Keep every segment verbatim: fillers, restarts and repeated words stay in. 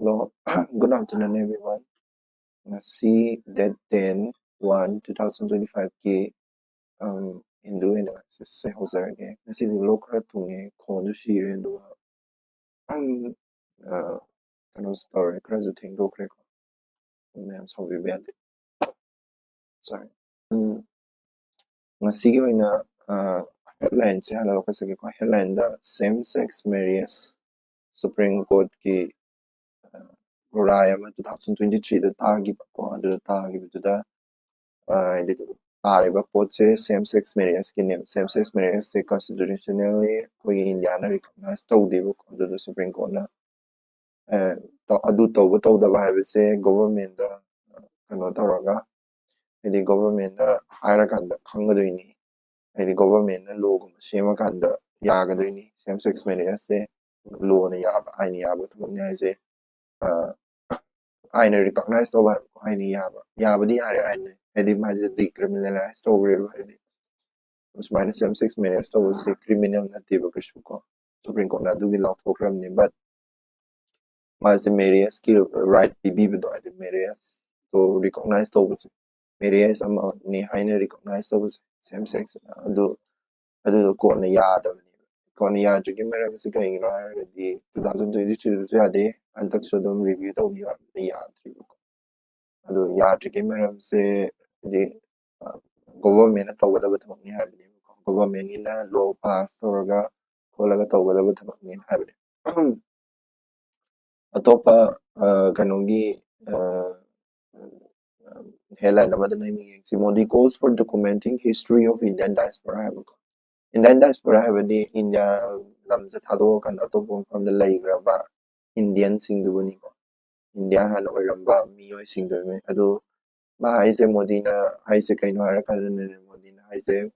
Hello, good afternoon everyone. ꯉꯁꯤ date ten one two thousand twenty five ꯀꯤ ꯍꯤꯟꯗꯨ ꯑꯦꯅꯥꯂꯥꯏꯁꯤꯁꯁꯦ ꯍꯧꯖꯔꯒꯦ꯫ ꯉꯁꯤꯗꯤ ꯂꯣꯛ ꯈꯔ ꯊꯨꯡꯉꯦ, ꯈꯣꯟꯁꯨ ꯁꯤꯔꯦ, ꯑꯗꯨꯒ ꯎꯝ, ꯑ, ꯀꯩꯅꯣꯁꯨ ꯇꯧꯔꯦ, ꯈꯔꯁꯨ ꯊꯦꯡꯗꯣꯛꯈ꯭ꯔꯦꯀꯣ꯫ ꯃꯌꯥꯝ ꯁꯥꯎꯕꯤꯕ ꯌꯥꯗꯦ꯫ Sorry. ꯎꯝ, ꯉꯁꯤꯒꯤ ꯑꯣꯏꯅ ꯍꯦꯗꯂꯥꯏꯟꯁꯦ ꯍꯥꯟꯅ ꯂꯧꯈꯠꯆꯒꯦꯀꯣ꯫ ꯍꯦꯗꯂꯥꯏꯟꯗ same sex marriage Supreme Courtꯀꯤ ꯔꯥꯏ ꯑꯃ two thousand twenty threeꯗ ꯇꯥꯈꯤꯕꯀꯣ꯫ ꯑꯗꯨꯗ ꯇꯥꯈꯤꯕꯗꯨꯗ ꯍꯥꯏꯗꯤ ꯇꯥꯔꯤꯕ ꯄꯣꯠꯁꯦ same sex marriageꯀꯤꯅꯦꯕ꯫ Same sex marriageꯁꯦ constitutionally ꯑꯩꯈꯣꯏꯒꯤ ꯏꯟꯗꯤꯌꯥꯅ recognize ꯇꯧꯗꯦꯕꯀꯣ꯫ ꯑꯗꯨꯗ Supreme Courtꯅ ꯑꯗꯨ ꯇꯧꯕ ꯇꯧꯗꯕ ꯍꯥꯏꯕꯁꯦ governmentꯗ ꯀꯩꯅꯣ ꯇꯧꯔꯒ, ꯍꯥꯏꯗꯤ governmentꯅ ꯍꯥꯏꯔꯀꯥꯟꯗ ꯈꯪꯒꯗꯣꯏꯅꯤ꯫ ꯍꯥꯏꯗꯤ governmentꯅ lawꯒꯨꯝꯕ ꯁꯦꯝꯃꯀꯥꯟꯗ ꯌꯥꯒꯗꯣꯏꯅꯤ꯫ Same sex marriageꯁꯦ lawꯅ ꯌꯥꯕ, ꯑꯥꯏꯟꯅ ꯌꯥꯕ ꯊꯕꯛꯅꯤ ꯍꯥꯏꯁꯦ ꯑꯥꯏꯟꯅ recognize ꯇꯧꯕ ꯍꯥꯏꯕꯀꯣ꯫ ꯑꯥꯏꯟꯅ ꯌꯥꯕ, ꯌꯥꯕꯗꯤ ꯌꯥꯔꯦ ꯑꯥꯏꯟꯅ, ꯍꯥꯏꯗꯤ ꯃꯥꯁꯦ decriminalize ꯇꯧꯈ꯭ꯔꯦꯕ꯫ ꯍꯥꯏꯗꯤ ꯁꯨꯃꯥꯏꯅ same sex marriage ꯇꯧꯕꯁꯦ criminal ꯅꯠꯇꯦꯕ ꯀꯩꯁꯨ ꯀꯣ꯫ Supreme Courtꯅ ꯑꯗꯨꯒꯤ ꯂꯥꯎꯊꯣꯛꯈ꯭ꯔꯕꯅꯤ꯫ But ꯃꯥꯁꯦ marriageꯀꯤ right ꯄꯤꯕꯤꯕꯗꯣ, ꯍꯥꯏꯗꯤ marriageꯇꯣ recognize ꯇꯧꯕꯁꯦ, marriage ꯑꯃꯅꯤ ꯍꯥꯏꯅ recognize ꯇꯧꯕꯁꯦ, same sex, ꯑꯗꯨ ꯑꯗꯨꯗꯣ courtꯅ ꯌꯥꯗꯕꯅꯦꯕ꯫ Courtꯅ ꯌꯥꯗ꯭ꯔꯤꯒꯤ ꯃꯔꯝꯁꯦ ꯀꯩꯒꯤꯅꯣ ꯍꯥꯏꯔꯒꯗꯤ two thousand twenty threeꯗꯁꯨ ꯌꯥꯗꯦ, ꯍꯟꯗꯛꯁꯨ ꯑꯗꯨꯝ review ꯇꯧꯈꯤꯕ ꯌꯥꯗ꯭ꯔꯤꯕꯀꯣ꯫ ꯑꯗꯨ ꯌꯥꯗ꯭ꯔꯤꯒꯤ ꯃꯔꯝꯁꯦ ꯍꯥꯏꯗꯤ governmentꯅ ꯇꯧꯒꯗꯕ ꯊꯕꯛꯅꯤ ꯍꯥꯏꯕꯅꯦꯕꯀꯣ꯫ Governmentꯒꯤꯅ law pass ꯇꯧꯔꯒ ꯈꯣꯠꯂꯒ ꯇꯧꯒꯗꯕ ꯊꯕꯛꯅꯤ ꯍꯥꯏꯕꯅꯦ꯫ ꯑꯇꯣꯞꯄ ꯀꯩꯅꯣꯒꯤ headline ꯑꯃꯗꯅ ꯑꯩꯅ ꯌꯦꯡꯁꯤ, Modi calls for documenting history of Indian diaspora ꯍꯥꯏꯕꯀꯣ꯫ Indian diaspora ꯍꯥꯏꯕꯗꯤ ꯏꯟꯗꯤꯌꯥ ꯂꯝꯁꯦ ꯊꯥꯗꯣꯛꯑꯀꯥꯟꯗ ꯑꯇꯣꯞꯄ ꯃꯐꯝꯗ ꯂꯩꯈ꯭ꯔꯕ ꯏꯟꯗꯤꯌꯟꯁꯤꯡꯗꯨꯕꯨꯅꯤꯀꯣ꯫ ꯏꯟꯗꯤꯌꯥ ꯍꯥꯟꯅ ꯑꯣꯏꯔꯝꯕ ꯃꯤꯑꯣꯏꯁꯤꯡꯗꯨꯅꯤ꯫ ꯑꯗꯨ ꯃꯥ ꯍꯥꯏꯁꯦ, ꯃꯣꯗꯤꯅ ꯍꯥꯏꯁꯦ ꯀꯩꯅꯣ ꯍꯥꯏꯔꯀꯥꯟꯗ ꯅꯔꯦꯟꯗ꯭ꯔ ꯃꯣꯗꯤꯅ ꯍꯥꯏꯁꯦ,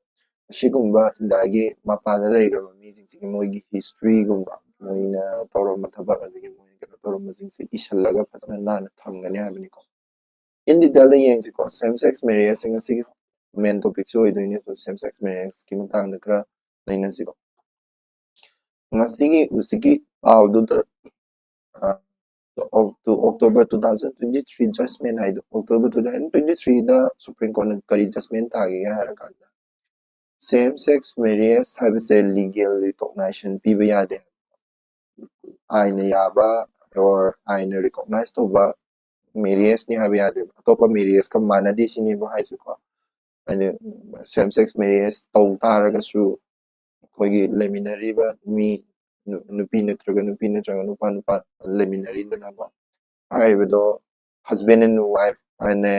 ꯑꯁꯤꯒꯨꯝꯕ ꯏꯟꯗꯤꯌꯥꯒꯤ ꯃꯄꯥꯟꯗ ꯂꯩꯈ꯭ꯔꯕ ꯃꯤꯁꯤꯡꯁꯤꯒꯤ ꯃꯣꯏꯒꯤ historyꯒꯨꯝꯕ, ꯃꯣꯏꯅ ꯇꯧꯔꯝꯕ ꯊꯕꯛ, ꯑꯗꯒꯤ ꯃꯣꯏꯅ ꯀꯩꯅꯣ ꯇꯧꯔꯝꯕꯁꯤꯡꯁꯦ ꯏꯁꯤꯜꯂꯒ ꯐꯖꯅ ꯅꯥꯟꯅ ꯊꯝꯒꯅꯤ ꯍꯥꯏꯕꯅꯤꯀꯣ꯫ In detailꯗ ꯌꯦꯡꯁꯤꯀꯣ, same sex marriageꯁꯦ ꯉꯁꯤꯒꯤ main topicꯁꯨ ꯑꯣꯏꯗꯣꯏꯅꯦ꯫ ꯑꯗꯣ same sex marriageꯀꯤ ꯃꯇꯥꯡꯗ ꯈꯔ ꯅꯩꯅꯁꯤꯀꯣ꯫ ꯉꯁꯤꯒꯤ ꯍꯧꯖꯤꯛꯀꯤ ꯄꯥꯎꯗꯨꯗ October two thousand twenty three judgment ꯍꯥꯏꯗꯣ, October two thousand twenty three ꯗ Supreme Court ꯅ ꯀꯔꯤ judgment ꯇꯥꯈꯤꯒꯦ ꯍꯥꯏꯔꯀꯥꯟꯗ, same sex marriage ꯍꯥꯏꯕꯁꯦ legal recognition ꯄꯤꯕ ꯌꯥꯗꯦ꯫ ꯑꯥꯏꯟꯅ ꯌꯥꯕ or ꯑꯥꯏꯟꯅ recognize ꯇꯧꯕ marriage ꯅꯤ ꯍꯥꯏꯕ ꯌꯥꯗꯦꯕ, ꯑꯇꯣꯞꯄ marriage ꯀ ꯃꯥꯟꯅꯗꯦ ꯁꯤꯅꯦꯕ ꯍꯥꯏꯁꯦꯀꯣ꯫ ꯍꯥꯏꯗꯤ same sex marriage ꯇꯧ ꯇꯥꯔꯒꯁꯨ ꯑꯩꯈꯣꯏꯒꯤ ꯂꯩꯃꯤꯟꯅꯔꯤꯕ ꯃꯤ, ꯅꯨ- ꯅꯨꯄꯤ ꯅꯠꯇ꯭ꯔꯒ ꯅꯨꯄꯤ ꯅꯠꯇ꯭ꯔꯒ ꯅꯨꯄꯥ ꯅꯨꯄꯥ ꯂꯩꯃꯤꯟꯅꯔꯤꯗꯅꯀꯣ, ꯍꯥꯏꯔꯤꯕꯗꯣ husband and wife ꯍꯥꯏꯅ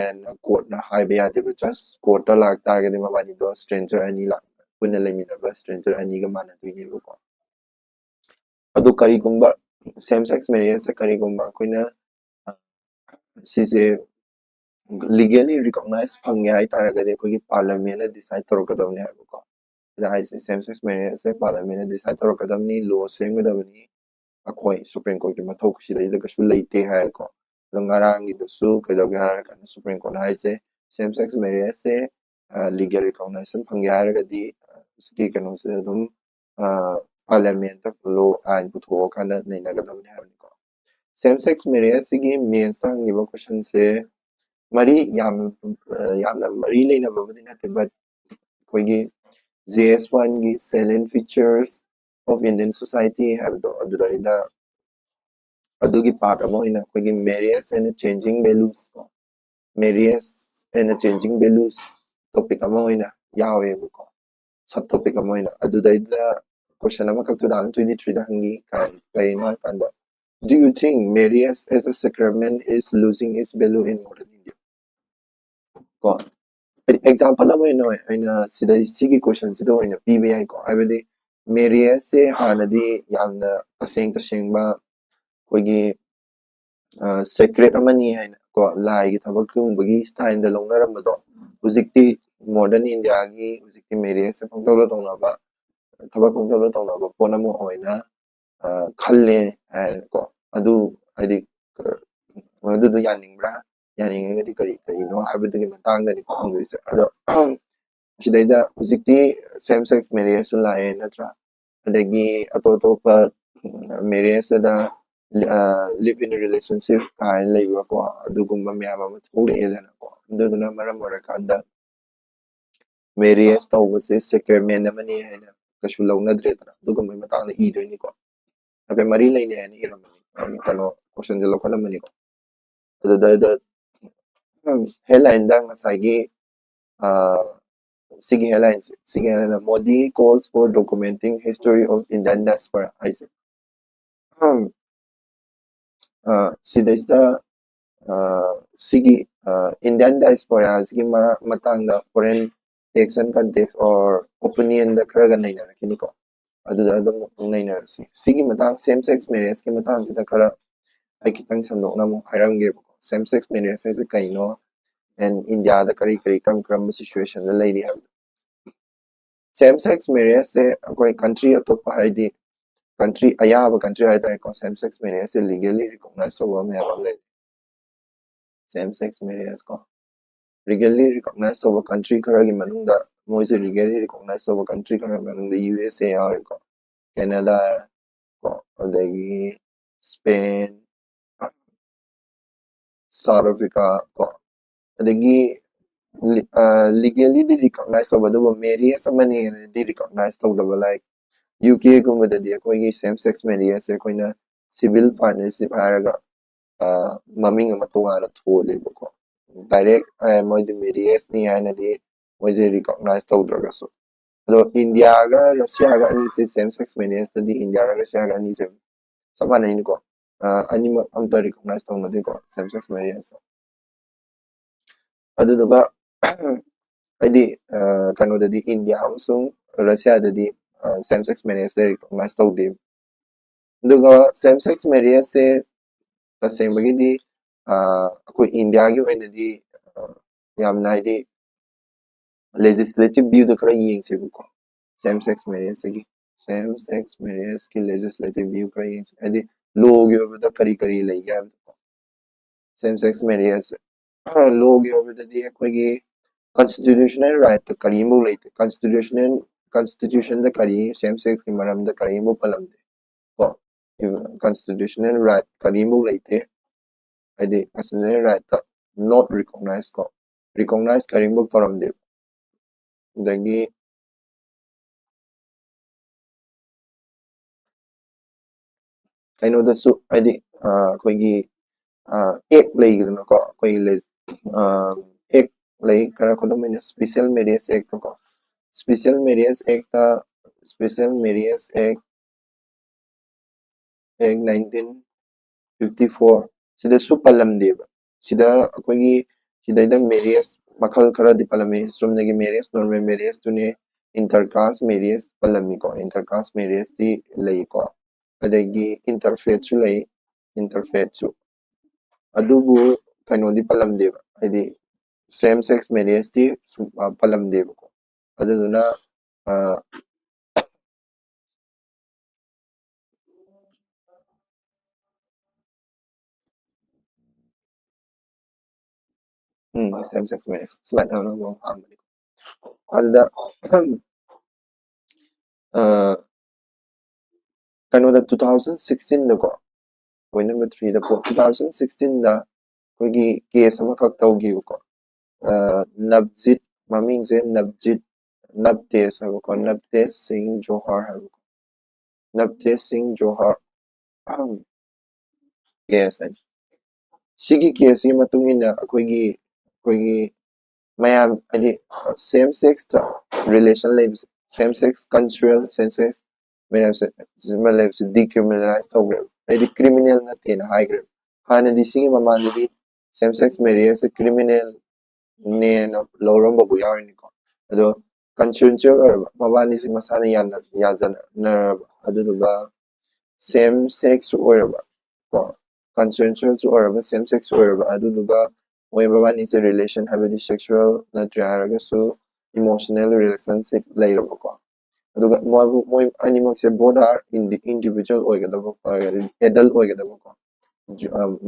court ꯅ ꯍꯥꯏꯕ ꯌꯥꯗꯦꯕ꯫ Just court ꯇ ꯂꯥꯛꯇꯥꯔꯒꯗꯤ ꯃꯕꯥꯅꯤꯗꯣ stranger ꯑꯅꯤ ꯂꯥꯛ ꯄꯨꯟꯅ ꯂꯩꯃꯤꯟꯅꯕ stranger ꯑꯅꯤꯒ ꯃꯥꯟꯅꯗꯣꯏꯅꯦꯕꯀꯣ꯫ ꯑꯗꯨ ꯀꯔꯤꯒꯨꯝꯕ same sex marriage ꯁꯦ ꯀꯔꯤꯒꯨꯝꯕ ꯑꯩꯈꯣꯏꯅ, ꯑ, ꯁꯤꯁꯦ legally recognize ꯐꯪꯒꯦ ꯍꯥꯏꯇꯥꯔꯒꯗꯤ ꯑꯩꯈꯣꯏꯒꯤ parliament ꯅ decide ꯇꯧꯔꯛꯀꯗꯕꯅꯦ ꯍꯥꯏꯕꯀꯣ꯫ ꯁꯤꯗ ꯍꯥꯏꯁꯦ same sex marriage ꯁꯦ parliament ꯅ decide ꯇꯧꯔꯛꯀꯗꯕꯅꯤ, law ꯁꯦꯝꯒꯗꯕꯅꯤ꯫ ꯑꯩꯈꯣꯏ Supreme Court ꯀꯤ ꯃꯊꯧ ꯁꯤꯗꯩꯗ ꯀꯩꯁꯨ ꯂꯩꯇꯦ ꯍꯥꯏꯀꯣ꯫ ꯑꯗꯣ ꯉꯔꯥꯡꯒꯤꯗꯨꯁꯨ ꯀꯩꯗꯧꯒꯦ ꯍꯥꯏꯔꯀꯥꯟꯗ Supreme Court ꯅ ꯍꯥꯏꯁꯦ same sex marriage ꯁꯦ, ꯑ, legal recognition ꯐꯪꯒꯦ ꯍꯥꯏꯔꯒꯗꯤ, ꯑ, ꯁꯤꯒꯤ ꯀꯩꯅꯣꯁꯦ ꯑꯗꯨꯝ, ꯑ, parliament ꯇ law ꯑꯥꯏꯟ ꯄꯨꯊꯣꯛꯑꯀꯥꯟꯗ ꯅꯩꯅꯒꯗꯕꯅꯤ ꯍꯥꯏꯕꯅꯤꯀꯣ꯫ Same sex marriage ꯁꯤꯒꯤ mains ꯇ ꯍꯪꯉꯤꯕ question ꯁꯦ ꯃꯔꯤ ꯌꯥꯝ, ꯑ, ꯌꯥꯝꯅ ꯃꯔꯤ ꯂꯩꯅꯕꯕꯨꯗꯤ ꯅꯠꯇꯦ, but ꯑꯩꯈꯣꯏꯒꯤ J S one ꯒꯤ Salient Features of Indian Society ꯍꯥꯏꯕꯗꯣ ꯑꯗꯨꯗꯩꯗ ꯑꯗꯨꯒꯤ part ꯑꯃ ꯑꯣꯏꯅ ꯑꯩꯈꯣꯏꯒꯤ marriage and changing values ꯀꯣ, marriage and changing values topic ꯑꯃ ꯑꯣꯏꯅ ꯌꯥꯎꯋꯦꯕꯀꯣ, sub topic ꯑꯃ ꯑꯣꯏꯅ꯫ ꯑꯗꯨꯗꯩꯗ question ꯑꯃꯈꯛ two thousand twenty three ꯗ ꯍꯪꯉꯤ꯫ ꯀ- ꯀꯔꯤꯅꯣ ꯍꯥꯏ ꯀꯥꯟꯗ, "Do you think marriage as a sacrament is losing its value in modern India?" ꯀꯣ, example ꯑꯃ ꯑꯣꯏꯅ ꯑꯩꯅ ꯁꯤꯗ ꯁꯤꯒꯤ question ꯁꯤꯗ ꯑꯣꯏꯅ ꯄꯤꯕ ꯌꯥꯏꯀꯣ꯫ ꯍꯥꯏꯕꯗꯤ marriage ꯁꯦ ꯍꯥꯟꯅꯗꯤ ꯌꯥꯝꯅ ꯇꯁꯦꯡ ꯇꯁꯦꯡꯕ ꯑꯩꯈꯣꯏꯒꯤ, ꯑ, sacred ꯑꯃꯅꯤ ꯍꯥꯏꯅ ꯀꯣ, ꯂꯥꯏꯒꯤ ꯊꯕꯛꯀꯨꯝꯕꯒꯤ style ꯗ ꯂꯧꯅꯔꯝꯕꯗꯣ, ꯍꯧꯖꯤꯛꯇꯤ modern India ꯒꯤ ꯍꯧꯖꯤꯛꯇꯤ marriage ꯁꯦ ꯄꯪꯇꯧꯗ ꯇꯧꯅꯕ, ꯊꯕꯛ ꯄꯪꯇꯧꯗ ꯇꯧꯅꯕ ꯄꯣꯠ ꯑꯃ ꯑꯣꯏꯅ, ꯑ, ꯈꯜꯂꯦ ꯍꯥꯏꯅꯀꯣ꯫ ꯑꯗꯨ ꯍꯥꯏꯗꯤ, ꯑ, ꯑꯗꯨꯗꯣ ꯌꯥꯅꯤꯡꯕ꯭ꯔꯥ? ꯌꯥꯅꯤꯡꯉꯒꯗꯤ ꯀꯔꯤ ꯀꯔꯤꯅꯣ ꯍꯥꯏꯕꯗꯨꯒꯤ ꯃꯇꯥꯡꯗꯅꯤꯀꯣ ꯍꯪꯗꯣꯏꯁꯦ꯫ ꯑꯗꯣ ꯁꯤꯗꯩꯗ ꯍꯧꯖꯤꯛꯇꯤ same sex marriage ꯁꯨ ꯂꯥꯛꯑꯦ ꯅꯠꯇ꯭ꯔꯥ? ꯑꯗꯒꯤ ꯑꯇꯣꯞ ꯑꯇꯣꯞꯄ marriage ꯇ live in relationship ꯀꯥꯏꯅ ꯂꯩꯕꯀꯣ, ꯑꯗꯨꯒꯨꯝꯕ ꯃꯌꯥꯝ ꯑꯃ ꯊꯣꯛꯂꯛꯑꯦꯗꯅꯀꯣ꯫ ꯑꯗꯨꯗꯨꯅ ꯃꯔꯝ ꯑꯣꯏꯔꯀꯥꯟꯗ ꯃꯦꯔꯤꯌꯦꯖ ꯇꯧꯕꯁꯦ ꯁꯦꯀ꯭ꯔꯦꯃꯦꯟ ꯑꯃꯅꯤ ꯍꯥꯏꯅ ꯀꯩꯁꯨ ꯂꯧꯅꯗ꯭ꯔꯦꯗꯅ꯫ ꯑꯗꯨꯒꯨꯝꯕꯒꯤ ꯃꯇꯥꯡꯗ ꯏꯗꯣꯏꯅꯤꯀꯣ꯫ ꯍꯥꯏꯐꯦꯠ ꯃꯔꯤ ꯂꯩꯅꯩ ꯍꯥꯏꯅ ꯏꯔꯝꯕꯅꯤ, ꯀꯩꯅꯣ, ꯀꯣꯏꯁꯟꯁꯦ ꯂꯧꯈꯠꯂꯝꯕꯅꯤꯀꯣ꯫ ꯑꯗꯨꯗ ꯍꯦꯗꯂꯥꯏꯟꯗ ꯉꯁꯥꯏꯒꯤ ꯁꯤꯒꯤ ꯍꯦꯗꯂꯥꯏꯟꯁꯦ, ꯁꯤꯒꯤ headline, Modi calls for documenting history of Indian diaspora ꯍꯥꯏꯁꯦ꯫ ꯁꯤꯗꯩꯁꯤꯗ ꯁꯤꯒꯤ ꯏꯟꯗꯤꯌꯥꯟ ꯗꯥꯏꯁꯄꯣꯔꯥꯁꯤꯒꯤ ꯃꯇꯥꯡꯗ foreign text and context or ꯑꯣꯄꯤꯅꯤꯌꯟꯗ ꯈꯔꯒ ꯅꯩꯅꯔꯛꯈꯤꯅꯤꯀꯣ꯫ ꯑꯗꯨꯗ ꯑꯗꯨꯝ ꯑꯃꯨꯛ ꯅꯩꯅꯔꯁꯤ꯫ ꯁꯤꯒꯤ ꯃꯇꯥꯡ, ꯁꯦꯝ ꯁꯦꯛꯁ ꯃꯦꯔꯤꯌꯦꯖꯀꯤ ꯃꯇꯥꯡꯁꯤꯗ ꯈꯔ ꯑꯩ ꯈꯤꯇꯪ ꯁꯟꯗꯣꯛꯅ ꯑꯃꯨꯛ ꯍꯥꯏꯔꯝꯒꯦꯕꯀꯣ꯫ ꯁꯦꯝ ꯁꯦꯛꯁ ꯃꯦꯔꯤꯌꯦꯖ ꯍꯥꯏꯁꯦ ꯀꯩꯅꯣ, ꯑꯦꯟ ꯏꯟꯗꯤꯌꯥꯗ ꯀꯔꯤ ꯀꯔꯤ, ꯀꯔꯝ ꯀꯔꯝꯕ ꯁꯤꯆꯨꯋꯦꯁꯟꯗ ꯂꯩꯔꯤ ꯍꯥꯏꯕꯗꯣ꯫ ꯁꯦꯝ ꯁꯦꯛꯁ ꯃꯦꯔꯤꯌꯦꯖꯁꯦ ꯑꯩꯈꯣꯏ ꯀꯟꯇ꯭ꯔꯤ ꯑꯇꯣꯞꯄ, ꯍꯥꯏꯗꯤ ꯀꯟꯇ꯭ꯔꯤ, ꯑꯌꯥꯕ ꯀꯟꯇ꯭ꯔꯤ ꯍꯥꯏꯇꯥꯔꯦꯀꯣ, ꯁꯦꯝ ꯁꯦꯛꯁ ꯃꯦꯔꯤꯌꯦꯖꯁꯦ ꯂꯤꯒꯦꯜꯂꯤ ꯔꯤꯀꯣꯛꯅꯥꯏꯖ ꯇꯧꯕ ꯃꯌꯥꯝ ꯑꯃ ꯂꯩ꯫ ꯁꯦꯝ ꯁꯦꯛꯁ ꯃꯦꯔꯤꯌꯦꯖ ꯀꯣ, ꯂꯤꯒꯦꯜꯂꯤ ꯔꯤꯀꯣꯛꯅꯥꯏꯖ ꯇꯧꯕ ꯀꯟꯇ꯭ꯔꯤ ꯈꯔꯒꯤ ꯃꯅꯨꯡꯗ, ꯃꯣꯏꯁꯦ ꯂꯤꯒꯦꯜꯂꯤ ꯔꯤꯀꯣꯛꯅꯥꯏꯖ ꯇꯧꯕ ꯀꯟꯇ꯭ꯔꯤ ꯈꯔꯒꯤ ꯃꯅꯨꯡꯗ ꯌꯨ ꯑꯦꯁ ꯑꯦ ꯌꯥꯎꯔꯦꯀꯣ, ꯀꯦꯅꯥꯗꯥ ꯀꯣ, ꯑꯗꯒꯤ ꯁ꯭ꯄꯦꯟ, ꯁꯥꯎꯠ ꯑꯐ꯭ꯔꯤꯀꯥ ꯀꯣ, ꯑꯗꯒꯤ ꯂꯤꯒꯦꯜꯂꯤꯗꯤ ꯔꯤꯀꯣꯛꯅꯥꯏꯖ ꯇꯧꯕ, ꯑꯗꯨꯕꯨ ꯃꯦꯔꯤꯌꯦꯖ ꯑꯃꯅꯦꯅꯗꯤ ꯔꯤꯀꯣꯛꯅꯥꯏꯖ ꯇꯧꯗꯕ꯫ ꯂꯥꯏꯛ ꯌꯨ ꯀꯦꯒꯨꯝꯕꯗꯗꯤ ꯑꯩꯈꯣꯏꯒꯤ ꯁꯦꯝ ꯁꯦꯛꯁ ꯃꯦꯔꯤꯌꯦꯖꯁꯦ ꯑꯩꯈꯣꯏꯅ ꯁꯤꯚꯤꯜ ꯄꯥꯔꯠꯅꯔꯁꯤꯞ ꯍꯥꯏꯔꯒ ꯃꯃꯤꯡ ꯑꯃ ꯇꯣꯉꯥꯟꯅ ꯊꯣꯜꯂꯦꯕꯀꯣ꯫ ꯗꯥꯏꯔꯦꯛ ꯃꯣꯏꯗꯤ ꯃꯦꯔꯤꯌꯦꯖꯅꯤ ꯍꯥꯏꯅꯗꯤ ꯃꯣꯏꯁꯦ ꯔꯤꯀꯣꯛꯅꯥꯏꯖ ꯇꯧꯗ꯭ꯔꯒꯁꯨ꯫ ꯑꯗꯣ ꯏꯟꯗꯤꯌꯥꯒ ꯔꯁꯤꯌꯥꯒ ꯑꯅꯤꯁꯦ, ꯁꯦꯝ ꯁꯦꯛꯁ ꯃꯦꯔꯤꯌꯦꯖꯇꯗꯤ ꯏꯟꯗꯤꯌꯥꯒ ꯔꯁꯤꯌꯥꯒ ꯑꯅꯤꯁꯦ ꯆꯞ ꯃꯥꯟꯅꯩꯅꯤꯀꯣ꯫ ꯑꯅꯤꯃꯛ ꯑꯝꯇ ꯔꯤꯀꯣꯛꯅꯥꯏꯖ ꯇꯧꯅꯗꯦꯀꯣ, ꯁꯦꯝ ꯁꯦꯛꯁ ꯃꯦꯔꯤꯌꯦꯖꯁꯦ꯫ ꯑꯗꯨꯗꯨꯒ ꯍꯥꯏꯗꯤ ꯀꯩꯅꯣꯗꯗꯤ, ꯏꯟꯗꯤꯌꯥ ꯑꯃꯁꯨꯡ ꯔꯁꯤꯌꯥꯗꯗꯤ ꯁꯦꯝ ꯁꯦꯛꯁ ꯃꯦꯔꯤꯌꯦꯖꯁꯦ ꯔꯤꯀꯣꯛꯅꯥꯏꯖ ꯇꯧꯗꯦ꯫ ꯑꯗꯨꯒ ꯁꯦꯝ ꯁꯦꯛꯁ ꯃꯦꯔꯤꯌꯦꯖꯁꯦ ꯇꯁꯦꯡꯕꯒꯤꯗꯤ ꯑꯩꯈꯣꯏ ꯏꯟꯗꯤꯌꯥꯒꯤ ꯑꯣꯏꯅꯗꯤ ꯌꯥꯝꯅ, ꯍꯥꯏꯗꯤ, ꯂꯦꯖꯤꯁꯂꯦꯇꯤꯚ ꯚ꯭ꯌꯨꯗ ꯈꯔ ꯌꯦꯡꯁꯦꯕꯀꯣ꯫ ꯁꯦꯝ ꯁꯦꯛꯁ ꯃꯦꯔꯤꯌꯦꯖꯁꯤꯒꯤ, ꯁꯦꯝ ꯁꯦꯛꯁ ꯃꯦꯔꯤꯌꯦꯖꯀꯤ ꯂꯦꯖꯤꯁꯂꯦꯇꯤꯚ ꯚ꯭ꯌꯨ ꯈꯔ ꯌꯦꯡꯁꯦ, ꯍꯥꯏꯗꯤ ꯂꯣꯒꯤ ꯑꯣꯏꯕꯗ ꯀꯔꯤ ꯀꯔꯤ ꯂꯩꯒꯦ ꯍꯥꯏꯕꯗꯣ꯫ ꯁꯦꯝ ꯁꯦꯛꯁ ꯃꯦꯔꯤꯌꯦꯖ ꯂꯣꯒꯤ ꯑꯣꯏꯕꯗꯗꯤ ꯑꯩꯈꯣꯏꯒꯤ ꯀꯟꯁꯇꯤꯇ꯭ꯌꯨꯁꯅꯦꯜ ꯔꯥꯏꯠꯇ ꯀꯔꯤꯝꯐꯥꯎ ꯂꯩꯇꯦ꯫ ꯀꯟꯁꯇꯤꯇ꯭ꯌꯨꯁꯅꯦꯜ, ꯀꯟꯁꯇꯤꯇ꯭ꯌꯨꯁꯟꯗ ꯀꯔꯤ, ꯁꯦꯝ ꯁꯦꯛꯁꯀꯤ ꯃꯔꯝꯗ ꯀꯔꯤꯝꯐꯥꯎ ꯄꯜꯂꯝꯗꯦ ꯀꯣ꯫ constitutional right ꯀꯔꯤꯃꯨꯛ ꯂꯩꯇꯦ, ꯍꯥꯏꯗꯤ constitutional right not recognize ꯀꯣ, recognize ꯀꯔꯤꯃꯨꯛ ꯇꯧꯔꯝꯗꯦꯕ꯫ ꯑꯗꯒꯤ ꯀꯩꯅꯣꯗꯁꯨ ꯍꯥꯏꯗꯤ ꯑꯩꯈꯣꯏꯒꯤ ꯑꯦꯛ ꯂꯩꯗꯅꯀꯣ, ꯑꯩꯈꯣꯏꯒꯤ ꯑꯦꯛ ꯂꯩ, ꯈꯔ ꯈꯨꯗꯝ ꯑꯣꯏꯅ special marriage act ꯀꯣ, special marriage act ꯇ special marriage act act nineteen fifty four ꯁꯤꯗꯁꯨ ꯄꯜꯂꯝꯗꯦꯕ꯫ ꯁꯤꯗ ꯑꯩꯈꯣꯏꯒꯤ ꯁꯤꯗꯩꯗ marriage ꯃꯈꯜ ꯈꯔꯗꯤ ꯄꯜꯂꯝꯃꯤ꯫ ꯆꯨꯝꯅꯒꯤ marriage, normal marriage ꯇꯨꯅꯦ, inter caste marriage ꯄꯜꯂꯝꯃꯤꯀꯣ, inter caste marriage T ꯂꯩꯀꯣ, ꯑꯗꯒꯤ interfaith ꯁꯨ ꯂꯩ, interfaith ꯁꯨ꯫ ꯑꯗꯨꯕꯨ ꯀꯩꯅꯣꯗꯤ ꯄꯜꯂꯝꯗꯦꯕ, ꯍꯥꯏꯗꯤ same sex marriage ꯇꯤ ꯁꯨꯝ, ꯑ, ꯄꯜꯂꯝꯗꯦꯕꯀꯣ꯫ ꯑꯗꯨꯗꯨꯅ ꯑ, ꯎꯝ, same sex marriage ꯁꯨꯃꯥꯏꯅ ꯇꯧꯔꯒ ꯑꯃꯨꯛ ꯍꯥꯡꯕꯅꯤ꯫ ꯑꯗꯨꯗ ꯑ, ꯀꯩꯅꯣꯗ two thousand sixteen ꯗꯀꯣ, point number three ꯗ two thousand sixteen ꯗ ꯑꯩꯈꯣꯏꯒꯤ case ꯑꯃꯈꯛ ꯇꯧꯈꯤꯕꯀꯣ꯫ ꯑ, ꯅꯕꯖꯤꯠ, ꯃꯃꯤꯡꯁꯦ ꯅꯕꯖꯤꯠ, ꯅꯕꯇꯦꯖ ꯍꯥꯏꯕꯀꯣ, ꯅꯕꯇꯦꯖ ꯁꯤꯡ ꯖꯣꯍꯔ ꯍꯥꯏꯕꯀꯣ, ꯅꯕꯇꯦꯖ ꯁꯤꯡ ꯖꯣꯍꯔ꯫ ꯀꯦꯁ ꯍꯥꯏꯅ꯫ ꯁꯤꯒꯤ case ꯁꯤꯒꯤ ꯃꯇꯨꯡ ꯏꯟꯅ ꯑꯩꯈꯣꯏꯒꯤ, ꯑꯩꯈꯣꯏꯒꯤ ꯃꯌꯥꯝ ꯍꯥꯏꯗꯤ same sex ꯇ relation ꯂꯩꯕꯁꯦ, same sex conjugal, same sex marriage ꯁꯤꯃ ꯂꯩꯕꯁꯦ decriminalize ꯇꯧꯈ꯭ꯔꯦꯕ, ꯍꯥꯏꯗꯤ criminal ꯅꯠꯇꯦꯅ ꯍꯥꯏꯈ꯭ꯔꯦꯕ꯫ ꯍꯥꯟꯅꯗꯤ ꯁꯤꯒꯤ ꯃꯃꯥꯡꯗꯗꯤ same sex marriage ꯁꯦ criminal ꯅꯦꯅ ꯂꯧꯔꯝꯕꯕꯨ ꯌꯥꯎꯔꯤꯅꯤꯀꯣ꯫ ꯑꯗꯣ consensual ꯑꯣꯏꯔꯕ, ꯃꯕꯥꯅꯤꯁꯦ ꯃꯁꯥꯅ ꯌꯥꯝꯅ ꯌꯥꯖꯅꯔꯕ, ꯑꯗꯨꯗꯨꯒ same sex ꯑꯣꯏꯔꯕ ꯀꯣ, consensual ꯁꯨ ꯑꯣꯏꯔꯕ, same sex ꯑꯣꯏꯔꯕ, ꯑꯗꯨꯗꯨꯒ ꯃꯣꯏ ꯃꯕꯥꯅꯤꯁꯦ relation, ꯍꯥꯏꯕꯗꯤ sexual ꯅꯠꯇ꯭ꯔꯦ ꯍꯥꯏꯔꯒꯁꯨ emotional relationship ꯂꯩꯔꯕꯀꯣ꯫ ꯑꯗꯨꯒ ꯃꯣꯏꯕꯨ, ꯃꯣꯏ ꯑꯅꯤꯃꯛꯁꯦ both are indi-, individual ꯑꯣꯏꯒꯗꯕ, adult ꯑꯣꯏꯒꯗꯕꯀꯣ,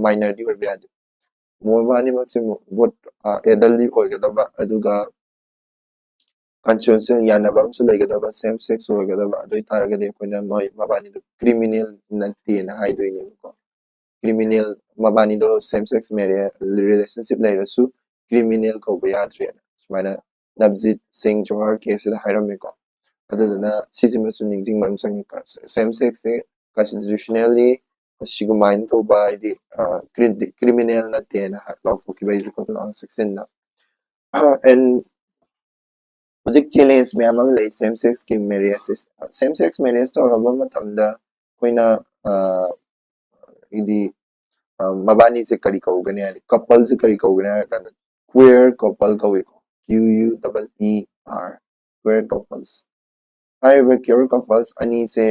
minor ꯗꯤ ꯑꯣꯏꯕ ꯌꯥꯗꯦ꯫ ꯃꯣꯏ ꯑꯅꯤꯃꯛꯁꯦ both adult ꯗꯤ ꯑꯣꯏꯒꯗꯕ, ꯑꯗꯨꯒ ꯀꯟꯁꯦꯟꯁꯁ ꯌꯥꯅꯕ ꯑꯃꯁꯨ ꯂꯩꯒꯗꯕ, ꯁꯦꯝ ꯁꯦꯛꯁ ꯑꯣꯏꯒꯗꯕ, ꯑꯗꯨ ꯑꯣꯏꯇꯥꯔꯒꯗꯤ ꯑꯩꯈꯣꯏꯅ ꯃꯣꯏ ꯃꯕꯥꯅꯤꯗꯣ ꯀ꯭ꯔꯤꯃꯤꯅꯦꯜ ꯅꯠꯇꯦꯅ ꯍꯥꯏꯗꯣꯏꯅꯦꯕꯀꯣ꯫ ꯀ꯭ꯔꯤꯃꯤꯅꯦꯜ, ꯃꯕꯥꯅꯤꯗꯣ ꯁꯦꯝ ꯁꯦꯛꯁ ꯃꯦꯔꯤꯌꯦ ꯔꯤꯂꯦꯁꯟꯁꯤꯞ ꯂꯩꯔꯁꯨ ꯀ꯭ꯔꯤꯃꯤꯅꯦꯜ ꯀꯧꯕ ꯌꯥꯗ꯭ꯔꯦꯅ ꯁꯨꯃꯥꯏꯅ ꯅꯕꯖꯤꯠ ꯁꯤꯡ ꯖꯣꯍꯔ ꯀꯦꯁꯁꯤꯗ ꯍꯥꯏꯔꯝꯃꯦꯀꯣ꯫ ꯑꯗꯨꯗꯨꯅ ꯁꯤꯁꯤꯃꯁꯨ ꯅꯤꯡꯁꯤꯡꯕ ꯑꯃ ꯆꯪꯉꯦꯀꯣ꯫ ꯁꯦꯝ ꯁꯦꯛꯁꯁꯦ ꯀꯟꯁꯇꯤꯇ꯭ꯌꯨꯁꯅꯦꯜꯂꯤ ꯁꯤꯒꯨꯃꯥꯏꯅ ꯇꯧꯕ ꯍꯥꯏꯗꯤ ꯀ꯭ꯔꯤꯃꯤꯅꯦꯜ ꯅꯠꯇꯦꯅ ꯍꯥꯏ- ꯂꯥꯎꯊꯣꯛꯈꯤꯕ ꯑꯩꯁꯦ ꯀꯣ ꯇꯨ ꯊꯥꯎꯖꯟ ꯁꯤꯛꯁꯇꯤꯟꯗ꯫ ꯑꯦꯟ ꯍꯧꯖꯤꯛ ꯆꯦꯂꯦꯟꯖ ꯃꯌꯥꯝ ꯑꯃ ꯂꯩ ꯁꯦꯝ ꯁꯦꯛꯁꯀꯤ ꯃꯦꯔꯤꯌꯦꯖ꯫ ꯁꯦꯝ ꯁꯦꯛꯁ ꯃꯦꯔꯤꯌꯦꯖ ꯇꯧꯔꯕ ꯃꯇꯝꯗ ꯑꯩꯈꯣꯏꯅ ꯍꯥꯏꯗꯤ ꯃꯕꯥꯅꯤꯁꯦ ꯀꯔꯤ ꯀꯧꯒꯅꯤ ꯍꯥꯏꯗꯤ ꯀꯄꯜꯁꯦ ꯀꯔꯤ ꯀꯧꯒꯅꯤ ꯍꯥꯏꯔ ꯀꯥꯟꯗ ꯀ꯭ꯋꯦꯌꯔ ꯀꯄꯜ ꯀꯧꯏꯀꯣ꯫ Q U double E R, queer couples. ꯍꯥꯏꯔꯤꯕ ꯀ꯭ꯋꯦꯌꯔ ꯀꯄꯜꯁ ꯑꯅꯤꯁꯦ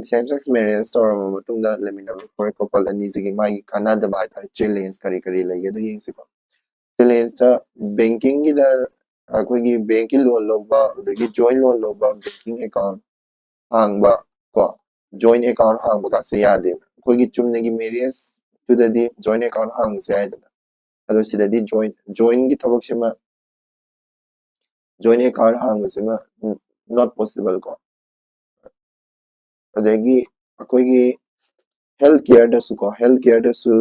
ꯁꯦꯝ ꯁꯦꯛꯁ ꯃꯦꯔꯤꯌꯦꯖ ꯇꯧꯔꯕ ꯃꯇꯨꯡꯗ ꯂꯩꯃꯤꯟꯅꯕ ꯀ꯭ꯋꯦꯌꯔ ꯀꯄꯜ ꯑꯅꯤꯁꯤꯒꯤ ꯃꯥꯒꯤ ꯀꯥꯟꯅꯗꯕ ꯍꯥꯏꯇꯥꯔꯦ ꯆꯦꯂꯦꯟꯖ ꯀꯔꯤ ꯀꯔꯤ ꯂꯩꯒꯦ ꯑꯗꯨ ꯌꯦꯡꯁꯤꯀꯣ꯫ ꯆꯦꯂꯦꯟꯖꯇ ꯕꯦꯡꯀꯤꯡꯒꯤꯗ ꯑꯩꯈꯣꯏꯒꯤ ꯕꯦꯡꯀꯤ ꯂꯣꯟ ꯂꯧꯕ ꯑꯗꯒꯤ ꯖꯣꯏꯟ ꯂꯣꯟ ꯂꯧꯕ ꯕꯦꯡꯀꯤꯡ ꯑꯦꯀꯥꯎꯟ ꯍꯥꯡꯕ ꯀꯣ ꯖꯣꯏꯟ ꯑꯦꯀꯥꯎꯟ ꯍꯥꯡꯕꯒꯁꯦ ꯌꯥꯗꯦꯕ꯫ ꯑꯩꯈꯣꯏꯒꯤ ꯆꯨꯝꯅꯒꯤ ꯃꯦꯔꯤꯌꯦꯖꯇꯨꯗꯗꯤ ꯖꯣꯏꯟ ꯑꯦꯀꯥꯎꯟ ꯍꯥꯡꯕꯁꯦ ꯌꯥꯏꯗꯅ꯫ ꯑꯗꯣ ꯁꯤꯗꯗꯤ ꯖꯣꯏꯟ ꯖꯣꯏꯟꯒꯤ ꯊꯕꯛꯁꯤꯃ ꯖꯣꯏꯟ ꯑꯦꯀꯥꯎꯟ ꯍꯥꯡꯕꯁꯤꯃ ꯅꯣꯠ ꯄꯣꯁꯤꯕꯜ ꯀꯣ꯫ ꯑꯗꯒꯤ ꯑꯩꯈꯣꯏꯒꯤ ꯍꯦꯜꯊ ꯀꯤꯌꯔꯗꯁꯨ ꯀꯣ ꯍꯦꯜꯊ ꯀꯤꯌꯔꯗꯁꯨ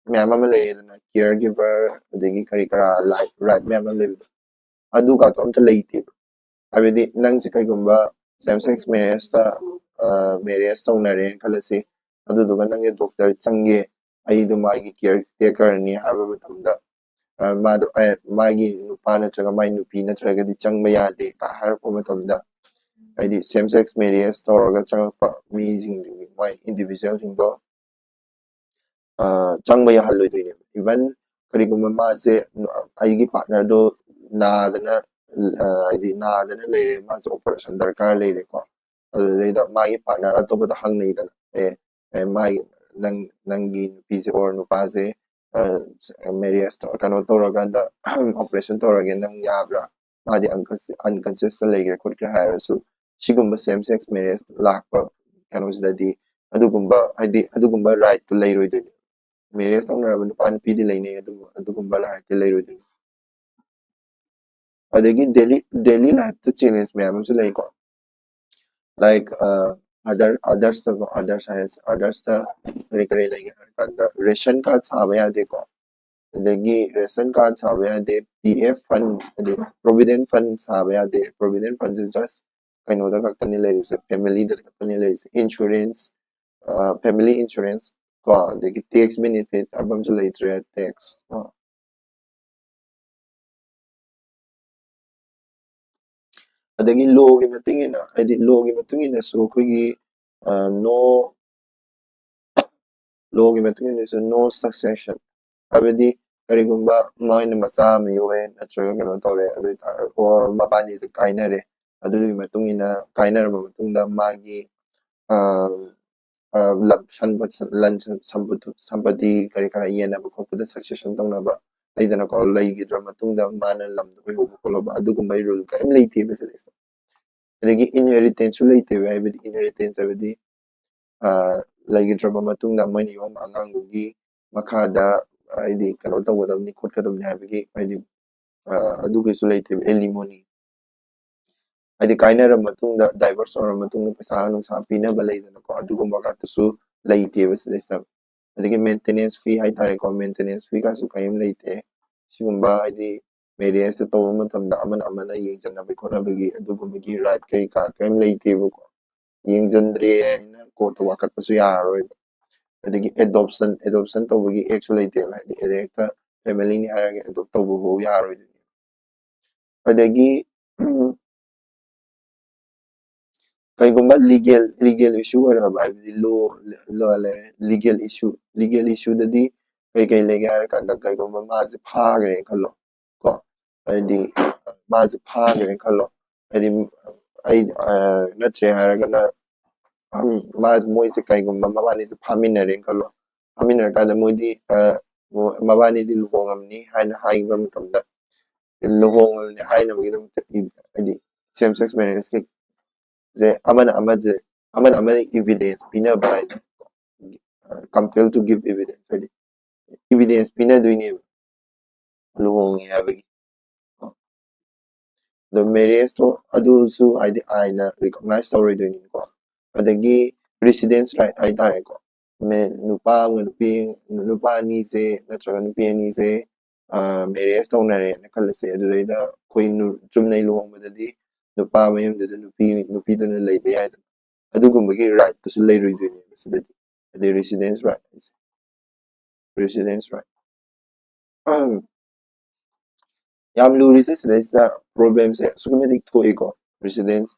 ꯃꯌꯥꯝ ꯑꯃ ꯂꯩ ꯑꯗꯨꯅ ꯀꯤꯌꯔ ꯒꯤꯚꯔ ꯑꯗꯒꯤ ꯀꯔꯤ ꯀꯔꯥ ꯂꯥꯏꯐ ꯔꯥꯏꯠ ꯃꯌꯥꯝ ꯑꯃ ꯂꯩꯕꯗꯣ ꯑꯗꯨꯒꯗꯣ ꯑꯝꯇ ꯂꯩꯇꯦꯕ꯫ ꯍꯥꯏꯕꯗꯤ ꯅꯪꯁꯦ ꯀꯩꯒꯨꯝꯕ ꯁꯦꯝ ꯁꯦꯛꯁ ꯃꯦꯔꯤꯌꯦꯖꯇ ꯃꯦꯔꯤꯌꯦꯖ ꯇꯧꯅꯔꯦꯅ ꯈꯜꯂꯁꯤ꯫ ꯑꯗꯨꯗꯨꯒ ꯅꯪꯒꯤ ꯗꯣꯛꯇꯔ ꯆꯪꯒꯦ ꯑꯩꯗꯣ ꯃꯥꯒꯤ ꯀꯤꯌꯔ ꯇꯦꯀꯔꯅꯤ ꯍꯥꯏꯕ ꯃꯇꯝꯗ ꯃꯥꯗꯣ ꯃꯥꯒꯤ ꯅꯨꯄꯥ ꯅꯠꯇ꯭ꯔꯒ ꯃꯥꯒꯤ ꯅꯨꯄꯤ ꯅꯠꯇ꯭ꯔꯒꯗꯤ ꯆꯪꯕ ꯌꯥꯗꯦ ꯀ ꯍꯥꯏꯔꯛꯄ ꯃꯇꯝꯗ ꯍꯥꯏꯗꯤ ꯁꯦꯝ ꯁꯦꯛꯁ ꯃꯦꯔꯤꯌꯦꯖ ꯇꯧꯔꯒ ꯆꯪꯉꯛꯄ ꯃꯤꯁꯤꯡꯗꯨꯒꯤ ꯃꯣꯏ ꯏꯟꯗꯤꯕꯤꯖꯨꯋꯦꯜꯁꯤꯡꯗꯣ ꯆꯪꯕ ꯌꯥꯍꯜꯂꯣꯏꯗꯣꯏꯅꯦꯕ꯫ ꯏꯚꯟ ꯀꯔꯤꯒꯨꯝꯕ ꯃꯥꯁꯦ ꯑꯩꯒꯤ ꯄꯥꯔꯠꯅꯔꯗꯣ ꯅꯥꯗꯅ ꯍꯥꯏꯗꯤ ꯅꯥꯗꯅ ꯂꯩꯔꯦ, ꯃꯥꯁꯦ ꯑꯣꯄꯔꯦꯁꯟ ꯗꯔꯀꯥꯔ ꯂꯩꯔꯦꯀꯣ꯫ ꯑꯗꯨꯗꯩꯗ ꯃꯥꯒꯤ ꯄꯥꯔꯠꯅꯔ ꯑꯇꯣꯞꯄꯗ ꯍꯪꯅꯩꯗꯅ, ꯑꯦ ꯑꯦ ꯃꯥꯒꯤ ꯅꯪ ꯅꯪꯒꯤ ꯅꯨꯄꯤꯁꯦ ꯑꯣꯔ ꯅꯨꯄꯥꯁꯦ ꯃꯦꯔꯤꯌꯦꯖ ꯀꯩꯅꯣ ꯇꯧꯔꯀꯥꯟꯗ ꯑꯣꯄꯔꯦꯁꯟ ꯇꯧꯔꯒꯦ, ꯅꯪ ꯌꯥꯕ꯭ꯔꯥ? ꯃꯥꯗꯤ ꯑꯟꯀꯟꯁꯤꯌꯁꯇ ꯂꯩꯈ꯭ꯔꯦ ꯈꯣꯠꯈ꯭ꯔꯦ ꯍꯥꯏꯔꯁꯨ ꯁꯤꯒꯨꯝꯕ ꯁꯦꯝ ꯁꯦꯛꯁ ꯃꯦꯔꯤꯌꯦꯖ ꯂꯥꯛꯄ ꯀꯩꯅꯣꯁꯤꯗꯗꯤ ꯑꯗꯨꯒꯨꯝꯕ ꯍꯥꯏꯗꯤ ꯑꯗꯨꯒꯨꯝꯕ ꯔꯥꯏꯠꯇꯨ ꯂꯩꯔꯣꯏꯗꯣꯏꯅꯤ꯫ ꯃꯦꯔꯤꯌꯦꯖ ꯇꯧꯅꯔꯕ ꯅꯨꯄꯥ ꯅꯨꯄꯤꯗꯤ ꯂꯩꯅꯩ, ꯑꯗꯨꯕꯨ ꯑꯗꯨꯒꯨꯝꯕ ꯔꯥꯏꯠꯇꯤ ꯂꯩꯔꯣꯏꯗꯣꯏꯅꯤ꯫ ꯑꯗꯒꯤ daily daily life ꯇ challenge ꯃꯌꯥꯝ ꯑꯃꯁꯨ ꯂꯩꯀꯣ꯫ Like, uh, other others ꯇꯀꯣ, others ꯍꯥꯏꯔꯁꯦ, others ꯇ ꯀꯔꯤ ꯀꯔꯤ ꯂꯩꯒꯦ ꯍꯥꯏꯔ ꯀꯥꯟꯗ, ration card ꯁꯥꯕ ꯌꯥꯗꯦꯀꯣ, ꯑꯗꯒꯤ ration card ꯁꯥꯕ ꯌꯥꯗꯦ, P F fund, ꯑꯗꯩ provident fund ꯁꯥꯕ ꯌꯥꯗꯦ꯫ Provident fund ꯁꯦ just ꯀꯩꯅꯣꯗ ꯈꯛꯇꯅꯤ ꯂꯩꯔꯤꯁꯦ, family ꯗ ꯈꯛꯇꯅꯤ ꯂꯩꯔꯤꯁꯦ꯫ Insurance, family insurance ꯀꯣ, ꯑꯗꯒꯤ tax benefit ꯍꯥꯏꯕ ꯑꯃꯁꯨ ꯂꯩꯇ꯭ꯔꯦ, tax ꯀꯣ꯫ ꯑꯗꯒꯤ law ꯒꯤ ꯃꯇꯨꯡ ꯏꯟꯅ, ꯍꯥꯏꯗꯤ law ꯒꯤ ꯃꯇꯨꯡ ꯏꯟꯅꯁꯨ ꯑꯩꯈꯣꯏꯒꯤ, ꯑ, no, law ꯒꯤ ꯃꯇꯨꯡ ꯏꯟꯅꯁꯨ no succession, ꯍꯥꯏꯕꯗꯤ ꯀꯔꯤꯒꯨꯝꯕ ꯃꯥꯅ ꯃꯆꯥ ꯑꯃ ꯌꯣꯛꯑꯦ ꯅꯠꯇ꯭ꯔꯒ ꯀꯩꯅꯣ ꯇꯧꯔꯦ, ꯑꯗꯨ ꯑꯣꯏꯇꯥꯔ-, or ꯃꯕꯥꯅꯤꯁꯦ ꯀꯥꯏꯅꯔꯦ, ꯑꯗꯨꯒꯤ ꯃꯇꯨꯡ ꯏꯟꯅ, ꯀꯥꯏꯅꯔꯕ ꯃꯇꯨꯡꯗ ꯃꯥꯒꯤ, ꯑ, ꯑ, ꯂꯝ ꯁꯟꯕ-, ꯂꯟ ꯁꯝ-, ꯁꯝꯕꯨ-, ꯁꯝꯄꯇꯤ ꯀꯔꯤ ꯀꯔꯥ ꯌꯦꯟꯅꯕ ꯈꯣꯠꯄꯗ succession ꯇꯧꯅꯕ ꯂꯩꯗꯅꯀꯣ, ꯂꯩꯈꯤꯗ꯭ꯔ ꯃꯇꯨꯡꯗ ꯃꯥꯅ ꯂꯝꯗꯣ ꯑꯣꯏꯍꯧꯕ ꯈꯣꯠꯍꯧꯕ ꯑꯗꯨꯒꯨꯝꯕꯒꯤ rule ꯀꯔꯤꯝ ꯂꯩꯇꯦꯕ ꯁꯤꯗꯩꯁꯤꯗ꯫ ꯑꯗꯒꯤ inheritance ꯁꯨ ꯂꯩꯇꯦꯕ, ꯍꯥꯏꯕꯗꯤ inheritance ꯍꯥꯏꯕꯗꯤ, ꯑ, ꯂꯩꯈꯤꯗ꯭ꯔꯕ ꯃꯇꯨꯡꯗ ꯃꯣꯏꯅ ꯌꯣꯛꯂꯝꯕ ꯑꯉꯥꯡꯗꯨꯒꯤ ꯃꯈꯥꯗ, ꯍꯥꯏꯗꯤ ꯀꯩꯅꯣ ꯇꯧꯒꯗꯕꯅꯤ ꯈꯣꯠꯀꯗꯕꯅꯤ ꯍꯥꯏꯕꯒꯤ, ꯍꯥꯏꯗꯤ, ꯑ, ꯑꯗꯨꯒꯤꯁꯨ ꯂꯩꯇꯦꯕ, alimony꯫ ꯍꯥꯏꯗꯤ ꯀꯥꯏꯅꯔ ꯃꯇꯨꯡꯗ, divorce ꯇꯧꯔ ꯃꯇꯨꯡꯗ ꯄꯩꯁꯥ ꯅꯨꯡꯁꯥ ꯄꯤꯅꯕ ꯂꯩꯗꯅꯀꯣ, ꯑꯗꯨꯒꯨꯝꯕ ꯉꯥꯛꯇꯁꯨ ꯂꯩꯇꯦꯕ ꯁꯤꯗꯩꯁꯤꯗ꯫ ꯑꯗꯒꯤ maintenance fee ꯍꯥꯏꯇꯥꯔꯦꯀꯣ, maintenance fee ꯀꯥꯁꯨ ꯀꯔꯤꯝ ꯂꯩꯇꯦ꯫ ꯁꯤꯒꯨꯝꯕ ꯍꯥꯏꯗꯤ marriage ꯇ ꯇꯧꯕ ꯃꯇꯝꯗ ꯑꯃꯅ ꯑꯃꯅ ꯌꯦꯡꯁꯤꯟꯅꯕ ꯈꯣꯠꯅꯕꯒꯤ ꯑꯗꯨꯒꯨꯝꯕꯒꯤ right ꯀꯩꯀꯥ ꯀꯔꯤꯝ ꯂꯩꯇꯦꯕꯀꯣ꯫ ꯌꯦꯡꯁꯤꯟꯗ꯭ꯔꯦ ꯍꯥꯏꯅ court ꯇ ꯋꯥꯀꯠꯄꯁꯨ ꯌꯥꯔꯔꯣꯏꯕ꯫ ꯑꯗꯒꯤ adoption, adoption ꯇꯧꯕꯒꯤ act ꯁꯨ ꯂꯩꯇꯦꯕ, ꯍꯥꯏꯗꯤ ꯍꯦꯛꯇ family ꯅꯤ ꯍꯥꯏꯔꯒ adopt ꯇꯧꯕ ꯐꯥꯎ ꯌꯥꯔꯣꯏꯗꯣꯏꯅꯦ꯫ ꯑꯗꯒꯤ, ꯎꯝ, ꯀꯩꯒꯨꯝꯕ legal, legal issue ꯑꯣꯏꯔꯕ, ꯍꯥꯏꯕꯗꯤ law, law ꯂꯩꯔꯦ, legal issue, legal issue ꯗꯗꯤ ꯀꯩ ꯀꯩ ꯂꯩꯒꯦ ꯍꯥꯏꯔ ꯀꯥꯟꯗ, ꯀꯩꯒꯨꯝꯕ ꯃꯥꯁꯦ ꯐꯥꯈ꯭ꯔꯦ ꯈꯜꯂꯣ ꯀꯣ, ꯍꯥꯏꯗꯤ ꯃꯥꯁꯦ ꯐꯥꯈ꯭ꯔꯦ ꯈꯜꯂꯣ, ꯍꯥꯏꯗꯤ ꯑꯩ, ꯑ, ꯅꯠꯇ꯭ꯔꯦ ꯍꯥꯏꯔꯒꯅ, ꯎꯝ, ꯃꯥ, ꯃꯣꯏꯁꯦ ꯀꯩꯒꯨꯝꯕ ꯃꯕꯥꯅꯤꯁꯦ ꯐꯥꯃꯤꯟꯅꯔꯦ ꯈꯜꯂꯣ, ꯐꯥꯃꯤꯟꯅꯔꯀꯥꯟꯗ ꯃꯣꯏꯗꯤ, ꯑ, ꯃꯣ-, ꯃꯕꯥꯅꯤꯗꯤ ꯂꯨꯍꯣꯡꯉꯝꯅꯤ ꯍꯥꯏꯅ ꯍꯥꯏꯕ ꯃꯇꯝꯗ, ꯂꯨꯍꯣꯡꯉꯕꯅꯤ ꯍꯥꯏꯅꯕꯒꯤꯗꯃꯛꯇ ꯏ-, ꯍꯥꯏꯗꯤ same sex marriage ꯀꯤ ꯁꯦ ꯑꯃꯅ ꯑꯃꯁꯦ, ꯑꯃꯅ ꯑꯃꯅ evidence ꯄꯤꯅꯕ ꯍꯥꯏꯗꯤ, compel to give evidence ꯍꯥꯏꯗꯤ evidence ꯄꯤꯅꯗꯣꯏꯅꯦꯕ ꯂꯨꯍꯣꯡꯉꯦ ꯍꯥꯏꯕꯒꯤ꯫ ꯑꯗꯣ ꯃꯦꯔꯦꯖꯇꯣ ꯑꯗꯨꯁꯨ ꯍꯥꯏꯗꯤ ꯑꯥꯏꯟꯅ ꯔꯤꯀꯣꯛꯅꯥꯏꯁ ꯇꯧꯔꯣꯏꯗꯣꯏꯅꯤꯀꯣ꯫ ꯑꯗꯒꯤ ꯔꯤꯁꯤꯗꯦꯟꯁ ꯔꯥꯏꯠ ꯍꯥꯏꯇꯥꯔꯦꯀꯣ, ꯃꯦ- ꯅꯨꯄꯥ ꯑꯃꯒ ꯅꯨꯄꯤ, ꯅꯨꯄꯥ ꯑꯅꯤꯁꯦ ꯅꯠꯇ꯭ꯔꯒ ꯅꯨꯄꯤ ꯑꯅꯤꯁꯦ ꯃꯦꯔꯦꯖ ꯇꯧꯅꯔꯦꯅ ꯈꯜꯂꯁꯦ꯫ ꯑꯗꯨꯗꯩꯗ ꯑꯩꯈꯣꯏ ꯅꯨ- ꯆꯨꯝꯅꯩ ꯂꯨꯍꯣꯡꯕꯗꯗꯤ ꯅꯨꯄꯥ ꯃꯌꯨꯝꯗꯨꯗ ꯅꯨꯄꯤ, ꯅꯨꯄꯤꯗꯨꯅ ꯂꯩꯕ ꯌꯥꯏꯗꯅ, ꯑꯗꯨꯒꯨꯝꯕꯒꯤ ꯔꯥꯏꯠꯇꯨꯁꯨ ꯂꯩꯔꯣꯏꯗꯣꯏꯅꯦꯕ ꯁꯤꯗꯗꯤ꯫ ꯑꯗꯩ ꯔꯤꯁꯤꯗꯦꯟꯁ ꯔꯥꯏꯠ ꯍꯥꯏꯁꯦ, ꯔꯤꯁꯤꯗꯦꯟꯁ ꯔꯥꯏꯠ ꯌꯥꯝ ꯂꯨꯔꯤꯁꯦ ꯁꯤꯗꯩꯁꯤꯗ ꯄ꯭ꯔꯣꯕ꯭ꯂꯦꯝꯁꯦ ꯑꯁꯨꯛꯀꯤ ꯃꯇꯤꯛ ꯊꯣꯛꯏꯀꯣ꯫ ꯔꯤꯁꯤꯗꯦꯟꯁ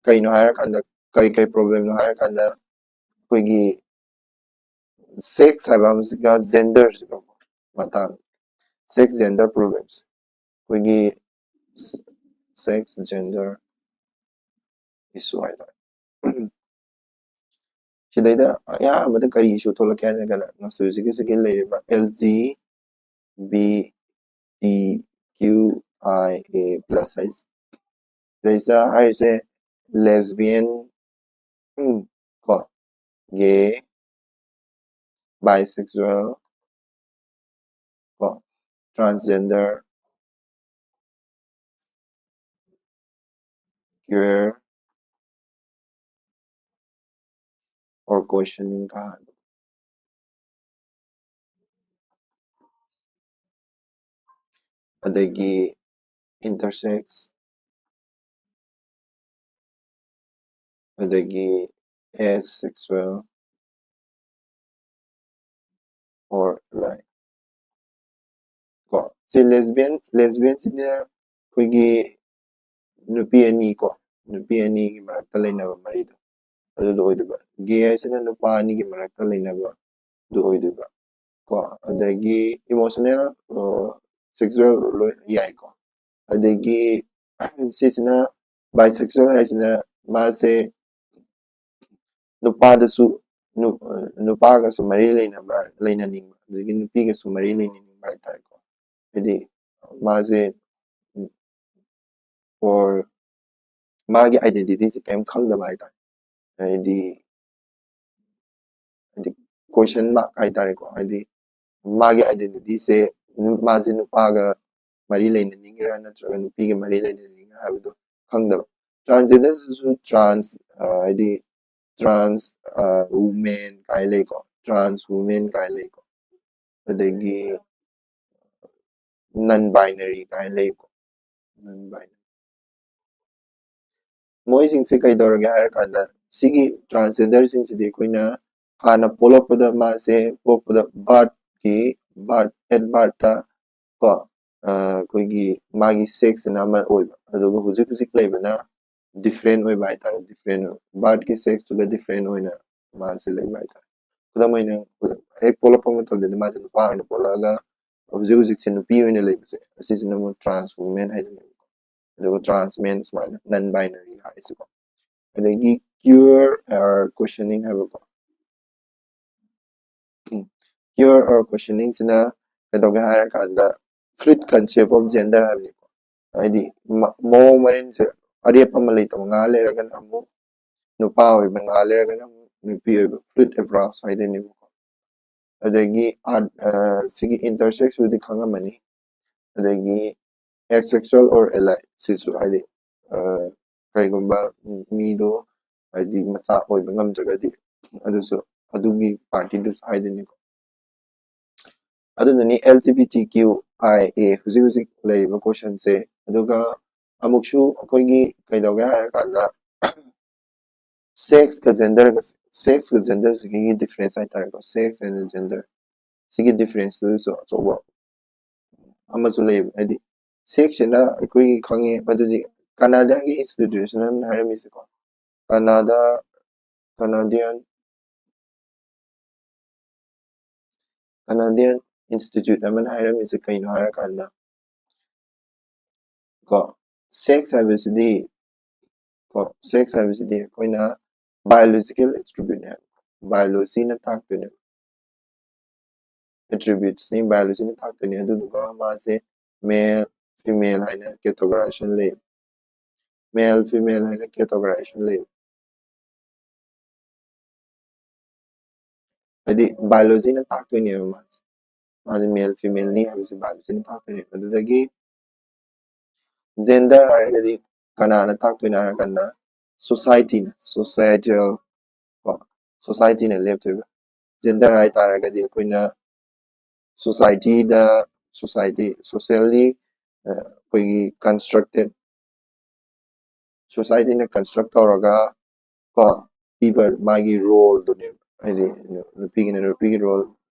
ꯀꯩꯅꯣ ꯍꯥꯏꯔꯀꯥꯟꯗ, ꯀꯩ ꯀꯩ ꯄ꯭ꯔꯣꯕ꯭ꯂꯦꯝꯅꯣ ꯍꯥꯏꯔꯀꯥꯟꯗ, ꯑꯩꯈꯣꯏꯒꯤ ꯁꯦꯛꯁ ꯍꯥꯏꯕ ꯑꯃꯁꯤꯒ ꯖꯦꯟꯗꯔꯁꯤꯒ ꯃꯇꯥꯡ, ꯁꯦꯛꯁ ꯖꯦꯟꯗꯔ ꯄ꯭ꯔꯣꯕ꯭ꯂꯦꯝꯁꯦ, ꯑꯩꯈꯣꯏꯒꯤ ꯁꯦꯛꯁ ꯖꯦꯟꯗꯔ ꯏꯁꯨ ꯍꯥꯏꯇꯥꯔꯦ꯫ ꯁꯤꯗꯩꯗ ꯑꯌꯥꯝꯕꯗ ꯀꯔꯤ ꯏꯁꯨ ꯊꯣꯛꯂꯛꯀꯦ ꯍꯥꯏꯔꯒꯅ, ꯉꯁꯤ ꯍꯧꯖꯤꯛꯀꯤ ꯍꯧꯖꯤꯛꯀꯤ ꯂꯩꯔꯤꯕ L G B T Q I A plus ꯍꯥꯏꯁꯦ, ꯁꯤꯗꯩꯁꯤꯗ ꯍꯥꯏꯔꯤꯁꯦ ꯂꯦꯁꯕꯤꯌꯟ, ꯎꯝ, ꯀꯣ, ꯒꯦ, ꯕꯥꯏꯁꯦꯛꯁꯨꯋꯦꯜ, ꯀꯣ, ꯇ꯭ꯔꯥꯟꯁꯖꯦꯟꯗꯔ, ꯀ꯭ꯌꯨꯌꯔ ꯑꯣꯔ ꯀꯣꯏꯁꯟꯅꯤꯡ ꯀꯥ ꯍꯥꯏꯕ, ꯑꯗꯒꯤ ꯏꯟꯇꯔꯁꯦꯛꯁ, ꯑꯗꯒꯤ ꯑꯦꯁꯦꯛꯁꯨꯋꯦꯜ ꯑꯣꯔ ꯂꯥꯏꯛ, ꯀꯣ, ꯁꯤ ꯂꯦꯁꯕꯤꯌꯟ, ꯂꯦꯁꯕꯤꯌꯟꯁꯤꯅ ꯑꯩꯈꯣꯏꯒꯤ ꯅꯨꯄꯤ ꯑꯅꯤ ꯀꯣ, ꯅꯨꯄꯤ ꯑꯅꯤꯒꯤ ꯃꯔꯛꯇ ꯂꯩꯅꯕ ꯃꯔꯤꯗꯣ, ꯑꯗꯨꯗꯣ ꯑꯣꯏꯗꯣꯏꯕ꯫ ꯒꯦ ꯍꯥꯏꯁꯤꯅ ꯅꯨꯄꯥ ꯑꯅꯤꯒꯤ ꯃꯔꯛꯇ ꯂꯩꯅꯕ ꯑꯗꯨ ꯑꯣꯏꯗꯣꯏꯕ ꯀꯣ꯫ ꯑꯗꯒꯤ ꯏꯃꯣꯁꯅꯦꯜ, ꯁꯦꯛꯁꯨꯋꯦꯜ ꯂꯣꯏ ꯌꯥꯏꯀꯣ꯫ ꯑꯗꯒꯤ ꯁꯤꯁꯤꯅ ꯕꯥꯏꯁꯦꯛꯁꯨꯋꯦꯜ ꯍꯥꯏꯁꯤꯅ ꯃꯥꯁꯦ ꯅꯨꯄꯥꯗꯁꯨ, ꯅꯨ- ꯅꯨꯄꯥꯒꯁꯨ ꯃꯔꯤ ꯂꯩꯅꯕ, ꯂꯩꯅꯅꯤꯡꯕ, ꯑꯗꯒꯤ ꯅꯨꯄꯤꯒꯁꯨ ꯃꯔꯤ ꯂꯩꯅꯅꯤꯡꯕ ꯍꯥꯏꯇꯥꯔꯦꯀꯣ꯫ ꯍꯥꯏꯗꯤ ꯃꯥꯁꯦ ꯑꯣꯔ ꯃꯥꯒꯤ ꯑꯥꯏꯗꯦꯟꯇꯤꯇꯤꯁꯦ ꯀꯔꯤꯝ ꯈꯪꯗꯕ ꯍꯥꯏꯇꯥꯔꯦ꯫ ꯍꯥꯏꯗꯤ, ꯍꯥꯏꯗꯤ ꯀꯣꯏꯁꯟ ꯃꯥꯔꯛ ꯍꯥꯏꯇꯥꯔꯦꯀꯣ꯫ ꯍꯥꯏꯗꯤ ꯃꯥꯒꯤ ꯑꯥꯏꯗꯦꯟꯇꯤꯇꯤꯁꯦ ꯃꯥꯁꯦ ꯅꯨꯄꯥꯒ ꯃꯔꯤ ꯂꯩꯅꯅꯤꯡꯉꯤꯔꯥ ꯅꯠꯇ꯭ꯔꯒ ꯅꯨꯄꯤꯒ ꯃꯔꯤ ꯂꯩꯅꯅꯤꯡꯉꯤꯔꯥ ꯍꯥꯏꯕꯗꯣ ꯈꯪꯗꯕ꯫ Transgenderꯁꯤꯁꯨ trans, ꯑ, ꯍꯥꯏꯗꯤ trans, ꯑ, women ꯀꯥꯏ ꯂꯩꯀꯣ, trans women ꯀꯥꯏ ꯂꯩꯀꯣ, ꯑꯗꯒꯤ non binary ꯀꯥꯏ ꯂꯩꯀꯣ, non binary꯫ ꯃꯣꯏꯁꯤꯡꯁꯦ ꯀꯩꯗꯧꯔꯒꯦ ꯍꯥꯏꯔꯀꯥꯟꯗ, ꯁꯤꯒꯤ transgenderꯁꯤꯡꯁꯤꯗꯤ ꯑꯩꯈꯣꯏꯅ ꯍꯥꯟꯅ ꯄꯣꯛꯂꯛꯄꯗ ꯃꯥꯁꯦ, ꯄꯣꯛꯄꯗ birthꯀꯤ, birth, at birthꯇ ꯀꯣ, ꯑ, ꯑꯩꯈꯣꯏꯒꯤ ꯃꯥꯒꯤ sexꯁꯤꯅ ꯑꯃ ꯑꯣꯏꯕ, ꯑꯗꯨꯒ ꯍꯧꯖꯤꯛ ꯍꯧꯖꯤꯛ ꯂꯩꯕꯅ different ꯑꯣꯏꯕ ꯍꯥꯏꯇꯥꯔꯦ, different ꯑꯣꯏꯕ, birthꯀꯤ sexꯇꯨꯒ different ꯑꯣꯏꯅ ꯃꯥꯁꯦ ꯂꯩꯕ ꯍꯥꯏꯇꯥꯔꯦ꯫ ꯈꯨꯗꯝ ꯑꯣꯏꯅ, ꯍꯦꯛ ꯄꯣꯛꯂꯛꯄ ꯃꯇꯝꯗꯗꯤ ꯃꯥꯁꯦ ꯅꯨꯄꯥ ꯑꯣꯏꯅ ꯄꯣꯛꯂꯛꯑꯒ ꯍꯧꯖꯤꯛ ꯍꯧꯖꯤꯛꯁꯦ ꯅꯨꯄꯤ ꯑꯣꯏꯅ ꯂꯩꯕꯁꯦ, ꯑꯁꯤꯁꯤꯅ ꯑꯃꯨꯛ trans women ꯍꯥꯏꯗꯣꯏꯅꯦꯕꯀꯣ꯫ ꯑꯗꯨꯒ trans men ꯁꯨꯃꯥꯏꯅ non binary ꯍꯥꯏꯁꯤꯀꯣ꯫ ꯑꯗꯒꯤ queer or questioning ꯍꯥꯏꯕꯀꯣ꯫ ꯎꯝ, queer or questioningꯁꯤꯅ ꯀꯩꯗꯧꯒꯦ ꯍꯥꯏꯔꯀꯥꯟꯗ fluid concept of gender ꯍꯥꯏꯕꯅꯤꯀꯣ꯫ ꯍꯥꯏꯗꯤ ꯃ-, ꯃꯑꯣꯡ ꯃꯔꯤꯟꯁꯦ ꯑꯔꯦꯞꯄ ꯑꯃ ꯂꯩꯇꯕ, ꯉꯥꯏꯍꯥꯛ ꯂꯩꯔꯒꯅ ꯑꯃꯨꯛ ꯅꯨꯄꯥ ꯑꯣꯏꯕ, ꯉꯥꯏꯍꯥꯛ ꯂꯩꯔꯒꯅ ꯑꯃꯨꯛ ꯅꯨꯄꯤ ꯑꯣꯏꯕ, fluid approach ꯍꯥꯏꯗꯣꯏꯅꯦꯕꯀꯣ꯫ ꯑꯗꯒꯤ art, ꯑ, ꯁꯤꯒꯤ intersexꯁꯤꯕꯨꯗꯤ ꯈꯪꯉꯝꯃꯅꯤ꯫ ꯑꯗꯒꯤ asexual or ally ꯁꯤꯁꯨ ꯍꯥꯏꯗꯤ, ꯑ, ꯀꯩꯒꯨꯝꯕ ꯃꯤꯗꯣ ꯍꯥꯏꯗꯤ ꯃꯆꯥ ꯑꯣꯏꯕ ꯉꯝꯗ꯭ꯔꯒꯗꯤ ꯑꯗꯨꯁꯨ ꯑꯗꯨꯒꯤ partyꯗꯨꯁꯨ ꯍꯥꯏꯗꯣꯏꯅꯤꯀꯣ꯫ ꯑꯗꯨꯅꯅꯤ LGBTQIA ꯍꯧꯖꯤꯛ ꯍꯧꯖꯤꯛ ꯂꯩꯔꯤꯕ questionꯁꯦ꯫ ꯑꯗꯨꯒ ꯑꯃꯨꯛꯁꯨ ꯑꯩꯈꯣꯏꯒꯤ ꯀꯩꯗꯧꯒꯦ ꯍꯥꯏꯔꯀꯥꯟꯗ sexꯀ genderꯒ, sexꯀ genderꯁꯤꯒꯤ difference ꯍꯥꯏꯇꯥꯔꯦꯀꯣ, sex and gender ꯁꯤꯒꯤ differenceꯇꯨꯁꯨ ꯑꯆꯧꯕ ꯑꯃꯁꯨ ꯂꯩꯌꯦꯕ꯫ ꯍꯥꯏꯗꯤ sexꯁꯤꯅ ꯑꯩꯈꯣꯏꯒꯤ ꯈꯪꯉꯦ, ꯃꯗꯨꯗꯤ ꯀꯅꯥꯗꯥꯒꯤ institution ꯑꯃꯅ ꯍꯥꯏꯔꯝꯃꯤꯁꯦꯀꯣ, ꯀꯅꯥꯗꯥ, Canadian, Canadian institute ꯑꯃꯅ ꯍꯥꯏꯔꯝꯃꯤꯁꯦ ꯀꯩꯅꯣ ꯍꯥꯏꯔꯀꯥꯟꯗ, ꯀꯣ, sex ꯍꯥꯏꯕꯁꯤꯗꯤ, ꯀꯣ, sex ꯍꯥꯏꯕꯁꯤꯗꯤ ꯑꯩꯈꯣꯏꯅ biological attributeꯅꯦ ꯍꯥꯏꯕ, biologyꯅ ꯇꯥꯛꯇꯣꯏꯅꯦꯕ, attributesꯅꯤ, biologyꯅ ꯇꯥꯛꯇꯣꯏꯅꯦ꯫ ꯑꯗꯨꯗꯨꯒ ꯃꯥꯁꯦ male, female ꯍꯥꯏꯅ categorization ꯂꯩ, male, female ꯍꯥꯏꯅ categorization ꯂꯩ꯫ ꯍꯥꯏꯗꯤ biologyꯅ ꯇꯥꯛꯇꯣꯏꯅꯦꯕ ꯃꯥꯁꯦ꯫ ꯃꯥꯁꯦ male female ꯅꯤ ꯍꯥꯏꯕꯁꯦ biology ꯅ ꯇꯥꯛꯇꯣꯏꯅꯦ꯫ ꯑꯗꯨꯗꯒꯤ gender ꯍꯥꯏꯔꯒꯗꯤ ꯀꯅꯥꯅ ꯇꯥꯛꯇꯣꯏꯅꯣ ꯍꯥꯏꯔꯀꯥꯟꯗ society ꯅ, societal ꯀꯣ, society ꯅ ꯂꯦꯞꯇꯣꯏꯕ꯫ Gender ꯍꯥꯏ ꯇꯥꯔꯒꯗꯤ ꯑꯩꯈꯣꯏꯅ society ꯗ, society, socially ꯑꯩꯈꯣꯏꯒꯤ constructed, society ꯅ construct ꯇꯧꯔꯒ ꯀꯣ ꯄꯤꯕ ꯃꯥꯒꯤ role ꯗꯨꯅꯦꯕ꯫ ꯍꯥꯏꯗꯤ ꯅꯨꯄꯤꯒꯤꯅ ꯅꯨꯄꯤꯒꯤ role,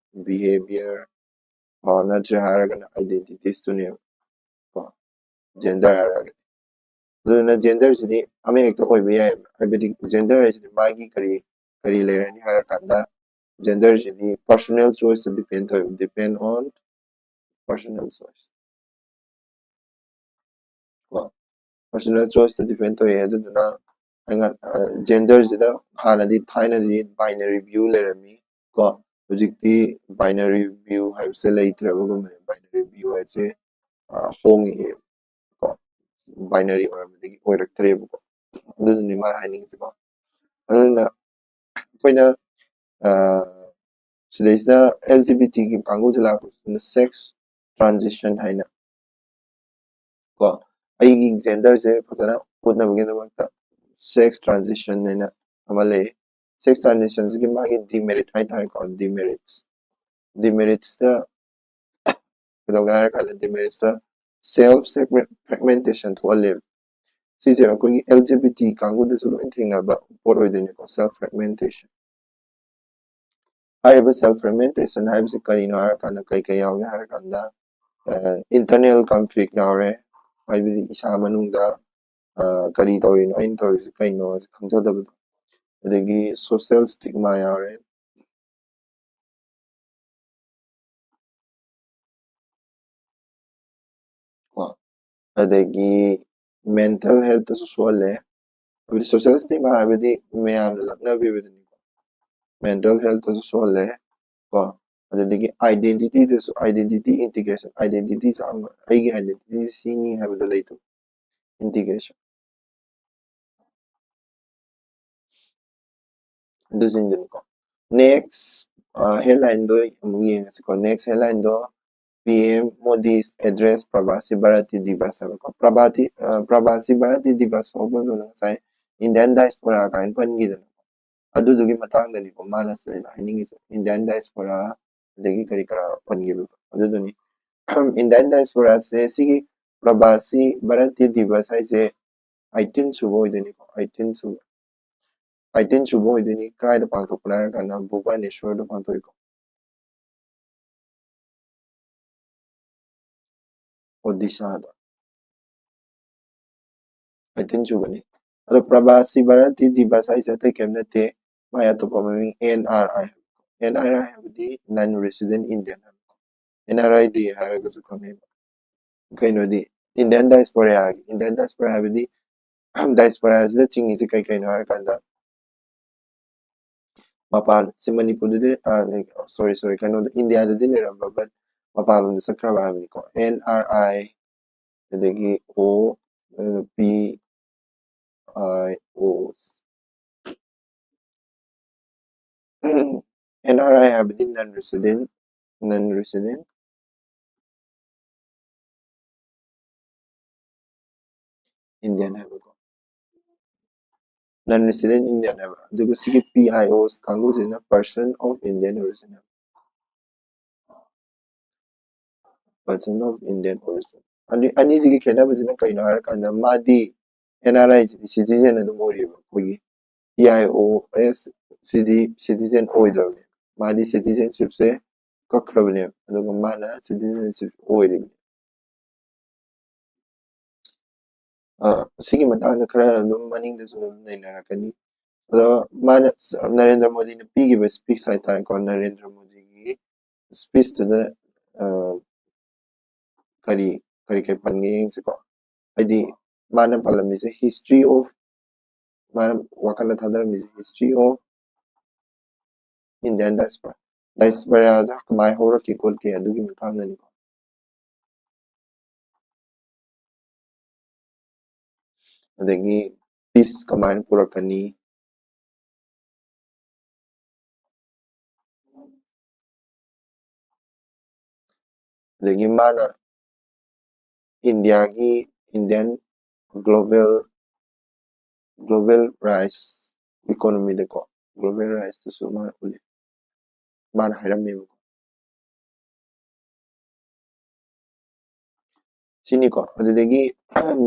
behavior ꯀꯣ, ꯅꯠꯇ꯭ꯔꯦ ꯍꯥꯏꯔꯒꯅ identities ꯇꯨꯅꯦꯕ ꯀꯣ gender ꯍꯥꯏꯔꯒꯗꯤ꯫ ꯑꯗꯨꯅ gender ꯁꯤꯗꯤ ꯑꯃ ꯍꯦꯛꯇ ꯑꯣꯏꯕ ꯌꯥꯏꯑꯕ꯫ ꯍꯥꯏꯕꯗꯤ gender ꯍꯥꯏꯁꯤꯗꯤ ꯃꯥꯒꯤ ꯀꯔꯤ ꯀꯔꯤ ꯂꯩꯔꯅꯤ ꯍꯥꯏꯔꯀꯥꯟꯗ gender ꯁꯤꯗꯤ personal choice ꯇ depend ꯇꯧꯋꯦꯕ, depend on personal choice ꯀꯣ꯫ Personal choice ꯇ depend ꯇꯧꯋꯦ꯫ ꯑꯗꯨꯗꯨꯅ ꯑꯩꯅ gender ꯁꯤꯗ ꯍꯥꯟꯅꯗꯤ, ꯊꯥꯏꯅꯗꯤ binary view ꯂꯩꯔꯝꯃꯤ ꯀꯣ꯫ ꯍꯧꯖꯤꯛꯇꯤ binary view ꯍꯥꯏꯕꯁꯦ ꯂꯩꯇ꯭ꯔꯕꯒꯨꯝꯕꯅꯦ꯫ Binary view ꯍꯥꯏꯁꯦ ꯑ, ꯍꯣꯡꯉꯛꯑꯦ ꯀꯣ, binary ꯑꯣꯏꯔꯝꯕꯗꯒꯤ ꯑꯣꯏꯔꯛꯇ꯭ꯔꯦꯕꯀꯣ꯫ ꯑꯗꯨꯗꯨꯅꯤ ꯃꯥ ꯍꯥꯏꯅꯤꯡꯉꯤꯁꯦꯀꯣ꯫ ꯑꯗꯨꯅ ꯑꯩꯈꯣꯏꯅ ꯑ, ꯁꯤꯗꯩꯁꯤꯗ L G B T ꯒꯤ ꯀꯥꯡꯕꯨꯁꯦ ꯂꯥꯛꯄꯁꯤꯅ sex transition ꯍꯥꯏꯅ ꯀꯣ, ꯑꯩꯒꯤ gender ꯁꯦ ꯐꯖꯅ ꯎꯠꯅꯕꯒꯤꯗꯃꯛꯇ sex transition ꯍꯥꯏꯅ ꯑꯃ ꯂꯩ꯫ Sex transition ꯁꯤꯒꯤ ꯃꯥꯒꯤ demerit ꯍꯥꯏꯇꯥꯔꯦꯀꯣ, demerits, demerits ꯇ ꯀꯩꯗꯧꯒꯦ ꯍꯥꯏꯔ ꯀꯥꯟꯗ demerits ꯇ self fragmentation ꯊꯣꯛꯍꯜꯂꯦꯕ꯫ ꯁꯤꯁꯦ ꯑꯩꯈꯣꯏꯒꯤ L G B T ꯀꯥꯡꯕꯨꯗꯁꯨ ꯂꯣꯏ ꯊꯦꯡꯅꯕ ꯄꯣꯠ ꯑꯣꯏꯗꯣꯏꯅꯤꯀꯣ, self fragmentation꯫ ꯍꯥꯏꯔꯤꯕ self fragmentation ꯍꯥꯏꯕꯁꯤ ꯀꯔꯤꯅꯣ ꯍꯥꯏꯔꯀꯥꯟꯗ, ꯀꯩ ꯀꯩ ꯌꯥꯎꯒꯦ ꯍꯥꯏꯔꯀꯥꯟꯗ, internal conflict ꯌꯥꯎꯔꯦ, ꯍꯥꯏꯕꯗꯤ ꯏꯁꯥ ꯃꯅꯨꯡꯗ ꯀꯔꯤ ꯇꯧꯔꯤꯅꯣ, ꯑꯩꯅ ꯇꯧꯔꯤꯁꯤ ꯀꯩꯅꯣ ꯈꯪꯖꯗꯕꯗꯣ꯫ ꯑꯗꯒꯤ social stigma ꯌꯥꯎꯔꯦ ꯀꯣ꯫ ꯑꯗꯒꯤ mental health ꯇꯁꯨ ꯁꯣꯛꯍꯜꯂꯦ꯫ ꯍꯥꯏꯕꯗꯤ social stigma ꯍꯥꯏꯕꯗꯤ ꯃꯌꯥꯝꯅ ꯂꯛꯅꯕꯤꯕꯗꯨꯅꯤꯀꯣ꯫ Mental health ꯇꯁꯨ ꯁꯣꯛꯍꯜꯂꯦ ꯀꯣ꯫ ꯑꯗꯨꯗꯒꯤ identity ꯗꯁꯨ, identity integration, identity ꯁꯦ ꯑꯩꯒꯤ identity ꯁꯤꯅꯤ ꯍꯥꯏꯕꯗꯣ ꯂꯩꯇꯕ, integration꯫ ꯑꯗꯨꯁꯤꯡꯗꯨꯅꯤꯀꯣ꯫ Next ꯍꯦꯗꯂꯥꯏꯟꯗꯣ ꯑꯃꯨꯛ ꯌꯦꯡꯉꯁꯤꯀꯣ꯫ Next ꯍꯦꯗꯂꯥꯏꯟꯗꯣ P M Modi's address Prabasi Bharati Divas ꯍꯥꯏꯕꯀꯣ꯫ ꯄ꯭ꯔꯚꯥꯇꯤ ꯄ꯭ꯔꯚꯥꯁꯤ ꯚꯥꯔꯇꯤ ꯗꯤꯕꯁ ꯍꯥꯏꯕꯗꯨꯅ ꯉꯁꯥꯏ ꯏꯟꯗꯤꯌꯥꯟ ꯗꯥꯏꯁꯄꯣꯔꯥ ꯀꯥꯏꯅ ꯄꯟꯈꯤꯗꯅ, ꯑꯗꯨꯗꯨꯒꯤ ꯃꯇꯥꯡꯗꯅꯤꯀꯣ ꯃꯥꯅ ꯁꯤꯗꯩꯗ ꯍꯥꯏꯅꯤꯡꯉꯤꯁꯦ꯫ ꯏꯟꯗꯤꯌꯥꯟ ꯗꯥꯏꯁꯄꯣꯔꯥ ꯑꯗꯒꯤ ꯀꯔꯤ ꯀꯔꯥ ꯄꯟꯈꯤꯕꯗꯣ ꯑꯗꯨꯗꯨꯅꯤ꯫ ꯏꯟꯗꯤꯌꯥꯟ ꯗꯥꯏꯁꯄꯣꯔꯥꯁꯦ ꯁꯤꯒꯤ ꯄ꯭ꯔꯚꯥꯁꯤ ꯚꯥꯔꯇꯤ ꯗꯤꯕꯁ ꯍꯥꯏꯁꯦ ꯑꯩꯇꯤꯟ ꯁꯨꯕ ꯑꯣꯏꯗꯣꯏꯅꯤꯀꯣ꯫ ꯑꯩꯇꯤꯟ ꯁꯨꯕ ꯑꯩꯇꯤꯟ ꯁꯨꯕ ꯑꯣꯏꯗꯣꯏꯅꯤ꯫ ꯀꯗꯥꯏꯗ ꯄꯥꯡꯊꯣꯛꯄꯅꯣ ꯍꯥꯏꯔ ꯀꯥꯟꯗ ꯚꯨꯕꯅꯦꯁꯣꯔꯗ ꯄꯥꯡꯊꯣꯛꯏꯀꯣ, ꯑꯣꯗꯤꯁꯥꯗ꯫ ꯑꯩꯇꯤꯟ ꯁꯨꯕꯅꯤ꯫ ꯑꯗꯣ ꯄ꯭ꯔꯚꯥꯁꯤ ꯚꯥꯔꯇꯤ ꯗꯤꯕꯁ ꯍꯥꯏꯁꯦ ꯑꯇꯩ ꯀꯔꯤꯝ ꯅꯠꯇꯦ, ꯃꯥꯏ ꯑꯇꯣꯞꯄ ꯃꯃꯤꯡ N R I꯫ N R I ꯍꯥꯏꯕꯗꯤ non resident Indian ꯍꯥꯏꯕꯀꯣ꯫ N R I D ꯍꯥꯏꯔꯒꯁꯨ ꯈꯪꯅꯩꯕ꯫ ꯀꯩꯅꯣꯗꯤ ꯏꯟꯗꯤꯌꯥꯟ ꯗꯥꯏꯁꯄꯣꯔꯥꯒꯤ, ꯏꯟꯗꯤꯌꯥꯟ ꯗꯥꯏꯁꯄꯣꯔꯥ ꯍꯥꯏꯕꯗꯤ ꯗꯥꯏꯁꯄꯣꯔꯥꯁꯤꯗ ꯆꯤꯡꯉꯤꯁꯦ ꯀꯩ ꯀꯩꯅꯣ ꯍꯥꯏꯔꯀꯥꯟꯗ ꯃꯄꯥꯟ ꯁꯤ ꯃꯅꯤꯄꯨꯔꯗꯗꯤ, ꯁꯣꯔꯤ ꯁꯣꯔꯤ, ꯀꯩꯅꯣꯗ, ꯏꯟꯗꯤꯌꯥꯗꯗꯤ ꯂꯩꯔꯝꯕ, but ꯃꯄꯥꯟꯂꯣꯝꯗ ꯆꯠꯈ꯭ꯔꯕ ꯍꯥꯏꯕꯅꯤꯀꯣ꯫ N R I ꯑꯗꯒꯤ O P I O N R I ꯍꯥꯏꯕꯗꯤ non resident, non resident Indian ꯍꯥꯏꯕꯀꯣ, non resident Indian ꯍꯥꯏꯕ꯫ ꯑꯗꯨꯒ ꯁꯤꯒꯤ P I Os ꯀꯥꯡꯕꯨꯁꯤꯅ person of Indian origin ꯍꯥꯏꯕ꯫ Person of Indian origin꯫ ꯑꯅꯤ ꯑꯅꯤꯁꯤꯒꯤ ꯈꯦꯠꯅꯕꯁꯤꯅ ꯀꯩꯅꯣ ꯍꯥꯏꯔꯀꯥꯟꯗ ꯃꯥꯗꯤ N R I CD citizen ꯑꯗꯨꯝ ꯑꯣꯏꯔꯤꯕ, ꯑꯩꯈꯣꯏꯒꯤ P I O S CD citizen ꯑꯣꯏꯗ꯭ꯔꯕꯅꯦ꯫ ꯃꯥꯗꯤ citizenship ꯁꯦ ꯀꯛꯈ꯭ꯔꯕꯅꯦꯕ, ꯑꯗꯨꯒ ꯃꯥꯅ citizenship ꯑꯣꯏꯔꯤꯕꯅꯦ꯫ ꯑ, ꯁꯤꯒꯤ ꯃꯇꯥꯡꯗ ꯈꯔ ꯑꯗꯨꯝ ꯃꯅꯤꯡꯗꯁꯨ ꯑꯗꯨꯝ ꯅꯩꯅꯔꯛꯀꯅꯤ꯫ ꯑꯗꯣ ꯃꯥꯅ, ꯅꯔꯦꯟꯗ꯭ꯔ ꯃꯣꯗꯤꯅ ꯄꯤꯈꯤꯕ speech ꯍꯥꯏꯇꯥꯔꯦꯀꯣ, ꯅꯔꯦꯟꯗ꯭ꯔ ꯃꯣꯗꯤꯒꯤ speech ꯇꯨꯗ, ꯑ, ꯀꯔꯤ ꯀꯔꯤ ꯀꯔꯤ ꯄꯟꯒꯦ ꯌꯦꯡꯁꯤꯀꯣ꯫ ꯍꯥꯏꯗꯤ ꯃꯥꯅ ꯄꯜꯂꯝꯃꯤꯁꯦ history of, ꯃꯥꯅ ꯋꯥꯈꯜꯗ ꯊꯥꯗꯔꯝꯃꯤꯁꯦ history of Indian diaspora, diaspora ꯁꯦ ꯀꯃꯥꯏꯅ ꯍꯧꯔꯛꯀꯦ ꯈꯣꯠꯀꯦ ꯑꯗꯨꯒꯤ ꯃꯇꯥꯡꯗꯅꯤꯀꯣ꯫ ꯑꯗꯒꯤ peace ꯀꯃꯥꯏꯅ ꯄꯨꯔꯛꯀꯅꯤ, ꯑꯗꯒꯤ ꯃꯥꯅ ꯏꯟꯗꯤꯌꯥꯒꯤ, ꯏꯟꯗꯤꯌꯥꯟ ꯒ꯭ꯂꯣꯕꯦꯜ ꯒ꯭ꯂꯣꯕꯦꯜ ꯔꯥꯏꯁ ꯏꯀꯣꯅꯣꯃꯤꯗꯀꯣ, ꯒ꯭ꯂꯣꯕꯦꯜ ꯔꯥꯏꯁꯇꯨꯁꯨ ꯃꯥꯅ ꯎꯠꯂꯤ, ꯃꯥꯅ ꯍꯥꯏꯔꯝꯃꯦꯕꯀꯣ꯫ ꯁꯤꯅꯤꯀꯣ꯫ ꯑꯗꯨꯗꯒꯤ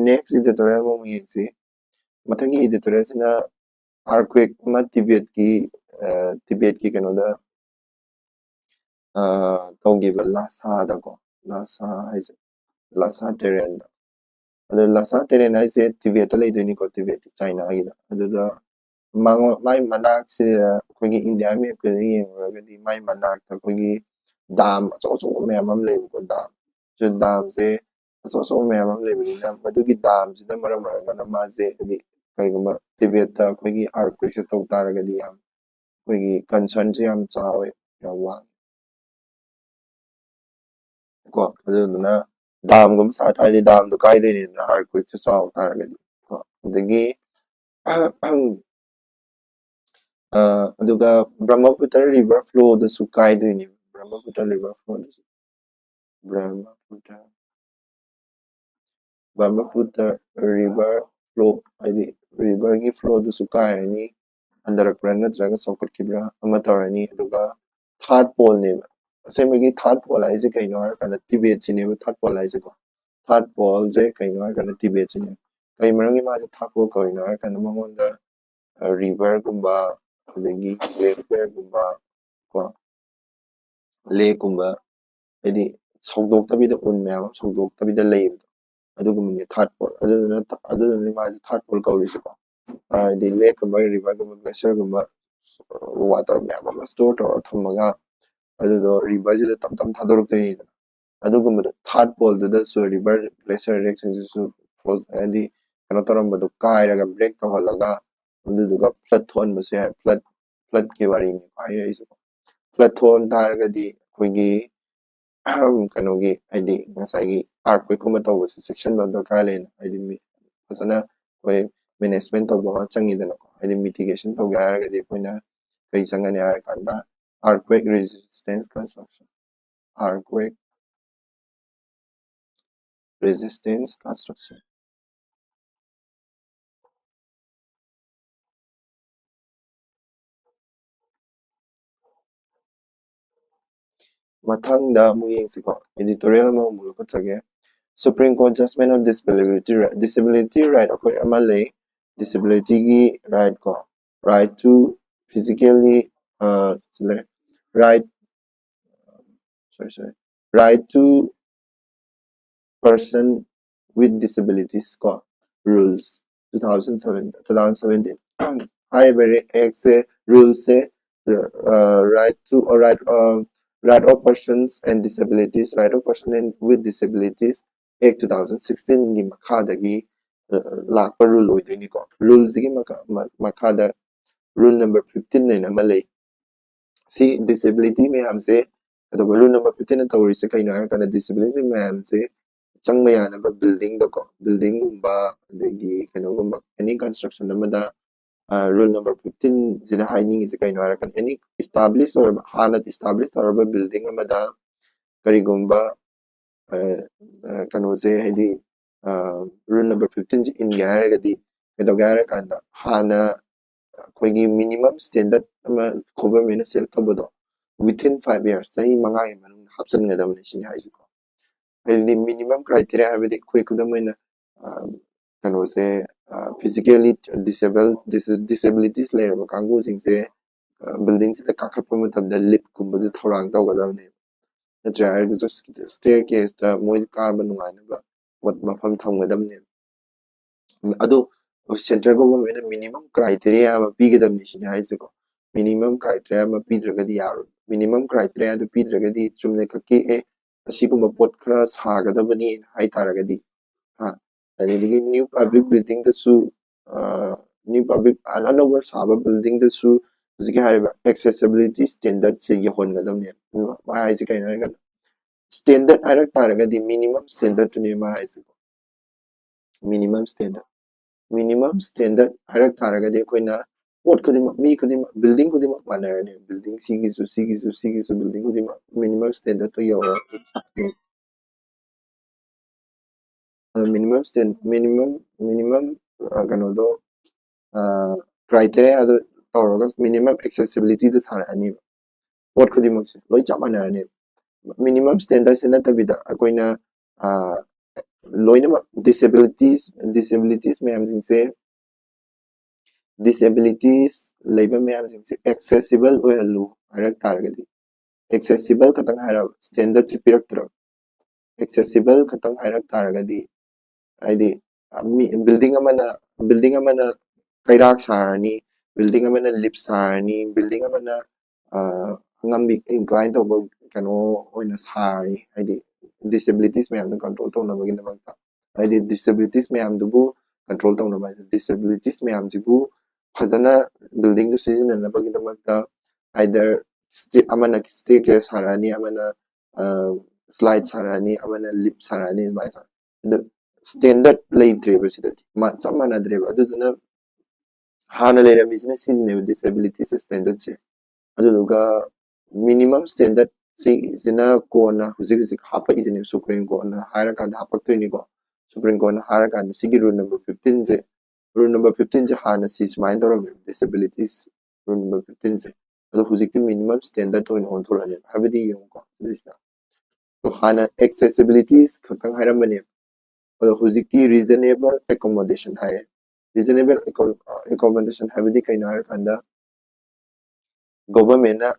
next editorial ꯑꯃꯃꯨꯛ ꯌꯦꯡꯁꯤ꯫ ꯃꯊꯪꯒꯤ editorialꯁꯤꯅ earthquake ꯑꯃ ꯇꯤꯕꯦꯠꯀꯤ, ꯑ, ꯇꯤꯕꯦꯠꯀꯤ ꯀꯩꯅꯣꯗ, ꯑ, ꯇꯧꯈꯤꯕ ꯂꯥꯁꯥꯗꯀꯣ, ꯂꯥꯁꯥ ꯍꯥꯏꯁꯦ, ꯂꯥꯁꯥ ꯇꯦꯔꯦꯟꯗ꯫ ꯑꯗꯣ ꯂꯥꯁꯥ ꯇꯦꯔꯦꯟ ꯍꯥꯏꯁꯦ ꯇꯤꯕꯦꯠꯇ ꯂꯩꯗꯣꯏꯅꯤꯀꯣ, ꯇꯤꯕꯦꯠ ꯆꯥꯏꯅꯥꯒꯤꯗ꯫ ꯑꯗꯨꯗ ꯃꯉꯣ-, ꯃꯥꯏ ꯃꯅꯥꯛꯁꯤꯗ ꯑꯩꯈꯣꯏꯒꯤ ꯏꯟꯗꯤꯌꯥ ꯃꯦꯞꯇꯨꯗ ꯌꯦꯡꯉꯨꯔꯒꯗꯤ ꯃꯥꯏ ꯃꯅꯥꯛꯇ ꯑꯩꯈꯣꯏꯒꯤ ꯗꯥꯝ ꯑꯆꯧ ꯑꯆꯧꯕ ꯃꯌꯥꯝ ꯑꯃ ꯂꯩꯕꯀꯣ, ꯗꯥꯝ꯫ ꯁꯤ ꯗꯥꯝꯁꯦ ꯑꯆꯧ ꯑꯆꯧꯕ ꯃꯌꯥꯝ ꯑꯃ ꯂꯩꯕꯅꯤꯅ ꯃꯗꯨꯒꯤ ꯗꯥꯝꯁꯤꯗ ꯃꯔꯝ ꯑꯣꯏꯔꯒꯅ ꯃꯥꯁꯦ ꯍꯥꯏꯗꯤ ꯀꯔꯤꯒꯨꯝꯕ ꯇꯤꯕꯦꯠꯇ ꯑꯩꯈꯣꯏꯒꯤ earthquakeꯁꯦ ꯇꯧ ꯇꯥꯔꯒꯗꯤ ꯌꯥꯝ ꯑꯩꯈꯣꯏꯒꯤ concernꯁꯦ ꯌꯥꯝ ꯆꯥꯎꯋꯦ, ꯌꯥꯝ ꯋꯥꯡꯉꯦ꯫ ꯀꯣ, ꯑꯗꯨꯗꯨꯅ ꯗꯥꯝꯒꯨꯝꯕ ꯁꯥ ꯇꯥꯔꯗꯤ ꯗꯥꯝꯗꯣ ꯀꯥꯏꯗꯣꯏꯅꯤꯗꯅ, earthquakeꯁꯨ ꯆꯥꯎ ꯇꯥꯔꯒꯗꯤ ꯀꯣ꯫ ꯑꯗꯒꯤ ꯑ, ꯑꯗꯨꯒ Brahmaputra river flowꯗꯁꯨ ꯀꯥꯏꯗꯣꯏꯅꯦꯕ, Brahmaputra river flowꯗꯁꯨ, Brahmaputra Brahmaputra river flow, ꯍꯥꯏꯗꯤ riverꯒꯤ flowꯗꯨꯁꯨ ꯀꯥꯏꯔꯅꯤ, ꯍꯟꯊꯔꯛꯄ꯭ꯔꯥ ꯅꯠꯇ꯭ꯔꯒ ꯆꯥꯎꯈꯠꯈꯤꯕ꯭ꯔꯥ ꯑꯃ ꯇꯧꯔꯅꯤ꯫ ꯑꯗꯨꯒ third poleꯅꯦꯕ꯫ ꯑꯁꯦꯡꯕꯒꯤ third pole ꯍꯥꯏꯁꯦ ꯀꯩꯅꯣ ꯍꯥꯏꯔꯀꯥꯟꯗ ꯇꯤꯕꯦꯠꯁꯤꯅꯦꯕ third pole ꯍꯥꯏꯁꯦꯀꯣ꯫ Third poleꯁꯦ ꯀꯩꯅꯣ ꯍꯥꯏꯔꯀꯥꯟꯗ ꯇꯤꯕꯦꯠꯁꯤꯅꯦ꯫ ꯀꯩ ꯃꯔꯝꯒꯤ ꯃꯥꯁꯦ third pole ꯀꯧꯔꯤꯅꯣ ꯍꯥꯏꯔꯀꯥꯟꯗ ꯃꯉꯣꯟꯗ, ꯑ, riverꯒꯨꯝꯕ, ꯑꯗꯒꯤ glacier ꯒꯨꯝꯕ, ꯀꯣ, lakeꯀꯨꯝꯕ, ꯍꯥꯏꯗꯤ ꯁꯧꯗꯣꯛꯇꯕꯤꯗ, ꯎꯟ ꯃꯌꯥꯝ ꯑꯃ ꯁꯧꯗꯣꯛꯇꯕꯤꯗ ꯂꯩꯕꯗꯣ, ꯑꯗꯨꯒꯨꯝꯕꯅꯤ third pole꯫ ꯑꯗꯨꯗꯨꯅ, ꯑꯗꯨꯗꯨꯅ ꯃꯥꯁꯦ third pole ꯀꯧꯔꯤꯁꯦꯀꯣ꯫ ꯍꯥꯏꯗꯤ lakeꯀꯨꯝꯕ, riverꯒꯨꯝꯕ, glacierꯒꯨꯝꯕ, water ꯃꯌꯥꯝ ꯑꯃ store ꯇꯧꯔꯒ ꯊꯝꯃꯒ, ꯑꯗꯨꯗꯣ riverꯁꯤꯗ ꯇꯞ ꯇꯞ ꯊꯥꯗꯣꯔꯛꯇꯣꯏꯅꯤꯗꯅ꯫ ꯑꯗꯨꯒꯨꯝꯕꯗꯣ third poleꯗꯨꯗꯁꯨ river glacier lakeꯁꯤꯡꯁꯤꯁꯨ ꯐꯣ-, ꯍꯥꯏꯗꯤ ꯀꯩꯅꯣ ꯇꯧꯔꯝꯕꯗꯣ ꯀꯥꯏꯔꯒ break ꯇꯧꯍꯜꯂꯒ, ꯑꯗꯨꯗꯨꯒ flood ꯊꯣꯛꯍꯟꯕꯁꯨ ꯌꯥꯏ꯫ Flood, floodꯀꯤ ꯋꯥꯔꯤꯅꯤ ꯍꯥꯏꯔꯛꯏꯁꯦꯀꯣ꯫ Flood ꯊꯣꯛꯍꯟ ꯇꯥꯔꯒꯗꯤ ꯑꯩꯈꯣꯏꯒꯤ ꯀꯩꯅꯣꯒꯤ, ꯍꯥꯏꯗꯤ ꯉꯁꯥꯏꯒꯤ earthquakeꯀꯨꯝꯕ ꯇꯧꯕꯁꯦ ꯆꯦꯛꯁꯤꯟꯕ ꯗꯔꯀꯥꯔ ꯂꯩ꯫ ꯍꯥꯏꯗꯤ ꯃꯤ ꯐꯖꯅ ꯑꯩꯈꯣꯏ management ꯇꯧꯕ ꯑꯃ ꯆꯪꯉꯤꯗꯅꯀꯣ꯫ ꯍꯥꯏꯗꯤ mitigation ꯇꯧꯒꯦ ꯍꯥꯏꯔꯒꯗꯤ ꯑꯩꯈꯣꯏꯅ ꯀꯩ ꯆꯪꯒꯅꯤ ꯍꯥꯏꯔꯀꯥꯟꯗ earthquake resistance construction, earthquake resistance construction. ꯃꯊꯪꯗ ꯑꯃꯨꯛ ꯌꯦꯡꯁꯤꯀꯣ, editorial ꯑꯃ ꯑꯃꯨꯛ ꯂꯧꯈꯠꯆꯒꯦ꯫ Supreme Court judgment on disability right, disability right ꯑꯩꯈꯣꯏ ꯑꯃ ꯂꯩ꯫ Disability ꯒꯤ right ꯀꯣ, right to physically, uh, right, sorry, sorry, right to person with disabilities ꯀꯣ, rules, two thousand seven, two thousand seventeen꯫ ꯍꯥꯏꯔꯤꯕ act say, rules say, uh, right to, or right, uh, right of persons and disabilities, right of person and with disabilities act two thousand sixteen ꯒꯤ ꯃꯈꯥꯗꯒꯤ, uh, ꯂꯥꯛꯄ rule ꯑꯣꯏꯗꯣꯏꯅꯤꯀꯣ꯫ Rules ꯁꯤꯒꯤ ꯃꯈꯥ-, ꯃ-, ꯃꯈꯥꯗ rule number fifteen ꯍꯥꯏꯅ ꯑꯃ ꯂꯩ꯫ ꯁꯤ disability ꯃꯌꯥꯝꯁꯦ, ꯑꯗꯨꯒ rule number fifteen ꯅ ꯇꯧꯔꯤꯁꯦ ꯀꯩꯅꯣ ꯍꯥꯏꯔꯀꯥꯟꯗ, disability ꯃꯌꯥꯝꯁꯦ ꯆꯪꯕ ꯌꯥꯅꯕ building ꯗꯀꯣ, building ꯒꯨꯝꯕ, ꯑꯗꯒꯤ ꯀꯩꯅꯣꯒꯨꯝꯕ, any construction ꯑꯃꯗ, ꯑ, rule number fifteen ꯁꯤꯗ ꯍꯥꯏꯅꯤꯡꯉꯤꯁꯦ ꯀꯩꯅꯣ ꯍꯥꯏꯔꯀꯥꯟꯗ, any established ꯑꯣꯏꯔꯕ, ꯍꯥꯟꯅ established ꯇꯧꯔꯕ building ꯑꯃꯗ ꯀꯔꯤꯒꯨꯝꯕ, ꯑ, ꯑ, ꯀꯩꯅꯣꯁꯦ, ꯍꯥꯏꯗꯤ, ꯑ, rule number fifteen ꯁꯦ ꯏꯟꯒꯦ ꯍꯥꯏꯔꯒꯗꯤ ꯀꯩꯗꯧꯒꯦ ꯍꯥꯏꯔꯀꯥꯟꯗ, ꯍꯥꯟꯅ ꯑꯩꯈꯣꯏꯒꯤ minimum standard ꯑꯃ government ꯅ set ꯇꯧꯕꯗꯣ, within five years, ꯆꯍꯤ ꯃꯉꯥꯒꯤ ꯃꯅꯨꯡꯗ ꯍꯥꯞꯆꯤꯟꯒꯗꯕꯅꯤ ꯁꯤꯅꯤ ꯍꯥꯏꯁꯤꯀꯣ꯫ ꯍꯥꯏꯗꯤ minimum criteria ꯍꯥꯏꯕꯗꯤ, ꯑꯩꯈꯣꯏ ꯈꯨꯗꯝ ꯑꯣꯏꯅ, ꯑ, ꯀꯩꯅꯣꯁꯦ, ꯑ, physically disable, dis-, disabilities ꯂꯩꯔꯕ ꯀꯥꯡꯕꯨꯁꯤꯡꯁꯦ, ꯑ, building ꯁꯤꯗ ꯀꯥꯈꯠꯄ ꯃꯇꯝꯗ lift ꯀꯨꯝꯕꯗ ꯊꯧꯔꯥꯡ ꯇꯧꯒꯗꯕꯅꯦꯕ꯫ ꯅꯠꯇ꯭ꯔꯦ ꯍꯥꯏꯔꯒꯁꯨ staircase ꯇ ꯃꯣꯏ ꯀꯥꯕ ꯅꯨꯡꯉꯥꯏꯅꯕ ꯄꯣꯠ, ꯃꯐꯝ ꯊꯝꯒꯗꯕꯅꯦꯕ꯫ ꯑꯗꯣ central government ꯅ minimum criteria ꯑꯃ ꯄꯤꯒꯗꯕꯅꯤ ꯁꯤꯅꯤ ꯍꯥꯏꯁꯦꯀꯣ꯫ Minimum criteria ꯑꯃ ꯄꯤꯗ꯭ꯔꯒꯗꯤ ꯌꯥꯔꯣꯏ꯫ Minimum criteria ꯗꯨ ꯄꯤꯗ꯭ꯔꯒꯗꯤ, ꯆꯨꯝꯅ ꯈꯛꯀꯤ, "ꯑꯦ, ꯑꯁꯤꯒꯨꯝꯕ ꯄꯣꯠ ꯈꯔ ꯁꯥꯒꯗꯕꯅꯤ" ꯍꯥꯏ ꯇꯥꯔꯒꯗꯤ, ꯍꯥ, ꯑꯗꯨꯗꯒꯤ new public building ꯗꯁꯨ, ꯑ, new public, ꯑ-, ꯑꯅꯧꯕ ꯁꯥꯕ building ꯗꯁꯨ ꯍꯧꯖꯤꯛꯀꯤ ꯍꯥꯏꯔꯤꯕ accessibility standard ꯁꯦ ꯌꯧꯍꯟꯒꯗꯕꯅꯦꯕ꯫ ꯑꯗꯨꯒ ꯃꯥ ꯍꯥꯏꯁꯦ ꯀꯩꯅꯣ ꯍꯥꯏꯔꯀꯥꯟꯗ, standard ꯍꯥꯏꯔꯛ ꯇꯥꯔꯒꯗꯤ minimum standard ꯇꯨꯅꯦ ꯃꯥ ꯍꯥꯏꯁꯦꯀꯣ꯫ Minimum standard, minimum standard ꯍꯥꯏꯔꯛ ꯇꯥꯔꯒꯗꯤ, ꯑꯩꯈꯣꯏꯅ ꯄꯣꯠ ꯈꯨꯗꯤꯡꯃꯛ, ꯃꯤ ꯈꯨꯗꯤꯡꯃꯛ, building ꯈꯨꯗꯤꯡꯃꯛ ꯃꯥꯟꯅꯔꯅꯤ꯫ Building ꯁꯤꯒꯤꯁꯨ, ꯁꯤꯒꯤꯁꯨ, ꯁꯤꯒꯤꯁꯨ building ꯈꯨꯗꯤꯡꯃꯛ minimum standard ꯇꯣ ꯌꯧꯔꯒ ꯃꯤꯅꯤꯃꯝ ꯁ꯭ꯇꯦꯟ ꯃꯤꯅꯤꯃꯝ ꯃꯤꯅꯤꯃꯝ ꯀꯩꯅꯣꯗꯣ, ꯀ꯭ꯔꯥꯏꯇꯦꯔꯤꯌꯥꯗꯣ ꯇꯧꯔꯒ ꯃꯤꯅꯤꯃꯝ ꯑꯦꯛꯁꯦꯁꯤꯕꯤꯂꯤꯇꯤꯗ ꯁꯥꯔꯛꯑꯅꯤꯕ꯫ ꯄꯣꯠ ꯈꯨꯗꯤꯡꯃꯛꯁꯦ ꯂꯣꯏ ꯆꯞ ꯃꯥꯟꯅꯔꯅꯤ꯫ ꯃꯤꯅꯤꯃꯝ ꯁ꯭ꯇꯦꯟꯗꯔꯠꯁꯦ ꯅꯠꯇꯕꯤꯗ ꯑꯩꯈꯣꯏꯅ ꯂꯣꯏꯅꯃꯛ ꯗꯤꯁꯦꯕꯤꯂꯤꯇꯤꯁ ꯗꯤꯁꯦꯕꯤꯂꯤꯇꯤꯁ ꯃꯌꯥꯝꯁꯤꯡꯁꯦ ꯗꯤꯁꯦꯕꯤꯂꯤꯇꯤꯁ ꯂꯩꯕ ꯃꯌꯥꯝꯁꯤꯡꯁꯦ ꯑꯦꯛꯁꯦꯁꯤꯕꯜ ꯑꯣꯏꯍꯜꯂꯨ ꯍꯥꯏꯔꯛ ꯇꯥꯔꯒꯗꯤ, ꯑꯦꯛꯁꯦꯁꯤꯕꯜ ꯈꯛꯇꯪ ꯍꯥꯏꯔꯕ, ꯁ꯭ꯇꯦꯟꯗꯔꯠꯁꯦ ꯄꯤꯔꯛꯇ꯭ꯔꯕ, ꯑꯦꯛꯁꯦꯁꯤꯕꯜ ꯈꯛꯇꯪ ꯍꯥꯏꯔꯛ ꯇꯥꯔꯒꯗꯤ, ꯍꯥꯏꯗꯤ ꯃꯤ ꯕꯤꯜꯗꯤꯡ ꯑꯃꯅ ꯕꯤꯜꯗꯤꯡ ꯑꯃꯅ ꯀꯩꯔꯥꯛ ꯁꯥꯔꯅꯤ, ꯕꯤꯜꯗꯤꯡ ꯑꯃꯅ ꯂꯤꯞ ꯁꯥꯔꯅꯤ, ꯕꯤꯜꯗꯤꯡ ꯑꯃꯅ ꯑꯉꯝꯕꯤ ꯏꯟꯀ꯭ꯂꯥꯏꯟ ꯇꯧꯕ ꯀꯩꯅꯣ ꯑꯣꯏꯅ ꯁꯥꯔꯅꯤ, ꯍꯥꯏꯗꯤ ꯗꯤꯁꯦꯕꯤꯂꯤꯇꯤꯁ ꯃꯌꯥꯝꯗꯣ ꯀꯟꯇ꯭ꯔꯣꯜ ꯇꯧꯅꯕꯒꯤꯗꯃꯛꯇ꯫ ꯍꯥꯏꯗꯤ ꯗꯤꯁꯦꯕꯤꯂꯤꯇꯤꯁ ꯃꯌꯥꯝꯗꯨꯕꯨ ꯀꯟꯇ꯭ꯔꯣꯜ ꯇꯧꯅꯕ ꯍꯥꯏꯁꯦ, ꯗꯤꯁꯦꯕꯤꯂꯤꯇꯤꯁ ꯃꯌꯥꯝꯁꯤꯕꯨ ꯐꯖꯅ ꯕꯤꯜꯗꯤꯡꯗꯨ ꯁꯤꯖꯤꯟꯅꯅꯕꯒꯤꯗꯃꯛꯇ ꯑꯥꯏꯗꯔ ꯑꯃꯅ ꯁ꯭ꯇꯦꯔꯀꯦꯁ ꯁꯥꯔꯛꯑꯅꯤ, ꯑꯃꯅ ꯁ꯭ꯂꯥꯏꯗ ꯁꯥꯔꯛꯑꯅꯤ, ꯑꯃꯅ ꯂꯤꯞ ꯁꯥꯔꯛꯑꯅꯤ, ꯑꯗꯨꯃꯥꯏꯅ ꯁꯥꯔꯛꯑꯅꯤ꯫ ꯑꯗꯨ ꯁ꯭ꯇꯦꯟꯗꯔꯠ ꯂꯩꯇ꯭ꯔꯦꯕ ꯁꯤꯗꯗꯤ, ꯆꯞ ꯃꯥꯟꯅꯗ꯭ꯔꯦꯕ꯫ ꯑꯗꯨꯗꯨꯅ ꯍꯥꯟꯅ ꯂꯩꯔꯝꯃꯤꯁꯤꯅ ꯁꯤꯁꯤꯅꯦꯕ, ꯗꯤꯁꯦꯕꯤꯂꯤꯇꯤꯁ ꯁ꯭ꯇꯦꯟꯗꯔꯠꯁꯦ꯫ ꯑꯗꯨꯗꯨꯒ ꯃꯤꯅꯤꯃꯝ ꯁ꯭ꯇꯦꯟꯗꯔꯠ ꯁꯤꯁꯤꯅ ꯀꯣꯟꯅ ꯍꯧꯖꯤꯛ ꯍꯧꯖꯤꯛ ꯍꯥꯞꯄꯛꯏꯁꯤꯅꯦꯕ, ꯁꯨꯄ꯭ꯔꯤꯝ ꯀꯣꯔꯠꯅ ꯍꯥꯏꯔꯀꯥꯟꯗ ꯍꯥꯞꯄꯛꯇꯣꯏꯅꯤꯀꯣ꯫ ꯁꯨꯄ꯭ꯔꯤꯝ ꯀꯣꯔꯠꯅ ꯍꯥꯏꯔꯀꯥꯟꯗ ꯁꯤꯒꯤ ꯔꯨꯜ ꯅꯝꯕꯔ ꯐꯤꯐꯇꯤꯟꯁꯦ, ꯔꯨꯜ ꯅꯝꯕꯔ ꯐꯤꯐꯇꯤꯟꯁꯦ ꯍꯥꯟꯅ ꯁꯤ ꯁꯨꯃꯥꯏꯅ ꯇꯧꯔꯝꯃꯦꯕ, ꯗꯤꯁꯦꯕꯤꯂꯤꯇꯤꯁ ꯔꯨꯜ ꯅꯝꯕꯔ ꯐꯤꯐꯇꯤꯟꯁꯦ꯫ ꯑꯗꯣ ꯍꯧꯖꯤꯛꯇꯤ ꯃꯤꯅꯤꯃꯝ ꯁ꯭ꯇꯦꯟꯗꯔꯠ ꯑꯣꯏꯅ ꯑꯣꯟꯊꯣꯔꯛꯑꯅꯦꯕ, ꯍꯥꯏꯕꯗꯤ ꯌꯦꯡꯉꯨꯀꯣ ꯁꯤꯗꯩꯁꯤꯗ꯫ ꯑꯗꯣ ꯍꯥꯟꯅ ꯑꯦꯛꯁꯦꯁꯤꯕꯤꯂꯤꯇꯤꯁ ꯈꯛꯇꯪ ꯍꯥꯏꯔꯝꯕꯅꯦꯕ, ꯑꯗꯣ ꯍꯧꯖꯤꯛꯇꯤ ꯔꯤꯖꯅꯦꯕꯜ ꯑꯦꯀꯣꯃꯣꯗꯦꯁꯟ ꯍꯥꯏꯌꯦ꯫ ꯔꯤꯖꯅꯦꯕꯜ ꯑꯦꯀꯣꯃꯣꯗꯦꯁꯟ ꯍꯥꯏꯕꯗꯤ ꯀꯩꯅꯣ ꯍꯥꯏꯔꯀꯥꯟꯗ, ꯒꯣꯚꯔꯟꯃꯦꯟꯅ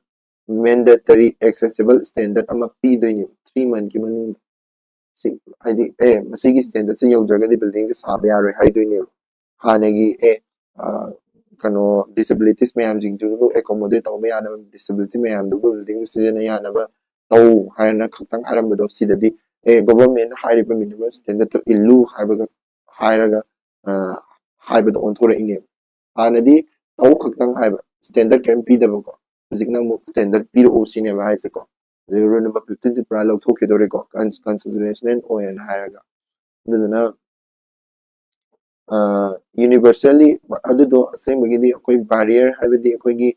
ꯃꯦꯟꯗꯦꯇꯔꯤ ꯑꯦꯛꯁꯦꯁꯤꯕꯜ ꯁ꯭ꯇꯦꯟꯗꯔꯠ ꯑꯃ ꯄꯤꯗꯣꯏꯅꯦꯕ ꯊ꯭ꯔꯤ ꯃꯟꯠꯀꯤ ꯃꯅꯨꯡꯗ꯫ ꯁꯤ ꯍꯥꯏꯗꯤ, ꯑꯦ, ꯃꯁꯤꯒꯤ ꯁ꯭ꯇꯦꯟꯗꯔꯠꯁꯦ ꯌꯧꯗ꯭ꯔꯒꯗꯤ ꯕꯤꯜꯗꯤꯡꯁꯦ ꯁꯥꯕ ꯌꯥꯔꯣꯏ ꯍꯥꯏꯗꯣꯏꯅꯦꯕ꯫ ꯍꯥꯟꯅꯒꯤ, ꯑꯦ, ꯀꯩꯅꯣ, ꯗꯤꯁꯦꯕꯤꯂꯤꯇꯤꯁ ꯃꯌꯥꯝꯁꯤꯡꯗꯨꯕꯨ ꯑꯦꯀꯣꯃꯣꯗꯦꯠ ꯇꯧꯕ ꯌꯥꯅꯕ, ꯗꯤꯁꯦꯕꯤꯂꯤꯇꯤ ꯃꯌꯥꯝꯗꯨꯕꯨ ꯕꯤꯜꯗꯤꯡꯗꯨ ꯁꯤꯖꯤꯟꯅ ꯌꯥꯅꯕ ꯇꯧ ꯍꯥꯏꯅ ꯈꯛꯇꯪ ꯍꯥꯏꯔꯝꯕꯗꯣ, ꯁꯤꯗꯗꯤ, ꯑꯦ, ꯒꯣꯚꯔꯟꯃꯦꯟꯅ ꯍꯥꯏꯔꯤꯕ ꯃꯤꯅꯤꯃꯝ ꯁ꯭ꯇꯦꯟꯗꯔꯠꯇꯣ ꯏꯜꯂꯨ ꯍꯥꯏꯕꯒ ꯍꯥꯏꯔꯒ, ꯍꯥꯏꯕꯗꯣ ꯑꯣꯟꯊꯣꯔꯛꯏꯅꯦꯕ꯫ ꯍꯥꯟꯅꯗꯤ ꯇꯧ ꯈꯛꯇꯪ ꯍꯥꯏꯕ, ꯁ꯭ꯇꯦꯟꯗꯔꯠ ꯀꯔꯤꯝ ꯄꯤꯗꯕꯀꯣ꯫ ꯍꯧꯖꯤꯛꯅ ꯑꯃꯨꯛ ꯁ꯭ꯇꯦꯟꯗꯔꯠ ꯄꯤꯔꯛꯑꯣ ꯁꯤꯅꯦꯕ ꯍꯥꯏꯁꯦꯀꯣ꯫ ꯍꯧꯖꯤꯛ ꯔꯨꯜ ꯅꯝꯕꯔ ꯐꯤꯐꯇꯤꯟꯁꯦ ꯄꯨꯔꯥ ꯂꯧꯊꯣꯛꯈꯤꯗꯣꯔꯦꯀꯣ, ꯀꯟꯁꯇꯤꯇ꯭ꯌꯨꯁꯅꯦꯜ ꯑꯣꯏꯌꯦꯅ ꯍꯥꯏꯔꯒ꯫ ꯑꯗꯨꯗꯨꯅ ꯌꯨꯅꯤꯚꯔꯁꯦꯜꯂꯤ, ꯑꯗꯨꯗꯣ ꯑꯁꯦꯡꯕꯒꯤꯗꯤ ꯑꯩꯈꯣꯏ ꯕꯦꯔꯤꯌꯔ ꯍꯥꯏꯕꯗꯤ ꯑꯩꯈꯣꯏꯒꯤ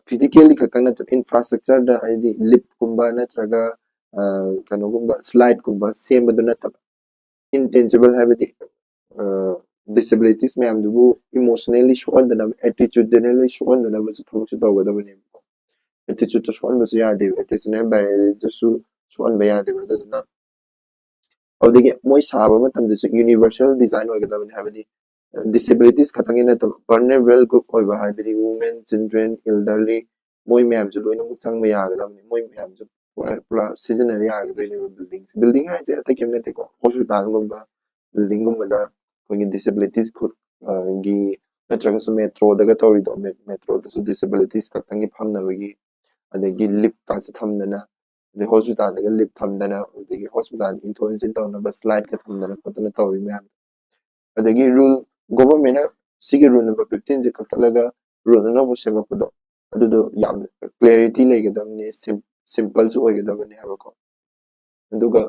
ꯐꯤꯖꯤꯀꯦꯜꯂꯤ ꯈꯛꯇꯪ ꯅꯠꯇꯕ, ꯏꯟꯐ꯭ꯔꯥꯁ꯭ꯇ꯭ꯔꯛꯆꯔꯗ, ꯍꯥꯏꯗꯤ ꯂꯤꯞꯀꯨꯝꯕ ꯅꯠꯇ꯭ꯔꯒ ꯀꯩꯅꯣꯒꯨꯝꯕ, ꯁ꯭ꯂꯥꯏꯗꯀꯨꯝꯕ ꯁꯦꯝꯕꯗꯨ ꯅꯠꯇꯕ, intangible ꯍꯥꯏꯕꯗꯤ disabilities ꯃꯌꯥꯝꯗꯨꯕꯨ emotionally ꯁꯣꯛꯍꯟꯗꯅꯕ, attitudinally ꯁꯣꯛꯍꯟꯗꯅꯕꯁꯨ ꯊꯕꯛꯁꯨ ꯇꯧꯒꯗꯕꯅꯦꯕꯀꯣ꯫ Attitudeꯇ ꯁꯣꯛꯍꯟꯕꯁꯨ ꯌꯥꯗꯦꯕ, attitudinal barrierꯗꯁꯨ ꯁꯣꯛꯍꯟꯕ ꯌꯥꯗꯦꯕ꯫ ꯑꯗꯨꯗꯨꯅ ꯑꯗꯨꯗꯒꯤ ꯃꯣꯏ ꯁꯥꯕ ꯃꯇꯝꯗꯁꯨ universal design ꯑꯣꯏꯒꯗꯕꯅꯤ, ꯍꯥꯏꯕꯗꯤ disabilities ꯈꯛꯇꯪꯒꯤ ꯅꯠꯇꯕ vulnerable group ꯑꯣꯏꯕ, ꯍꯥꯏꯕꯗꯤ women, children, elderly, ꯃꯣꯏ ꯃꯌꯥꯝꯁꯨ ꯂꯣꯏꯅꯃꯛ ꯆꯪꯕ ꯌꯥꯒꯗꯕꯅꯤ, ꯃꯣꯏ ꯃꯌꯥꯝꯁꯨ ꯄꯨꯔꯥ ꯄꯨꯔꯥ ꯁꯤꯖꯤꯟꯅꯕ ꯌꯥꯒꯗꯣꯏꯅꯦꯕ꯫ Buildingꯁꯦ, building ꯍꯥꯏꯁꯦ ꯑꯇꯩ ꯀꯩꯝ ꯅꯠꯇꯦꯀꯣ, hospitalꯒꯨꯝꯕ buildingꯒꯨꯝꯕꯗ ꯑꯩꯈꯣꯏꯒꯤ disabilities group ꯒꯤ ꯅꯠꯇ꯭ꯔꯒꯁꯨ metroꯗꯒ ꯇꯧꯔꯤꯗꯣ, metroꯗꯁꯨ disabilities ꯈꯛꯇꯪꯒꯤ ꯐꯝꯅꯕꯒꯤ, ꯑꯗꯒꯤ liftꯀꯁꯦ ꯊꯝꯗꯅ, ꯑꯗꯩ hospitalꯗꯒ lift ꯊꯝꯗꯅ, ꯑꯗꯒꯤ hospitalꯗ ꯏꯟꯊꯣꯛ ꯏꯟꯁꯤꯟ ꯇꯧꯅꯕ slideꯀ ꯊꯝꯗꯅ ꯈꯣꯠꯇꯅ ꯇꯧꯔꯤ ꯃꯌꯥꯝꯗꯣ꯫ ꯑꯗꯒꯤ rule, governmentꯅ ꯁꯤꯒꯤ rule number fifteenꯁꯦ ꯀꯛꯊꯠꯂꯒ rule ꯑꯅꯧꯕ ꯁꯦꯝꯃꯛꯄꯗꯣ, ꯑꯗꯨꯗꯣ ꯌꯥꯝ clarity ꯂꯩꯒꯗꯕꯅꯤ, simpleꯁꯨ ꯑꯣꯏꯒꯗꯕꯅꯤ ꯍꯥꯏꯕꯀꯣ꯫ ꯑꯗꯨꯒ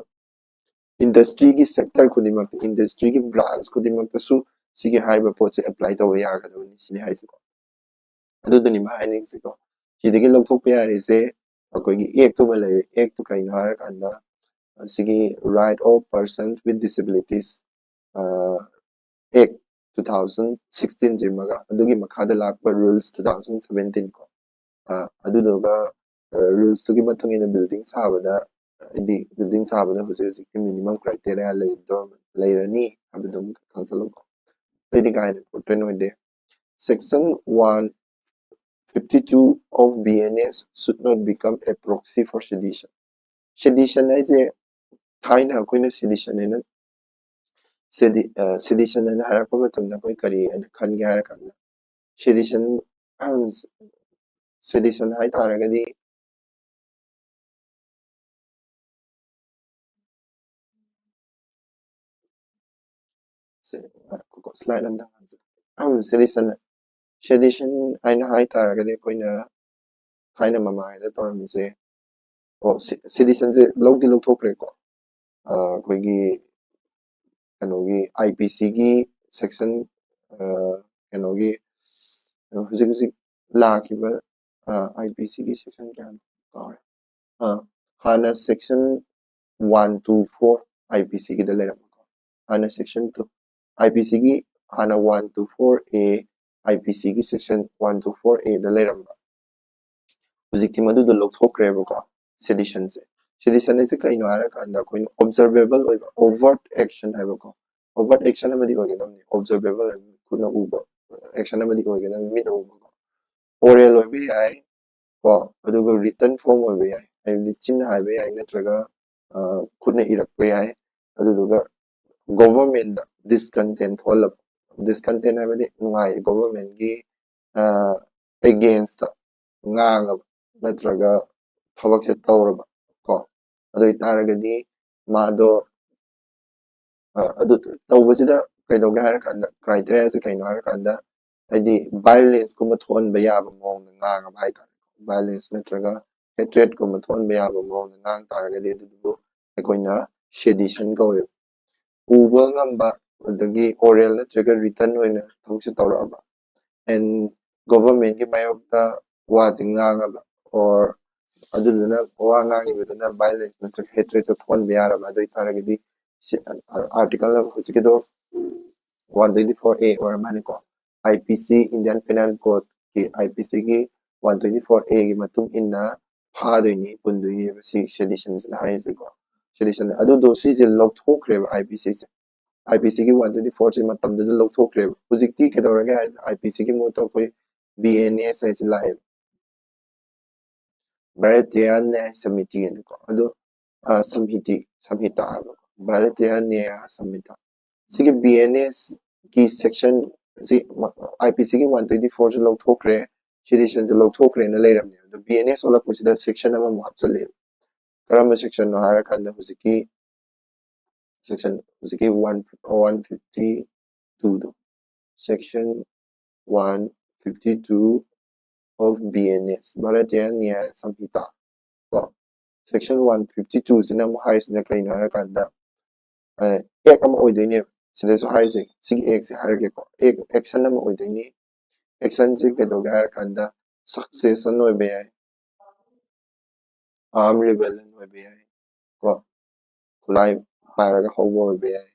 industryꯒꯤ sector ꯈꯨꯗꯤꯡꯃꯛꯇ, industryꯒꯤ branch ꯈꯨꯗꯤꯡꯃꯛꯇꯁꯨ ꯁꯤꯒꯤ ꯍꯥꯏꯔꯤꯕ ꯄꯣꯠꯁꯦ apply ꯇꯧꯕ ꯌꯥꯒꯗꯕꯅꯤ ꯁꯤꯅꯤ ꯍꯥꯏꯁꯦꯀꯣ꯫ ꯑꯗꯨꯗꯨꯅꯤ ꯃꯥ ꯍꯥꯏꯅꯤꯡꯉꯤꯁꯦꯀꯣ꯫ ꯁꯤꯗꯒꯤ ꯂꯧꯊꯣꯛꯄ ꯌꯥꯔꯤꯁꯦ ꯑꯩꯈꯣꯏꯒꯤ actꯇꯨꯃ ꯂꯩꯔꯦ꯫ Actꯇꯨ ꯀꯩꯅꯣ ꯍꯥꯏꯔꯀꯥꯟꯗ ꯑꯁꯤꯒꯤ Right of Persons with Disabilities Act two thousand sixteenꯁꯤꯃꯒ, ꯑꯗꯨꯒꯤ ꯃꯈꯥꯗ ꯂꯥꯛꯄ rules two thousand seventeen ꯀꯣ꯫ ꯑꯗꯨꯗꯨꯒ rulesꯇꯨꯒꯤ ꯃꯇꯨꯡ ꯏꯟꯅ building ꯁꯥꯕꯗ, ꯍꯥꯏꯗꯤ building ꯁꯥꯕꯗ ꯍꯧꯖꯤꯛ ꯍꯧꯖꯤꯛꯇꯤ minimum criteria ꯂꯩꯔꯅꯤ ꯍꯥꯏꯕꯗꯨꯝ ꯈꯪꯖꯜꯂꯨꯀꯣ꯫ ꯑꯇꯩꯗꯤ ꯀꯥ ꯍꯦꯟꯅ important ꯑꯣꯏꯗꯦ꯫ Section one fifty two of B N S should not become a proxy for sedition. Sedition ꯍꯥꯏꯁꯦ ꯊꯥꯏꯅ ꯑꯩꯈꯣꯏꯅ sedition ꯍꯥꯏꯅ sedition ꯍꯥꯏꯅ ꯍꯥꯏꯔꯛꯄ ꯃꯇꯝꯗ ꯑꯩꯈꯣꯏ ꯀꯔꯤ ꯍꯥꯏꯅ ꯈꯟꯒꯦ ꯍꯥꯏꯔ ꯀꯥꯟꯗ, sedition sedition ꯍꯥꯏ ꯇꯥꯔꯒꯗꯤ slide ꯑꯝꯇ sedition sedition ꯍꯥꯏꯅ ꯍꯥꯏ ꯇꯥꯔꯒꯗꯤ ꯑꯩꯈꯣꯏꯅ ꯊꯥꯏꯅ ꯃꯃꯥꯡꯉꯩꯗ ꯇꯧꯔꯝꯃꯤꯁꯦ, ꯑꯣ seditionꯁꯦ ꯂꯧꯗꯤ ꯂꯧꯊꯣꯛꯈ꯭ꯔꯦꯀꯣ꯫ ꯑꯩꯈꯣꯏꯒꯤ ꯀꯩꯅꯣꯒꯤ IPCꯒꯤ section ꯀꯩꯅꯣꯒꯤ ꯍꯧꯖꯤꯛ ꯍꯧꯖꯤꯛ ꯂꯥꯛꯈꯤꯕ IPCꯒꯤ section ꯀꯌꯥꯅꯣ ꯀꯥꯎꯔꯦ꯫ ꯍꯥꯟꯅ section one two four IPCꯒꯤꯗ ꯂꯩꯔꯝꯕꯀꯣ, ꯍꯥꯟꯅ section two, IPCꯒꯤ ꯍꯥꯟꯅ one two four A, IPCꯒꯤ section one two four Aꯗ ꯂꯩꯔꯝꯕ, ꯍꯧꯖꯤꯛꯇꯤ ꯃꯗꯨꯗꯣ ꯂꯧꯊꯣꯛꯈ꯭ꯔꯦꯕꯀꯣ, seditionꯁꯦ꯫ Sedition ꯍꯥꯏꯁꯦ ꯀꯩꯅꯣ ꯍꯥꯏꯔꯀꯥꯟꯗ ꯑꯩꯈꯣꯏꯅ observable ꯑꯣꯏꯕ overt action ꯍꯥꯏꯕꯀꯣ, overt action ꯑꯃꯗꯤ ꯑꯣꯏꯒꯗꯕꯅꯤ, observable ꯍꯥꯏꯕ ꯈꯨꯠꯅ ꯎꯕ action ꯑꯃꯗꯤ ꯑꯣꯏꯒꯗꯕꯅꯤ, ꯃꯤꯠꯅ ꯎꯕꯀꯣ꯫ Oral ꯑꯣꯏꯕ ꯌꯥꯏ ꯀꯣ, ꯑꯗꯨꯒ written form ꯑꯣꯏꯕ ꯌꯥꯏ, ꯍꯥꯏꯕꯗꯤ ꯆꯤꯟꯅ ꯍꯥꯏꯕ ꯌꯥꯏ ꯅꯠꯇ꯭ꯔꯒ ꯈꯨꯠꯅ ꯏꯔꯛꯄ ꯌꯥꯏ꯫ ꯑꯗꯨꯗꯨꯒ governmentꯗ discontent ꯊꯣꯛꯍꯜꯂꯕ, discontent ꯍꯥꯏꯕꯗꯤ ꯅꯨꯡꯉꯥꯏ, governmentꯀꯤ againstꯇ ꯉꯥꯡꯉꯕ ꯅꯠꯇ꯭ꯔꯒ ꯊꯕꯛꯁꯦ ꯇꯧꯔꯕ ꯀꯣ, ꯑꯗꯨ ꯑꯣꯏꯇꯥꯔꯒꯗꯤ ꯃꯥꯗꯣ ꯑꯗꯨ ꯇꯧꯕꯁꯤꯗ ꯀꯩꯗꯧꯒꯦ ꯍꯥꯏꯔꯀꯥꯟꯗ, criteriaꯁꯦ ꯀꯩꯅꯣ ꯍꯥꯏꯔꯀꯥꯟꯗ, ꯍꯥꯏꯗꯤ violenceꯀꯨꯝꯕ ꯊꯣꯛꯍꯟꯕ ꯌꯥꯕ ꯃꯑꯣꯡꯗ ꯉꯥꯡꯉꯕ ꯍꯥꯏꯇꯥꯔꯦ, violence ꯅꯠꯇ꯭ꯔꯒ hatredꯀꯨꯝꯕ ꯊꯣꯛꯍꯟꯕ ꯌꯥꯕ ꯃꯑꯣꯡꯗ ꯉꯥꯡ ꯇꯥꯔꯒꯗꯤ ꯑꯗꯨꯗꯨꯕꯨ ꯑꯩꯈꯣꯏꯅ sedition ꯀꯧꯋꯦꯕ꯫ ꯎꯕ ꯉꯝꯕ, ꯑꯗꯒꯤ oral ꯅꯠꯇ꯭ꯔꯒ written ꯑꯣꯏꯅ ꯊꯕꯛꯁꯦ ꯇꯧꯔꯛꯑꯕ, and governmentꯀꯤ ꯃꯥꯌꯣꯛꯇ ꯋꯥꯁꯦ ꯉꯥꯡꯉꯕ, or ꯑꯗꯨꯗꯨꯅ ꯋꯥ ꯉꯥꯡꯉꯤꯕꯗꯨꯅ violence ꯅꯠꯇ꯭ꯔꯒ hatredꯇ ꯊꯣꯛꯍꯟꯕ ꯌꯥꯔꯕ, ꯑꯗꯨ ꯑꯣꯏꯇꯥꯔꯒꯗꯤ article ꯍꯧꯖꯤꯛꯀꯤꯗꯣ one twenty four A ꯑꯣꯏꯔ ꯃꯥꯜꯂꯦꯀꯣ, IPC, Indian Penal Codeꯀꯤ, IPCꯒꯤ one twenty four Aꯒꯤ ꯃꯇꯨꯡ ꯏꯟꯅ ꯐꯥꯗꯣꯏꯅꯤ, ꯄꯨꯟꯗꯣꯏꯅꯦꯕ ꯁꯤ seditionsꯅ ꯍꯥꯏꯔꯤꯁꯦꯀꯣ꯫ Sedition ꯑꯗꯨꯗꯣ ꯁꯤꯁꯦ ꯂꯧꯊꯣꯛꯈ꯭ꯔꯦꯕ, IPCꯁꯦ, IPCꯒꯤ one twenty fourꯁꯦ ꯃꯇꯝꯗꯨꯗ ꯂꯧꯊꯣꯛꯈ꯭ꯔꯦꯕ꯫ ꯍꯧꯖꯤꯛꯇꯤ ꯀꯩꯗꯧꯔꯒꯦ ꯍꯥꯏꯔꯗꯤ IPCꯒꯤ ꯃꯍꯨꯠꯇ ꯑꯩꯈꯣꯏ BNS ꯍꯥꯏꯁꯦ ꯂꯥꯛꯑꯦꯕ, Bharatiya Nyaya Samiti ꯍꯥꯏꯅꯀꯣ, ꯑꯗꯣ ꯁꯝꯍꯤꯇꯤ, ꯁꯝꯍꯤꯇꯥ ꯍꯥꯏꯕ, Bharatiya Nyaya Samhita꯫ ꯁꯤꯒꯤ BNSꯀꯤ section ꯁꯤ, IPCꯒꯤ one twenty fourꯁꯨ ꯂꯧꯊꯣꯛꯈ꯭ꯔꯦ, seditionꯁꯨ ꯂꯧꯊꯣꯛꯈ꯭ꯔꯦꯅ ꯂꯩꯔꯝꯅꯦ꯫ ꯑꯗꯣ BNS ꯑꯣꯜꯂꯛꯄꯁꯤꯗ section ꯑꯃꯃꯨꯛ ꯍꯥꯞꯆꯜꯂꯛꯑꯦ꯫ ꯀꯔꯝꯕ sectionꯅꯣ ꯍꯥꯏꯔꯀꯥꯟꯗ ꯍꯧꯖꯤꯛꯀꯤ section, ꯍꯧꯖꯤꯛꯀꯤ one one fifty twoꯗꯣ, section one fifty two of BNS, Bharatiya Nyaya Samhita ꯀꯣ꯫ Section one fifty twoꯁꯤꯅ ꯑꯃꯨꯛ ꯍꯥꯏꯔꯤꯁꯤꯅ ꯀꯩꯅꯣ ꯍꯥꯏꯔꯀꯥꯟꯗ, act ꯑꯃ ꯑꯣꯏꯗꯣꯏꯅꯦꯕ꯫ ꯁꯤꯗꯁꯨ ꯍꯥꯏꯔꯤꯁꯦ, ꯁꯤꯒꯤ actꯁꯦ ꯍꯥꯏꯔꯒꯦꯀꯣ, act, action ꯑꯃ ꯑꯣꯏꯗꯣꯏꯅꯤ꯫ Actionꯁꯦ ꯀꯩꯗꯧꯒꯦ ꯍꯥꯏꯔꯀꯥꯟꯗ, succession ꯑꯣꯏꯕ ꯌꯥꯏ, armed rebellion ꯑꯣꯏꯕ ꯌꯥꯏ ꯀꯣ, ꯈꯨꯠꯂꯥꯏ ꯄꯥꯏꯔꯒ ꯍꯧꯕ ꯑꯣꯏꯕ ꯌꯥꯏ,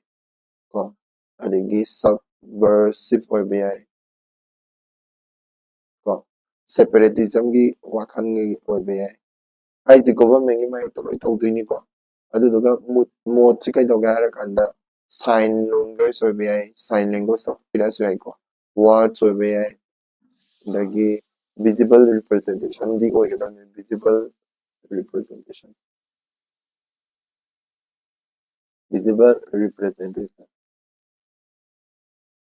ꯀꯣ, ꯑꯗꯒꯤ subversive ꯑꯣꯏꯕ ꯌꯥꯏ ꯀꯣ, separatismꯒꯤ ꯋꯥꯈꯜꯒꯤ ꯑꯣꯏꯕ ꯌꯥꯏ꯫ ꯍꯥꯏꯁꯦ governmentꯀꯤ ꯃꯥꯌꯣꯛꯇ ꯂꯣꯏ ꯇꯧꯗꯣꯏꯅꯤꯀꯣ꯫ ꯑꯗꯨꯗꯨꯒ mood modeꯁꯤ ꯀꯩꯗꯧꯒꯦ ꯍꯥꯏꯔꯀꯥꯟꯗ sign language ꯑꯣꯏꯕ ꯌꯥꯏ, sign language ꯇꯧꯕꯤꯔꯛꯑꯁꯨ ꯌꯥꯏꯀꯣ, words ꯑꯣꯏꯕ ꯌꯥꯏ, ꯑꯗꯒꯤ visible representationꯗꯤ ꯑꯣꯏꯒꯗꯕꯅꯤ, visible representation, visible representation,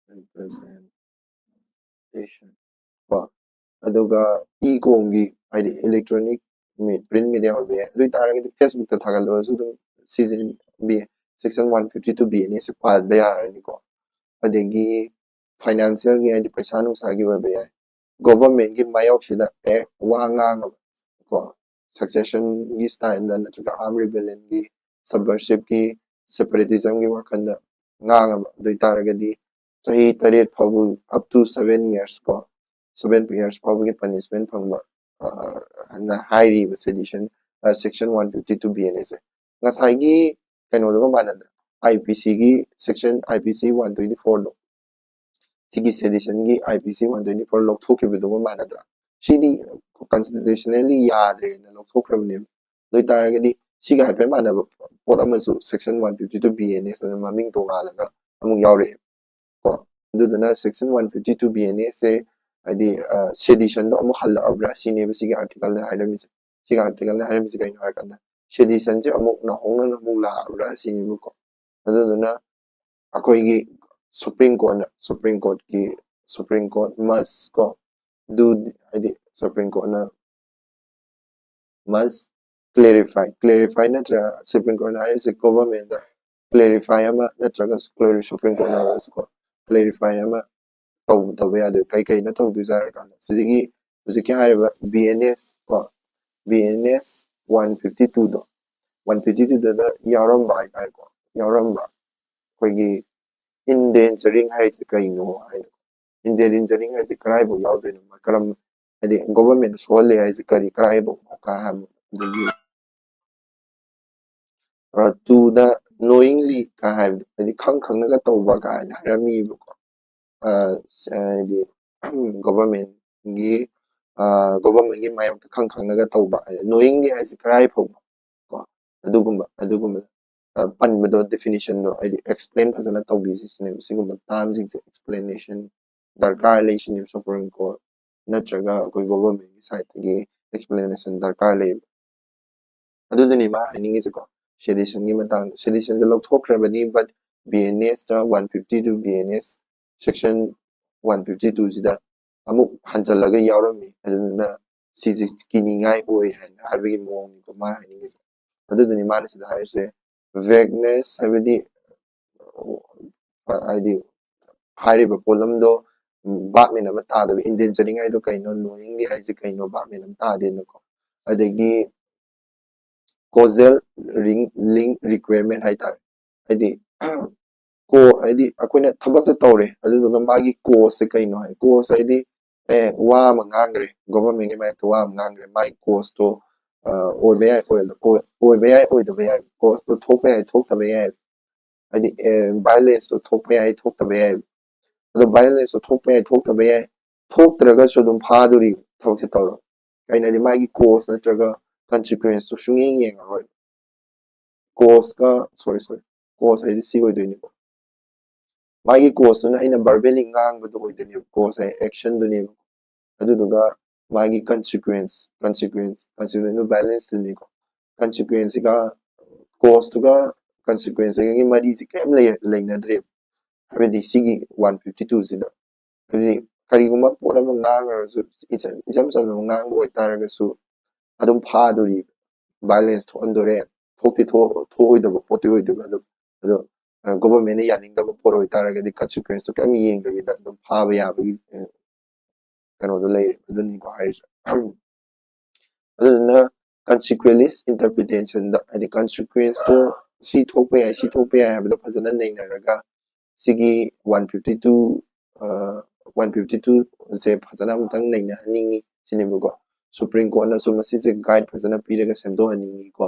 representation ꯀꯣ, ꯑꯗꯨꯒ ꯏ ꯀꯣꯡꯒꯤ, ꯍꯥꯏꯗꯤ electronic print media ꯑꯣꯏꯕ ꯌꯥꯏ꯫ ꯑꯗꯨ ꯑꯣꯏ ꯇꯥꯔꯒꯗꯤ Facebookꯇ ꯊꯥꯒꯠꯂꯨꯔꯁꯨ ꯑꯗꯨꯝ ꯁꯤꯖꯤꯟꯅꯕ section one fifty two B N S ꯁꯦ ꯄꯥꯟꯕ ꯌꯥꯔꯅꯤꯀꯣ꯫ ꯑꯗꯒꯤ financialꯒꯤ, ꯍꯥꯏꯗꯤ ꯄꯩꯁꯥ ꯅꯨꯡꯁꯥꯒꯤ ꯑꯣꯏꯕ ꯌꯥꯏ꯫ Governmentꯀꯤ ꯃꯥꯌꯣꯛꯁꯤꯗ ꯑꯦ ꯋꯥ ꯉꯥꯡꯉꯕ ꯀꯣ, successionꯒꯤ styleꯗ ꯅꯠꯇ꯭ꯔꯒ armed rebellionꯒꯤ, subversiveꯀꯤ, separatismꯒꯤ ꯋꯥꯈꯜꯗ ꯉꯥꯡꯉꯕ ꯑꯗꯨ ꯑꯣꯏ ꯇꯥꯔꯒꯗꯤ ꯆꯍꯤ ꯇꯔꯦꯠ ꯐꯥꯎꯕ, up to seven years ꯀꯣ, seven years ꯐꯥꯎꯕꯒꯤ punishment ꯐꯪꯕ, ꯑ, ꯅ ꯍꯥꯏꯔꯤꯕ sedition, ꯑ, section one fifty two B N S ꯁꯦ꯫ ꯉꯁꯥꯏꯒꯤ ꯀꯩꯅꯣꯗꯨꯒ ꯃꯥꯟꯅꯗ꯭ꯔꯥ? IPCꯒꯤ section, IPC one twenty fourꯗꯣ, ꯁꯤꯒꯤ seditionꯒꯤ IPC one twenty four ꯂꯧꯊꯣꯛꯈꯤꯕꯗꯨꯒ ꯃꯥꯟꯅꯗ꯭ꯔꯥ? ꯁꯤꯗꯤ constitutionally ꯌꯥꯗ꯭ꯔꯦꯅ ꯂꯧꯊꯣꯛꯈ꯭ꯔꯕꯅꯦꯕ꯫ ꯑꯗꯨ ꯑꯣꯏ ꯇꯥꯔꯒꯗꯤ ꯁꯤꯒ ꯍꯥꯏꯐꯦꯠ ꯃꯥꯟꯅꯕ ꯄꯣꯠ ꯑꯃꯁꯨ section one fifty two B N S ꯑꯅ ꯃꯃꯤꯡ ꯇꯣꯉꯥꯜꯂꯒ ꯑꯃꯨꯛ ꯌꯥꯎꯔꯛꯑꯦ ꯀꯣ꯫ ꯑꯗꯨꯗꯨꯅ section one fifty two B N S ꯁꯦ, ꯍꯥꯏꯗꯤ, ꯑ, seditionꯗꯣ ꯑꯃꯨꯛ ꯍꯜꯂꯛꯑꯕ꯭ꯔꯥ ꯁꯤꯅꯦꯕ ꯁꯤꯒꯤ articleꯅ ꯍꯥꯏꯔꯝꯃꯤꯁꯦ꯫ ꯁꯤꯒꯤ articleꯅ ꯍꯥꯏꯔꯝꯃꯤꯁꯦ ꯀꯩꯅꯣ ꯍꯥꯏꯔꯀꯥꯟꯗ, seditionꯁꯦ ꯑꯃꯨꯛ ꯅꯧꯍꯧꯅꯅ ꯑꯃꯨꯛ ꯂꯥꯛꯑꯕ꯭ꯔꯥ ꯁꯤꯅꯦꯕꯀꯣ꯫ ꯑꯗꯨꯗꯨꯅ ꯑꯩꯈꯣꯏꯒꯤ Supreme Courtꯅ, Supreme Courtꯀꯤ, Supreme Court must ꯀꯣ, do, ꯍꯥꯏꯗꯤ Supreme Courtꯅ must clarify, clarify ꯅꯠꯇ꯭ꯔꯒ Supreme Courtꯅ ꯍꯥꯏꯔꯤꯁꯦ governmentꯗ clarify ꯑꯃ ꯅꯠꯇ꯭ꯔꯒ Supreme Courtꯅ ꯍꯥꯏꯔꯁꯨꯀꯣ, clarify ꯑꯃ ꯇꯧꯕ, ꯇꯧꯕ ꯌꯥꯗꯣꯏ꯫ ꯀꯩ ꯀꯩꯅꯣ ꯇꯧꯗꯣꯏꯁꯦ ꯍꯥꯏꯔꯀꯥꯟꯗ ꯁꯤꯗꯒꯤ ꯍꯧꯖꯤꯛꯀꯤ ꯍꯥꯏꯔꯤꯕ B N S ꯀꯣ, B N S one fifty twoꯗꯣ, one fifty twoꯗꯨꯗ ꯌꯥꯎꯔꯝꯕ ꯍꯥꯏꯇꯥꯔꯦꯀꯣ, ꯌꯥꯎꯔꯝꯕ ꯑꯩꯈꯣꯏꯒꯤ endangering ꯍꯥꯏꯁꯦ ꯀꯩꯅꯣ ꯍꯥꯏ, endangering ꯍꯥꯏꯁꯦ ꯀꯗꯥꯏꯐꯥꯎ ꯌꯥꯎꯗꯣꯏꯅꯣ, ꯀꯔꯝ, ꯍꯥꯏꯗꯤ governmentꯗ ꯁꯣꯛꯍꯜꯂꯦ ꯍꯥꯏꯁꯦ ꯀꯔꯤ, ꯀꯗꯥꯏꯐꯥꯎ ꯀꯥ ꯍꯥꯏꯕ, ꯑꯗꯒꯤ, ꯑ, to the knowingly ꯀ ꯍꯥꯏꯕꯗꯣ, ꯍꯥꯏꯗꯤ ꯈꯪ ꯈꯪꯅꯒ ꯇꯧꯕ ꯀꯥꯏꯅ ꯍꯥꯏꯔꯝꯃꯤꯕꯀꯣ꯫ ꯑ, ꯍꯥꯏꯗꯤ governmentꯒꯤ, governmentꯒꯤ ꯃꯥꯌꯣꯛꯇ ꯈꯪ ꯈꯪꯅꯒ ꯇꯧꯕ, knowingly ꯍꯥꯏꯁꯦ ꯀꯔꯥꯏ ꯐꯥꯎꯕ ꯀꯣ, ꯑꯗꯨꯒꯨꯝꯕ ꯑꯗꯨꯒꯨꯝꯕ ꯄꯟꯕꯗꯣ, definitionꯗꯣ ꯍꯥꯏꯗꯤ explain ꯐꯖꯅ ꯇꯧꯕꯤꯁꯤ ꯁꯤꯅꯦꯕ꯫ ꯁꯤꯒꯨꯝꯕ termꯁꯤꯡꯁꯦ explanation ꯗꯔꯀꯥꯔ ꯂꯩ ꯁꯤꯅꯦꯕ꯫ Supreme Court ꯅꯠꯇ꯭ꯔꯒ ꯑꯩꯈꯣꯏ governmentꯀꯤ sideꯇꯒꯤ explanation ꯗꯔꯀꯥꯔ ꯂꯩꯌꯦꯕ꯫ ꯑꯗꯨꯗꯨꯅꯤ ꯃꯥ ꯍꯥꯏꯅꯤꯡꯉꯤꯁꯦꯀꯣ, seditionꯒꯤ ꯃꯇꯥꯡꯗ꯫ Seditionꯁꯦ ꯂꯧꯊꯣꯛꯈ꯭ꯔꯕꯅꯤ, but BNSꯇ, one fifty two BNS section one fifty twoꯁꯤꯗ ꯑꯃꯨꯛ ꯍꯟꯖꯜꯂꯒ ꯌꯥꯎꯔꯝꯃꯤ꯫ ꯑꯗꯨꯗꯨꯅ ꯁꯤꯁꯦ ꯀꯤꯅꯤꯡꯉꯥꯏ ꯑꯣꯏ ꯍꯥꯏꯅ ꯍꯥꯏꯕꯒꯤ ꯃꯑꯣꯡꯅꯤꯀꯣ ꯃꯥ ꯍꯥꯏꯅꯤꯡꯉꯤꯁꯦ꯫ ꯑꯗꯨꯗꯨꯅꯤ ꯃꯥꯅ ꯁꯤꯗ ꯍꯥꯏꯔꯤꯁꯦ, vagueness ꯍꯥꯏꯕꯗꯤ, ꯍꯥꯏꯗꯤ ꯍꯥꯏꯔꯤꯕ ꯄꯣꯠꯂꯝꯗꯣ verb ꯃꯦꯟ ꯑꯃ ꯇꯥꯗꯕ꯫ Endangering ꯍꯥꯏꯗꯣ ꯀꯩꯅꯣ, knowingly ꯍꯥꯏꯁꯦ ꯀꯩꯅꯣ, verb ꯃꯦꯟ ꯑꯃ ꯇꯥꯗꯦꯅꯀꯣ꯫ ꯑꯗꯒꯤ causal link requirement ꯍꯥꯏꯇꯥꯔꯦ꯫ ꯍꯥꯏꯗꯤ ꯀꯣ ꯍꯥꯏꯗꯤ ꯑꯩꯈꯣꯏꯅ ꯊꯕꯛꯇꯣ ꯇꯧꯔꯦ, ꯑꯗꯨꯗꯨꯒ ꯃꯥꯒꯤ causeꯁꯦ ꯀꯩꯅꯣ ꯍꯥꯏ꯫ Cause ꯍꯥꯏꯗꯤ ꯑꯦ, ꯋꯥ ꯑꯃ ꯉꯥꯡꯈ꯭ꯔꯦ, governmentꯀꯤ ꯃꯥꯌꯣꯛꯇ ꯋꯥ ꯑꯃ ꯉꯥꯡꯈ꯭ꯔꯦ, ꯃꯥꯒꯤ causeꯇꯣ ꯑꯣꯏꯕ ꯌꯥꯏ, ꯑꯣꯏꯕ ꯌꯥꯏ, ꯑꯣꯏꯗꯕ ꯌꯥꯏ, causeꯇꯣ ꯊꯣꯛꯄ ꯌꯥꯏ, ꯊꯣꯛꯇꯕ ꯌꯥꯏ꯫ ꯍꯥꯏꯗꯤ violenceꯇꯣ ꯊꯣꯛꯄ ꯌꯥꯏ, ꯊꯣꯛꯇꯕ ꯌꯥꯏ꯫ ꯑꯗꯣ violenceꯇꯣ ꯊꯣꯛꯄ ꯌꯥꯏ, ꯊꯣꯛꯇꯕ ꯌꯥꯏ, ꯊꯣꯛꯇ꯭ꯔꯒꯁꯨ ꯑꯗꯨꯝ ꯐꯥꯗꯣꯔꯤ ꯊꯕꯛꯁꯦ ꯇꯧꯔꯣ꯫ ꯀꯩꯅꯣꯗꯤ ꯃꯥꯒꯤ cause ꯅꯠꯇ꯭ꯔꯒ consequenceꯇꯣ ꯁꯨꯡꯌꯦꯡ ꯌꯦꯡꯉꯔꯣꯏ꯫ Causeꯀ, sorry, sorry, cause ꯍꯥꯏꯁꯦ ꯁꯤ ꯑꯣꯏꯗꯣꯏꯅꯤꯀꯣ꯫ ꯃꯥꯒꯤ causeꯇꯨꯅ ꯑꯩꯅ verbally ꯉꯥꯡꯕꯗꯣ ꯑꯣꯏꯗꯣꯏꯅꯦꯕ, cause ꯍꯥꯏ actionꯗꯨꯅꯦꯕ꯫ ꯑꯗꯨꯗꯨꯒ ꯃꯥꯒꯤ consequence, consequence, consequence violenceꯇꯨꯅꯤꯀꯣ꯫ Consequenceꯁꯤꯒ, causeꯇꯨꯒ consequenceꯁꯤꯒꯤ ꯃꯔꯤꯁꯤ ꯀꯔꯤꯝ ꯂꯩ-, ꯂꯩꯅꯗ꯭ꯔꯦꯕ꯫ ꯍꯥꯏꯕꯗꯤ ꯁꯤꯒꯤ one fifty twoꯁꯤꯗ꯫ ꯍꯥꯏꯕꯗꯤ ꯀꯔꯤꯒꯨꯝꯕ ꯄꯣꯠ ꯑꯃ ꯉꯥꯡꯉꯒꯁꯨ, ꯏꯆꯝ, ꯏꯆꯝ ꯆꯝꯅ ꯉꯥꯡꯕ ꯑꯣꯏꯇꯥꯔꯒꯁꯨ ꯑꯗꯨꯝ ꯐꯥꯗꯣꯔꯤꯕ, violence ꯊꯣꯛꯍꯟꯗꯣꯔꯦ꯫ ꯊꯣꯛꯇꯤ ꯊꯣꯛ-, ꯊꯣꯛꯑꯣꯏꯗꯕ ꯄꯣꯠꯇꯤ ꯑꯣꯏꯗꯣꯏꯕ꯫ ꯑꯗꯣ, ꯑꯗꯣ governmentꯅ ꯌꯥꯅꯤꯡꯗꯕ ꯄꯣꯠ ꯑꯣꯏꯇꯥꯔꯒꯗꯤ consequenceꯇꯣ ꯀꯔꯤꯝ ꯌꯦꯡꯗꯕꯤꯗ ꯑꯗꯨꯝ ꯐꯥꯕ ꯌꯥꯕꯒꯤ ꯀꯩꯅꯣꯗꯣ ꯂꯩꯔꯦ꯫ ꯑꯗꯨꯅꯤꯀꯣ ꯍꯥꯏꯔꯤꯁꯦ꯫ ꯑꯗꯨꯗꯨꯅ consequentialist interpretationꯗ, ꯍꯥꯏꯗꯤ consequenceꯇꯣ ꯁꯤ ꯊꯣꯛꯄ ꯌꯥꯏ, ꯁꯤ ꯊꯣꯛꯄ ꯌꯥꯏ ꯍꯥꯏꯕꯗꯣ ꯐꯖꯅ ꯅꯩꯅꯔꯒ ꯁꯤꯒꯤ one fifty two, one fifty twoꯁꯦ ꯐꯖꯅ ꯑꯃꯨꯛꯇꯪ ꯅꯩꯅꯍꯟꯅꯤꯡꯉꯤ ꯁꯤꯅꯦꯕꯀꯣ꯫ Supreme Courtꯅꯁꯨ ꯃꯁꯤꯁꯦ guide ꯐꯖꯅ ꯄꯤꯔꯒ ꯁꯦꯝꯗꯣꯛꯍꯟꯅꯤꯡꯉꯤꯀꯣ꯫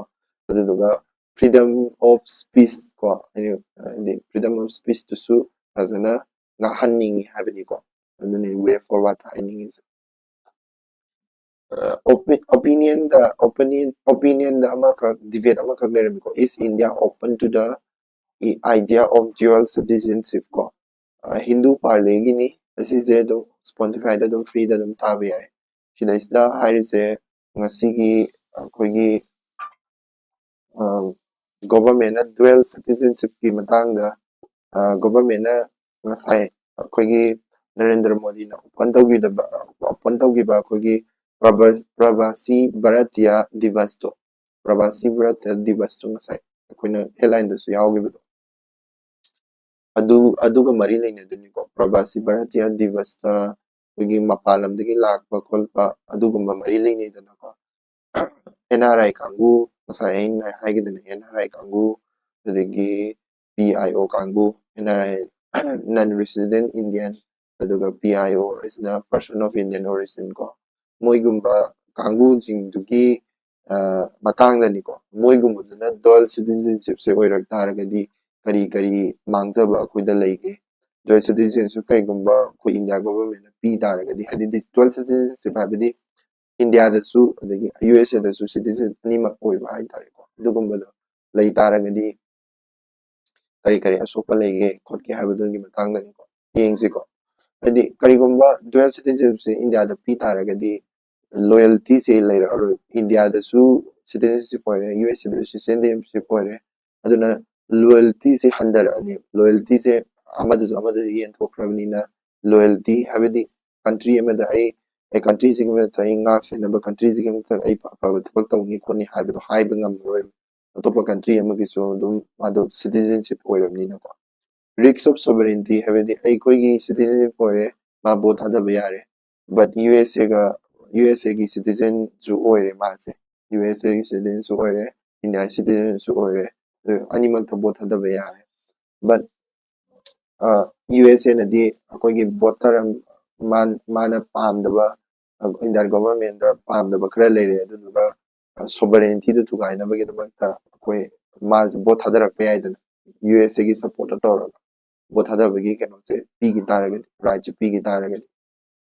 ꯑꯗꯨꯗꯨꯒ freedom of speech ꯀꯣ, ꯍꯥꯏꯗꯤ freedom of speech ꯇꯨꯁꯨ ꯐꯖꯅ ꯉꯥꯛꯍꯟꯅꯤꯡꯉꯤ ꯍꯥꯏꯕꯅꯤꯀꯣ꯫ ꯑꯗꯨꯅꯤ way forward ꯍꯥꯏꯅꯤꯡꯉꯤꯁꯦ꯫ ꯑ, opi-, opinion ꯗ, opinion, opinion ꯗ ꯑꯃꯈꯛ, debate ꯑꯃꯈꯛ ꯂꯩꯔꯝꯃꯤꯀꯣ, "Is India open to the i-, idea of dual citizenship?" ꯀꯣ, ꯑ, ꯍꯤꯟꯗꯨ ꯄꯥꯔꯂꯦꯒꯤꯅꯤ꯫ ꯑꯁꯤꯁꯦ ꯑꯗꯨꯝ Spotify ꯗ ꯑꯗꯨꯝ free ꯗ ꯑꯗꯨꯝ ꯇꯥꯕ ꯌꯥꯏ꯫ ꯁꯤꯗꯩꯁꯤꯗ ꯍꯥꯏꯔꯤꯁꯦ, ꯉꯁꯤꯒꯤ ꯑꯩꯈꯣꯏꯒꯤ, ꯑ, government ꯅ dual citizenship ꯀꯤ ꯃꯇꯥꯡꯗ, ꯑ, government ꯅ ꯉꯁꯥꯏ ꯑꯩꯈꯣꯏꯒꯤ ꯅꯔꯦꯟꯗ꯭ꯔ ꯃꯣꯗꯤꯅ open ꯇꯧꯈꯤꯗꯕ, open ꯇꯧꯈꯤꯕ ꯑꯩꯈꯣꯏꯒꯤ ꯄ꯭ꯔꯕ-, ꯄ꯭ꯔꯕꯥꯁꯤ ꯚꯥꯔꯇꯤꯌꯥ ꯗꯤꯕꯁꯇꯣ, ꯄ꯭ꯔꯕꯥꯁꯤ ꯚꯥꯔꯇꯤꯌꯥ ꯗꯤꯕꯁꯇꯣ ꯉꯁꯥꯏ ꯑꯩꯈꯣꯏꯅ headline ꯗꯁꯨ ꯌꯥꯎꯈꯤꯕꯗꯣ, ꯑꯗꯨ, ꯑꯗꯨꯒ ꯃꯔꯤ ꯂꯩꯅꯗꯣꯏꯅꯤꯀꯣ꯫ ꯄ꯭ꯔꯕꯥꯁꯤ ꯚꯥꯔꯇꯤꯌꯥ ꯗꯤꯕꯁꯇ ꯑꯩꯈꯣꯏꯒꯤ ꯃꯄꯥꯟ ꯂꯝꯗꯒꯤ ꯂꯥꯛꯄ ꯈꯣꯠꯄ ꯑꯗꯨꯒꯨꯝꯕ ꯃꯔꯤ ꯂꯩꯅꯩꯗꯅꯀꯣ꯫ ꯑꯦꯟ ꯑꯥꯔ ꯑꯥꯏ ꯀꯥꯡꯕꯨ, ꯉꯁꯥꯏ ꯑꯩꯅ ꯍꯥꯏꯈꯤꯗꯅ, ꯑꯦꯟ ꯑꯥꯔ ꯑꯥꯏ ꯀꯥꯡꯕꯨ, ꯑꯗꯒꯤ ꯄꯤ ꯑꯥꯏ ꯑꯣ ꯀꯥꯡꯕꯨ, N R I, non resident Indian, ꯑꯗꯨꯒ ꯄꯤ ꯑꯥꯏ ꯑꯣ ꯍꯥꯏꯁꯤꯅ person of Indian origin ꯀꯣ, ꯃꯣꯏꯒꯨꯝꯕ ꯀꯥꯡꯕꯨꯁꯤꯡꯗꯨꯒꯤ, ꯑ, ꯃꯇꯥꯡꯗꯅꯤꯀꯣ꯫ ꯃꯣꯏꯒꯨꯝꯕꯗꯨꯅ dual citizenship ꯁꯦ ꯑꯣꯏꯔꯛ ꯇꯥꯔꯒꯗꯤ ꯀꯔꯤ ꯀꯔꯤ ꯃꯥꯡꯖꯕ ꯑꯩꯈꯣꯏꯗ ꯂꯩꯒꯦ? Dual citizenship ꯀꯩꯒꯨꯝꯕ ꯑꯩꯈꯣꯏ ꯏꯟꯗꯤꯌꯥ government ꯅ ꯄꯤ ꯇꯥꯔꯒꯗꯤ, ꯍꯥꯏꯗꯤ dual citizenship ꯍꯥꯏꯕꯗꯤ ꯏꯟꯗꯤꯌꯥꯗꯁꯨ ꯑꯗꯒꯤ ꯌꯨ ꯑꯦꯁ ꯑꯦ ꯗꯁꯨ citizen ꯑꯅꯤꯃꯛ ꯑꯣꯏꯕ ꯍꯥꯏꯇꯥꯔꯦꯀꯣ, ꯑꯗꯨꯒꯨꯝꯕꯗꯣ ꯂꯩ ꯇꯥꯔꯒꯗꯤ ꯀꯔꯤ ꯀꯔꯤ ꯑꯁꯣꯛꯄ ꯂꯩꯒꯦ ꯈꯣꯠꯀꯦ ꯍꯥꯏꯕꯗꯨꯒꯤ ꯃꯇꯥꯡꯗꯅꯤꯀꯣ꯫ ꯌꯦꯡꯁꯤꯀꯣ, ꯍꯥꯏꯗꯤ ꯀꯔꯤꯒꯨꯝꯕ dual citizenship ꯁꯦ ꯏꯟꯗꯤꯌꯥꯗ ꯄꯤ ꯇꯥꯔꯒꯗꯤ loyalty ꯁꯦ ꯂꯩꯔꯛꯑꯔꯣꯏ꯫ ꯏꯟꯗꯤꯌꯥꯗꯁꯨ citizenship ꯑꯣꯏꯔꯦ, ꯌꯨ ꯑꯦꯁ ꯑꯦ ꯗꯁꯨ citizenship ꯑꯣꯏꯔꯦ, ꯑꯗꯨꯅ loyalty ꯁꯦ ꯍꯟꯊꯔꯛꯑꯅꯤ꯫ Loyalty ꯁꯦ ꯑꯃꯗꯁꯨ ꯑꯃꯗꯁꯨ ꯌꯦꯟꯊꯣꯛꯈ꯭ꯔꯕꯅꯤꯅ, loyalty ꯍꯥꯏꯕꯗꯤ country ꯑꯃꯗ ꯑꯩ, ꯑꯦ, country ꯁꯤꯒꯤ ꯃꯊꯛꯇ ꯑꯩ ꯉꯥꯛ ꯁꯦꯟꯅꯕ, country ꯁꯤꯒꯤ ꯃꯊꯛꯇ ꯑꯩ ꯑꯐꯕ ꯊꯕꯛ ꯇꯧꯅꯤ ꯈꯣꯠꯅꯤ ꯍꯥꯏꯕꯗꯣ ꯍꯥꯏꯕ ꯉꯝꯃꯔꯣꯏ꯫ ꯑꯇꯣꯞꯄ country ꯑꯃꯒꯤꯁꯨ ꯑꯗꯨꯝ ꯃꯥꯗꯣ citizenship ꯑꯣꯏꯔꯕꯅꯤꯅꯀꯣ꯫ Risk of sovereignty ꯍꯥꯏꯕꯗꯤ ꯑꯩꯈꯣꯏꯒꯤ citizenship ꯑꯣꯏꯔꯦ, ꯃꯥ vote ꯊꯥꯗꯕ ꯌꯥꯔꯦ, but ꯌꯨ ꯑꯦꯁ ꯑꯦꯒ, ꯌꯨ ꯑꯦꯁ ꯑꯦꯒꯤ citizen ꯁꯨ ꯑꯣꯏꯔꯦ ꯃꯥꯁꯦ, ꯌꯨ ꯑꯦꯁ ꯑꯦꯒꯤ citizen ꯁꯨ ꯑꯣꯏꯔꯦ, ꯏꯟꯗꯤꯌꯥ citizen ꯁꯨ ꯑꯣꯏꯔꯦ, ꯑꯗꯨ ꯑꯅꯤꯃꯛꯇ vote ꯊꯥꯗꯕ ꯌꯥꯔꯦ꯫ But, ꯑ, ꯌꯨ ꯑꯦꯁ ꯑꯦ ꯅꯗꯤ ꯑꯩꯈꯣꯏꯒꯤ voter ꯑꯃ-, ꯃꯥꯟ-, ꯃꯥꯅ ꯄꯥꯝꯗꯕ, ꯑ, ꯏꯟꯗꯤꯌꯥꯟ government ꯗ ꯄꯥꯝꯗꯕ ꯈꯔ ꯂꯩꯔꯦ, ꯑꯗꯨꯗꯨꯒ, ꯑ, sovereignty ꯗꯨ ꯊꯨꯒꯥꯏꯅꯕꯒꯤꯗꯃꯛꯇ ꯑꯩꯈꯣꯏ ꯃꯥꯁꯦ ꯚꯣꯠ ꯊꯥꯗꯔꯛꯄ ꯌꯥꯏꯗꯅ, ꯌꯨ ꯑꯦꯁ ꯑꯦꯒꯤ ꯁꯞꯄꯣꯔꯠꯇ ꯇꯧꯔꯒ ꯚꯣꯠ ꯊꯥꯗꯕꯒꯤ ꯀꯩꯅꯣꯁꯦ ꯄꯤꯈꯤ ꯇꯥꯔꯒꯗꯤ, ꯔꯥꯏꯠꯁꯦ ꯄꯤꯈꯤ ꯇꯥꯔꯒꯗꯤ,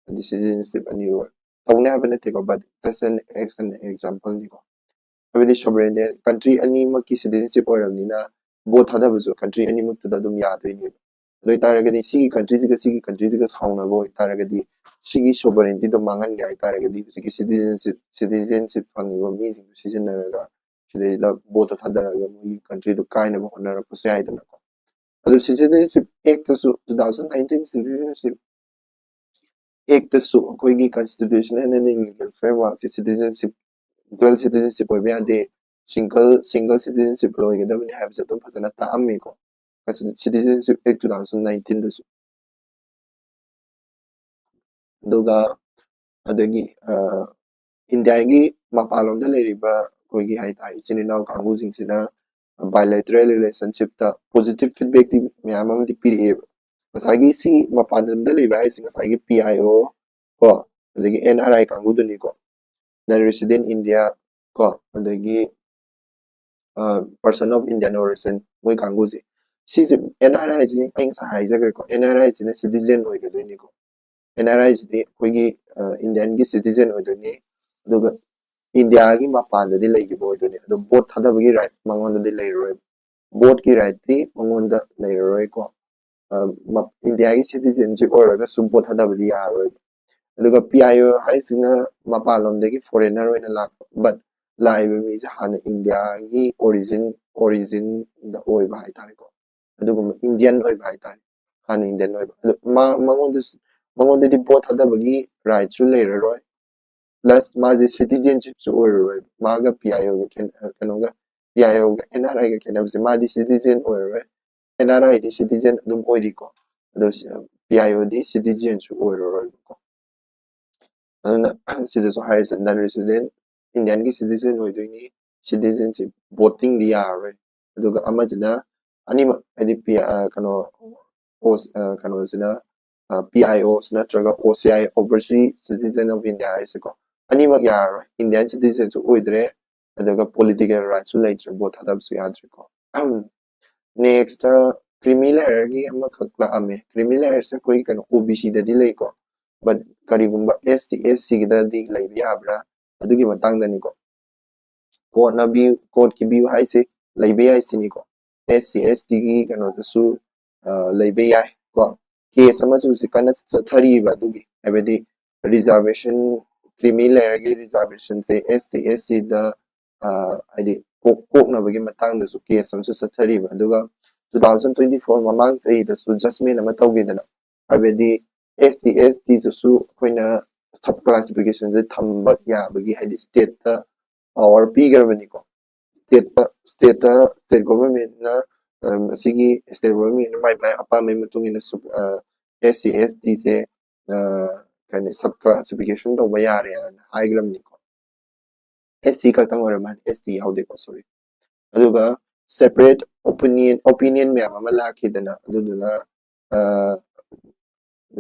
ꯍꯥꯏꯗꯤ ꯁꯤꯇꯤꯖꯦꯟꯁꯤꯞ ꯑꯅꯤ ꯑꯣꯏ ꯇꯧꯅꯤ ꯍꯥꯏꯕ ꯅꯠꯇꯦꯀꯣ, but just an, as an example ꯅꯤꯀꯣ꯫ ꯍꯥꯏꯕꯗꯤ ꯁꯣꯕꯔꯦꯟ ꯀꯟꯇ꯭ꯔꯤ ꯑꯅꯤꯃꯛꯀꯤ ꯁꯤꯇꯤꯖꯦꯟꯁꯤꯞ ꯑꯣꯏꯔꯕꯅꯤꯅ ꯚꯣꯠ ꯊꯥꯗꯕꯁꯨ ꯀꯟꯇ꯭ꯔꯤ ꯑꯅꯤꯃꯛꯇꯨꯗ ꯑꯗꯨꯝ ꯌꯥꯗꯣꯏꯅꯦꯕ꯫ ꯑꯗꯨ ꯑꯣꯏꯇꯥꯔꯒꯗꯤ ꯁꯤꯒꯤ ꯀꯟꯇ꯭ꯔꯤꯁꯤꯒ ꯁꯤꯒꯤ ꯀꯟꯇ꯭ꯔꯤꯁꯤꯒ ꯁꯥꯎꯅꯕ ꯑꯣꯏꯇꯥꯔꯒꯗꯤ, ꯁꯤꯒꯤ ꯁꯣꯕꯔꯦꯟꯇꯤꯗꯣ ꯃꯥꯡꯍꯟꯒꯦ ꯍꯥꯏꯇꯥꯔꯒꯗꯤ, ꯍꯧꯖꯤꯛꯀꯤ ꯁꯤꯇꯤꯖꯦꯟꯁꯤꯞ ꯁꯤꯇꯤꯖꯦꯟꯁꯤꯞ ꯐꯪꯉꯤꯕ ꯃꯤꯁꯤꯡꯗꯨ ꯁꯤꯖꯤꯟꯅꯔꯒ ꯁꯤꯗꯩꯁꯤꯗ ꯚꯣꯠꯇ ꯊꯥꯗꯔꯒ ꯃꯣꯏꯒꯤ ꯀꯟꯇ꯭ꯔꯤꯗꯨ ꯀꯥꯏꯅꯕ ꯍꯣꯠꯅꯔꯛꯄꯁꯨ ꯌꯥꯏꯗꯅꯀꯣ꯫ ꯑꯗꯨ ꯁꯤꯇꯤꯖꯦꯟꯁꯤꯞ ꯑꯦꯛꯇꯁꯨ, two thousand nineteen citizenship ꯑꯦꯛꯇꯁꯨ ꯑꯩꯈꯣꯏꯒꯤ constitutional and legal framework say citizenship, dual citizenship ꯑꯣꯏꯕ ꯌꯥꯗꯦ, single single citizenship ꯑꯣꯏꯒꯗꯕꯅꯤ ꯍꯥꯏꯕꯁꯦ ꯑꯗꯨꯝ ꯐꯖꯅ ꯇꯥꯛꯑꯝꯃꯤꯀꯣ, citizenship act two thousand nineteen ꯗꯁꯨ꯫ ꯑꯗꯨꯒ ꯑꯗꯒꯤ ꯏꯟꯗꯤꯌꯥꯒꯤ ꯃꯄꯥꯟꯂꯣꯝꯗ ꯂꯩꯔꯤꯕ ꯑꯩꯈꯣꯏꯒꯤ ꯍꯥꯏꯇꯥꯔꯦ ꯏꯆꯤꯟ ꯏꯅꯥꯎ ꯀꯥꯡꯕꯨꯁꯤꯡꯁꯤꯅ bilateral relationship ꯇ positive feedback ꯇꯤ ꯃꯌꯥꯝ ꯑꯃꯗꯤ ꯄꯤꯔꯛꯑꯦꯕ꯫ ꯉꯁꯥꯏꯒꯤ ꯁꯤ ꯃꯄꯥꯟ ꯂꯝꯗ ꯂꯩꯕ ꯍꯥꯏꯁꯦ ꯉꯁꯥꯏꯒꯤ P I O ꯀꯣ, ꯑꯗꯒꯤ N R I ꯀꯥꯡꯕꯨꯗꯨꯅꯤꯀꯣ, non resident India ꯀꯣ, ꯑꯗꯒꯤ person of Indian origin, ꯃꯣꯏ ꯀꯥꯡꯕꯨꯁꯦ꯫ ꯁꯤꯁꯦ N R I ꯁꯤ ꯑꯩ ꯉꯁꯥꯏ ꯍꯥꯏꯖꯈ꯭ꯔꯦꯀꯣ, N R I ꯁꯤꯅ citizen ꯑꯣꯏꯒꯗꯣꯏꯅꯤꯀꯣ꯫ N R I ꯁꯤꯗꯤ ꯑꯩꯈꯣꯏꯒꯤ ꯏꯟꯗꯤꯌꯟꯒꯤ citizen ꯑꯣꯏꯗꯣꯏꯅꯤ, ꯑꯗꯨꯒ ꯏꯟꯗꯤꯌꯥꯒꯤ ꯃꯄꯥꯟꯗꯗꯤ ꯂꯩꯈꯤꯕ ꯑꯣꯏꯗꯣꯏꯅꯤ꯫ ꯑꯗꯣ ꯚꯣꯠ ꯊꯥꯗꯕꯒꯤ right ꯃꯉꯣꯟꯗꯗꯤ ꯂꯩꯔꯔꯣꯏ, ꯚꯣꯠꯀꯤ right ꯇꯤ ꯃꯉꯣꯟꯗ ꯂꯩꯔꯔꯣꯏꯀꯣ꯫ ꯏꯟꯗꯤꯌꯥꯒꯤ citizenship ꯑꯣꯏꯔꯒꯁꯨ ꯚꯣꯠ ꯊꯥꯗꯕꯗꯤ ꯌꯥꯔꯔꯣꯏ꯫ ꯑꯗꯨꯒ P I O ꯍꯥꯏꯁꯤꯅ ꯃꯄꯥꯟꯂꯣꯝꯗꯒꯤ foreigner ꯑꯣꯏꯅ ꯂꯥꯛꯄ, but ꯂꯥꯛꯏꯕ ꯃꯤꯁꯦ ꯍꯥꯟꯅ ꯏꯟꯗꯤꯌꯥꯒꯤ origin origin ꯗ ꯑꯣꯏꯕ ꯍꯥꯏꯇꯥꯔꯦꯀꯣ, ꯑꯗꯨꯒꯨꯝꯕ ꯏꯟꯗꯤꯌꯟ ꯑꯣꯏꯕ ꯍꯥꯏꯇꯥꯔꯦ, ꯍꯥꯟꯅ ꯏꯟꯗꯤꯌꯟ ꯑꯣꯏꯕ꯫ ꯑꯗꯨ ꯃꯉꯣꯟꯗ, ꯃꯉꯣꯟꯗꯗꯤ ꯚꯣꯠ ꯊꯥꯗꯕꯒꯤ right ꯁꯨ ꯂꯩꯔꯔꯣꯏ, plus ꯃꯥꯁꯦ citizenship ꯁꯨ ꯑꯣꯏꯔꯔꯣꯏ꯫ ꯃꯥꯒ P I O ꯒ ꯈꯦꯠꯅ-, ꯀꯩꯅꯣꯒ, P I O ꯒ N R I ꯒ ꯈꯦꯠꯅꯕꯁꯦ, ꯃꯥꯗꯤ citizen ꯑꯣꯏꯔꯔꯣꯏ, N R I D citizen ꯑꯗꯨꯝ ꯑꯣꯏꯔꯤꯀꯣ, ꯑꯗꯣ P I O D citizen ꯁꯨ ꯑꯣꯏꯔꯔꯣꯏꯕꯀꯣ꯫ ꯑꯗꯨꯅ ꯁꯤꯗꯁꯨ ꯍꯥꯏꯔꯤꯁꯦ non resident, ꯏꯟꯗꯤꯌꯟꯒꯤ citizen ꯑꯣꯏꯗꯣꯏꯅꯤ, citizenship voting ꯗꯤ ꯌꯥꯔꯔꯣꯏ꯫ ꯑꯗꯨꯒ ꯑꯃꯁꯤꯅ ꯑꯅꯤꯃꯛ ꯍꯥꯏꯗꯤ ꯀꯩꯅꯣ, ꯀꯩꯅꯣꯁꯤꯅ, P I O ꯁꯤ ꯅꯠꯇ꯭ꯔꯒ O C I, Overseas Citizen of India ꯍꯥꯏꯔꯤꯁꯦꯀꯣ, ꯑꯅꯤꯃꯛ ꯌꯥꯔꯔꯣꯏ꯫ ꯏꯟꯗꯤꯌꯟ citizen ꯁꯨ ꯑꯣꯏꯗ꯭ꯔꯦ, ꯑꯗꯨꯒ ꯄꯣꯂꯤꯇꯤꯀꯦꯜ ꯔꯥꯏꯠꯁꯨ ꯂꯩꯇ꯭ꯔꯦ, ꯚꯣꯠ ꯊꯥꯗꯕꯁꯨ ꯌꯥꯗ꯭ꯔꯦꯀꯣ꯫ ꯅꯦꯛꯁꯇ ꯀ꯭ꯔꯤꯃꯤ ꯂꯦꯌꯔꯒꯤ ꯑꯃꯈꯛ ꯂꯥꯛꯑꯝꯃꯦ꯫ ꯀ꯭ꯔꯤꯃꯤ ꯂꯦꯌꯔꯁꯦ ꯑꯩꯈꯣꯏ ꯀꯩꯅꯣ ꯑꯣ ꯕꯤ ꯁꯤꯗꯗꯤ ꯂꯩꯀꯣ, ꯕꯠ ꯀꯔꯤꯒꯨꯝꯕ ꯑꯦꯁ ꯇꯤ ꯑꯦꯁ ꯁꯤꯒꯤꯗꯗꯤ ꯂꯩꯕ ꯌꯥꯕ꯭ꯔꯥ, ꯑꯗꯨꯒꯤ ꯃꯇꯥꯡꯗꯅꯤꯀꯣ꯫ ꯀꯣꯔꯠꯅ ꯚ꯭ꯌꯨ, ꯀꯣꯔꯠꯀꯤ ꯚ꯭ꯌꯨ ꯍꯥꯏꯁꯦ ꯂꯩꯕ ꯌꯥꯏ ꯁꯤꯅꯤꯀꯣ꯫ ꯑꯦꯁ ꯁꯤ ꯑꯦꯁ ꯇꯤꯒꯤ ꯀꯩꯅꯣꯗꯁꯨ ꯂꯩꯕ ꯌꯥꯏ ꯀꯣ꯫ ꯀꯦꯁ ꯑꯃꯁꯨ ꯍꯧꯖꯤꯛ ꯀꯟꯅ ꯆꯠꯊꯔꯤꯕ ꯑꯗꯨꯒꯤ, ꯍꯥꯏꯕꯗꯤ ꯔꯤꯖꯥꯔꯕꯦꯁꯟ, ꯀ꯭ꯔꯤꯃꯤ ꯂꯦꯌꯔꯒꯤ ꯔꯤꯖꯥꯔꯕꯦꯁꯟꯁꯦ ꯑꯦꯁ ꯇꯤ ꯑꯦꯁ ꯁꯤꯗ ꯍꯥꯏꯗꯤ ꯀꯣꯛ ꯀꯣꯛꯅꯕꯒꯤ ꯃꯇꯥꯡꯗꯁꯨ ꯀꯦꯁ ꯑꯃꯁꯨ ꯆꯠꯊꯔꯤꯕ꯫ ꯑꯗꯨꯒ ꯇꯨ ꯊꯥꯎꯖꯟ ꯇ꯭ꯋꯦꯟꯇꯤ ꯐꯣꯔ ꯃꯃꯥꯡ ꯆꯍꯤꯗꯁꯨ ꯖꯁꯃꯦꯟ ꯑꯃ ꯇꯧꯈꯤꯗꯅ, ꯍꯥꯏꯕꯗꯤ ꯑꯦꯁ ꯇꯤ ꯑꯦꯁ ꯇꯤꯗꯁꯨ ꯑꯩꯈꯣꯏꯅ ꯁꯕ ꯀ꯭ꯂꯥꯁꯤꯐꯤꯀꯦꯁꯟꯁꯦ ꯊꯝꯕ ꯌꯥꯕꯒꯤ, ꯍꯥꯏꯗꯤ ꯁ꯭ꯇꯦꯠꯇ ꯄꯋꯥꯔ ꯄꯤꯈ꯭ꯔꯕꯅꯤꯀꯣ꯫ ꯁ꯭ꯇꯦꯠꯇ ꯁ꯭ꯇꯦꯠꯇ ꯁ꯭ꯇꯦꯠ ꯒꯣꯚꯔꯟꯃꯦꯟꯠꯅ ꯑꯁꯤꯒꯤ ꯁ꯭ꯇꯦꯠ ꯒꯣꯚꯔꯟꯃꯦꯟꯠꯅ ꯃꯥꯏ ꯃꯥꯏ ꯑꯄꯥꯝꯕꯒꯤ ꯃꯇꯨꯡ ꯏꯟꯅ ꯑꯦꯁ ꯁꯤ ꯑꯦꯁ ꯇꯤꯁꯦ ꯀꯩꯅꯣ ꯁꯕ ꯀ꯭ꯂꯥꯁꯤꯐꯤꯀꯦꯁꯟ ꯇꯧꯕ ꯌꯥꯔꯦꯅ ꯍꯥꯏꯈ꯭ꯔꯕꯅꯤꯀꯣ꯫ ꯑꯦꯁ ꯇꯤ ꯈꯛꯇꯪ ꯑꯣꯏꯔ ꯃꯥꯜꯂꯦ, ꯑꯦꯁ ꯇꯤ ꯌꯥꯎꯗꯦꯀꯣ, ꯁꯣꯔꯤ꯫ ꯑꯗꯨꯒ ꯁꯦꯄꯔꯦꯠ ꯑꯣꯄꯤꯅꯤꯌꯟ ꯑꯣꯄꯤꯅꯤꯌꯟ ꯃꯌꯥꯝ ꯑꯃ ꯂꯥꯛꯈꯤꯗꯅ, ꯑꯗꯨꯗꯨꯅ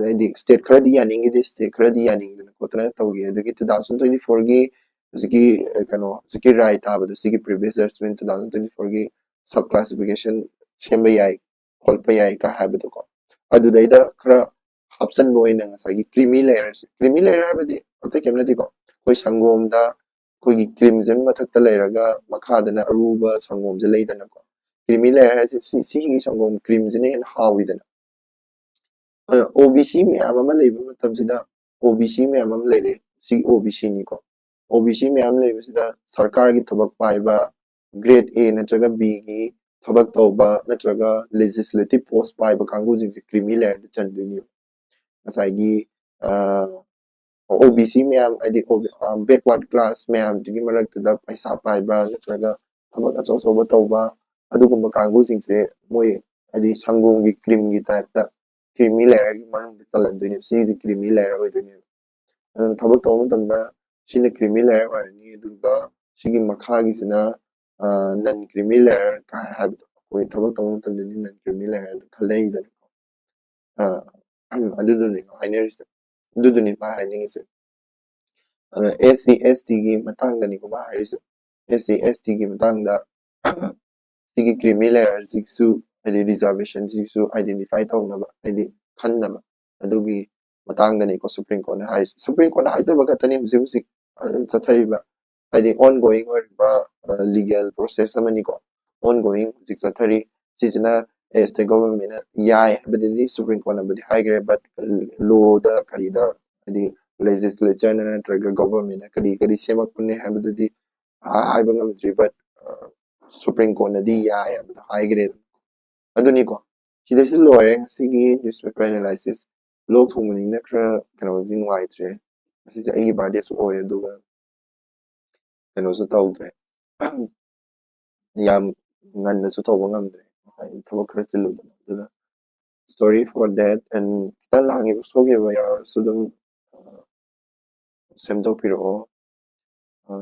ꯍꯥꯏꯗꯤ ꯁ꯭ꯇꯦꯠ ꯈꯔꯗꯤ ꯌꯥꯅꯤꯡꯈꯤꯗꯦ, ꯁ꯭ꯇꯦꯠ ꯈꯔꯗꯤ ꯌꯥꯅꯤꯡꯗꯅ ꯈꯣꯠꯇꯅ ꯇꯧꯈꯤ꯫ ꯑꯗꯨꯒꯤ ꯇꯨ ꯊꯥꯎꯖꯟ ꯇ꯭ꯋꯦꯟꯇꯤ ꯐꯣꯔꯒꯤ ꯍꯧꯖꯤꯛꯀꯤ ꯀꯩꯅꯣ ꯍꯧꯖꯤꯛꯀꯤ ꯔꯥꯏ ꯇꯥꯕꯗꯣ, ꯁꯤꯒꯤ ꯄ꯭ꯔꯤꯚꯤꯌꯁ ꯖꯁꯃꯦꯟ ꯇꯨ ꯊꯥꯎꯖꯟ ꯇ꯭ꯋꯦꯟꯇꯤ ꯐꯣꯔꯒꯤ ꯁꯕ ꯀ꯭ꯂꯥꯁꯤꯐꯤꯀꯦꯁꯟ ꯁꯦꯝꯕ ꯌꯥꯏ, ꯈꯣꯠꯄ ꯌꯥꯏ ꯀ ꯍꯥꯏꯕꯗꯣꯀꯣ꯫ ꯑꯗꯨꯗꯩꯗ ꯈꯔ ꯍꯥꯞꯆꯟꯕ ꯑꯣꯏꯅ ꯉꯁꯥꯏꯒꯤ ꯀ꯭ꯔꯤꯃꯤ ꯂꯦꯌꯔꯁꯦ, ꯀ꯭ꯔꯤꯃꯤ ꯂꯦꯌꯔ ꯍꯥꯏꯕꯗꯤ ꯑꯇꯩ ꯀꯩꯝ ꯅꯠꯇꯦꯀꯣ, ꯑꯩꯈꯣꯏ ꯁꯪꯒꯣꯝꯗ ꯑꯩꯈꯣꯏꯒꯤ ꯀ꯭ꯔꯤꯝꯁꯦ ꯃꯊꯛꯇ ꯂꯩꯔꯒ ꯃꯈꯥꯗꯅ ꯑꯔꯨꯕ ꯁꯪꯒꯣꯝꯁꯦ ꯂꯩꯗꯅꯀꯣ꯫ ꯀ꯭ꯔꯤꯃꯤ ꯂꯦꯌꯔ ꯍꯥꯏꯁꯦ ꯁꯤ, ꯁꯤꯒꯤ ꯁꯪꯒꯣꯝ ꯀ꯭ꯔꯤꯝꯁꯤꯅ ꯍꯦꯟꯅ ꯍꯥꯎꯋꯤꯗꯅ꯫ ꯑꯣ ꯕꯤ ꯁꯤ ꯃꯌꯥꯝ ꯑꯃ ꯂꯩꯕ ꯃꯇꯝꯁꯤꯗ, ꯑꯣ ꯕꯤ ꯁꯤ ꯃꯌꯥꯝ ꯑꯃ ꯂꯩꯔꯦ, ꯁꯤ ꯑꯣ ꯕꯤ ꯁꯤꯅꯤꯀꯣ꯫ ꯑꯣ ꯕꯤ ꯁꯤ ꯃꯌꯥꯝ ꯂꯩꯕꯁꯤꯗ ꯁꯔꯀꯥꯔꯒꯤ ꯊꯕꯛ ꯄꯥꯏꯕ, ꯒ꯭ꯔꯦꯗ ꯑꯦ ꯅꯠꯇ꯭ꯔꯒ ꯕꯤꯒꯤ ꯊꯕꯛ ꯇꯧꯕ ꯅꯠꯇ꯭ꯔꯒ ꯂꯦꯖꯤꯁꯂꯦꯇꯤꯚ ꯄꯣꯁ ꯄꯥꯏꯕ ꯀꯥꯡꯕꯨꯁꯤꯡꯁꯦ ꯀ꯭ꯔꯤꯃꯤ ꯂꯦꯌꯔꯗ ꯆꯟꯗꯣꯏꯅꯦꯕ꯫ ꯉꯁꯥꯏꯒꯤ ꯑꯣ ꯕꯤ ꯁꯤ ꯃꯌꯥꯝ, ꯍꯥꯏꯗꯤ ꯕꯦꯛꯋꯥꯔꯗ ꯀ꯭ꯂꯥꯁ ꯃꯌꯥꯝꯗꯨꯒꯤ ꯃꯔꯛꯇꯨꯗ ꯄꯩꯁꯥ ꯄꯥꯏꯕ ꯅꯠꯇ꯭ꯔꯒ ꯊꯕꯛ ꯑꯆꯧ ꯑꯆꯧꯕ ꯇꯧꯕ, ꯑꯗꯨꯒꯨꯝꯕ ꯀꯥꯡꯕꯨꯁꯤꯡꯁꯦ ꯃꯣꯏ ꯍꯥꯏꯗꯤ ꯁꯪꯒꯣꯝꯒꯤ ꯀ꯭ꯔꯤꯝꯒꯤ ꯇꯥꯏꯞꯇ ꯀ꯭ꯔꯤꯃꯤ ꯂꯦꯌꯔꯒꯤ ꯃꯅꯨꯡꯗ ꯆꯜꯍꯟꯗꯣꯏꯅꯦꯕ꯫ ꯁꯤꯒꯤꯗꯤ ꯀ꯭ꯔꯤꯃꯤ ꯂꯦꯌꯔ ꯑꯣꯏꯗꯣꯏꯅꯦꯕ꯫ ꯑꯗꯨꯅ ꯊꯕꯛ ꯇꯧꯕ ꯃꯇꯝꯗ ꯁꯤꯅ ꯀ꯭ꯔꯤꯃꯤ ꯂꯦꯌꯔ ꯑꯣꯏꯔꯅꯤ, ꯑꯗꯨꯒ ꯁꯤꯒꯤ ꯃꯈꯥꯒꯤꯁꯤꯅ ꯅꯟ ꯀ꯭ꯔꯤꯃꯤ ꯂꯦꯌꯔ ꯀꯥꯏ ꯍꯥꯏꯕꯗꯣ, ꯑꯩꯈꯣꯏ ꯊꯕꯛ ꯇꯧꯕ ꯃꯇꯝꯗꯗꯤ ꯅꯟ ꯀ꯭ꯔꯤꯃꯤ ꯂꯦꯌꯔ ꯈꯜꯂꯛꯏꯗꯅꯀꯣ꯫ ꯑꯗꯨꯗꯨꯅꯤꯀꯣ ꯍꯥꯏꯅꯔꯤꯁꯦ, ꯑꯗꯨꯗꯨꯅꯤ ꯃꯥ ꯍꯥꯏꯅꯤꯡꯉꯤꯁꯦ꯫ ꯑꯗꯣ ꯑꯦꯁ ꯁꯤ ꯑꯦꯁ ꯇꯤꯒꯤ ꯃꯇꯥꯡꯗꯅꯤꯀꯣ ꯃꯥ ꯍꯥꯏꯔꯤꯁꯦ꯫ ꯑꯦꯁ ꯁꯤ ꯑꯦꯁ ꯇꯤꯒꯤ ꯃꯇꯥꯡꯗ ꯁꯤꯒꯤ ꯀ꯭ꯔꯤꯃꯤ ꯂꯦꯌꯔꯁꯤꯁꯨ, ꯍꯥꯏꯗꯤ ꯔꯤꯖꯥꯔꯕꯦꯁꯟꯁꯤꯁꯨ ꯑꯥꯏꯗꯦꯟꯇꯤꯐꯥꯏ ꯇꯧꯅꯕ, ꯍꯥꯏꯗꯤ ꯈꯟꯅꯕ, ꯑꯗꯨꯒꯤ ꯃꯇꯥꯡꯗꯅꯤꯀꯣ ꯁꯨꯄ꯭ꯔꯤꯝ ꯀꯣꯔꯠꯅ ꯍꯥꯏꯔꯤꯁꯦ꯫ ꯁꯨꯄ꯭ꯔꯤꯝ ꯀꯣꯔꯠꯅ ꯍꯥꯏꯖꯕ ꯈꯛꯇꯅꯤ ꯍꯧꯖꯤꯛ ꯍꯧꯖꯤꯛ ꯑ, ꯆꯠꯊꯔꯤꯕ, ꯍꯥꯏꯗꯤ ꯑꯣꯟ ꯒꯣꯌꯤꯡ ꯑꯣꯏꯔꯤꯕ ꯂꯤꯒꯦꯜ ꯄ꯭ꯔꯣꯁꯦꯁ ꯑꯃꯅꯤꯀꯣ꯫ ꯑꯣꯟ ꯒꯣꯌꯤꯡ ꯍꯧꯖꯤꯛ ꯆꯠꯊꯔꯤ꯫ ꯁꯤꯁꯤꯅ ꯑꯦꯁ ꯇꯤ ꯒꯣꯚꯔꯟꯃꯦꯟꯅ ꯌꯥꯏ ꯍꯥꯏꯕꯗꯨꯗꯤ ꯁꯨꯄ꯭ꯔꯤꯝ ꯀꯣꯔꯠꯅꯕꯨꯗꯤ ꯍꯥꯏꯈ꯭ꯔꯦ, ꯕꯠ ꯂꯣꯗ ꯀꯔꯤꯗ, ꯍꯥꯏꯗꯤ ꯂꯦꯖꯤꯁꯂꯦꯆꯔꯅ ꯅꯠꯇ꯭ꯔꯒ ꯒꯣꯚꯔꯟꯃꯦꯟꯅ ꯀꯔꯤ ꯀꯔꯤ ꯁꯦꯝꯃꯛꯄꯅꯦ ꯍꯥꯏꯕꯗꯨꯗꯤ ꯍꯥꯏꯕ ꯉꯝꯗ꯭ꯔꯤ, ꯕꯠ ꯁꯨꯄ꯭ꯔꯤꯝ ꯀꯣꯔꯠꯅꯗꯤ ꯌꯥꯏ ꯍꯥꯏꯕꯗꯣ ꯍꯥꯏꯈ꯭ꯔꯦ꯫ ꯑꯗꯨꯅꯤꯀꯣ, ꯁꯤꯗꯩꯁꯤ ꯂꯣꯏꯔꯦ ꯉꯁꯤꯒꯤ ꯅ꯭ꯌꯨꯁꯄꯦꯄꯔ ꯑꯦꯅꯥꯂꯥꯏꯁꯤꯁ꯫ ꯂꯣꯛ ꯊꯨꯡꯕꯅꯤꯅ ꯈꯔ ꯀꯩꯅꯣꯗꯤ ꯅꯨꯡꯉꯥꯏꯇ꯭ꯔꯦ꯫ ꯉꯁꯤꯁꯦ ꯑꯩꯒꯤ ꯕꯥꯔꯗꯦꯁꯨ ꯑꯣꯏ, ꯑꯗꯨꯒ ꯀꯩꯅꯣꯁꯨ ꯇꯧꯗ꯭ꯔꯦ, ꯌꯥꯝ ꯉꯟꯅꯁꯨ ꯇꯧꯕ ꯉꯝꯗ꯭ꯔꯦ, ꯉꯁꯥꯏ ꯊꯕꯛ ꯈꯔ ꯆꯤꯜꯂꯨꯗꯅ꯫ ꯑꯗꯨꯅ sorry for that, and ꯈꯤꯇꯪ ꯂꯥꯡꯉꯤꯕ ꯁꯣꯛꯈꯤꯕ ꯌꯥꯎꯔꯁꯨ ꯑꯗꯨꯝ ꯑ, ꯁꯦꯝꯗꯣꯛꯄꯤꯔꯛꯑꯣ꯫ ꯑ,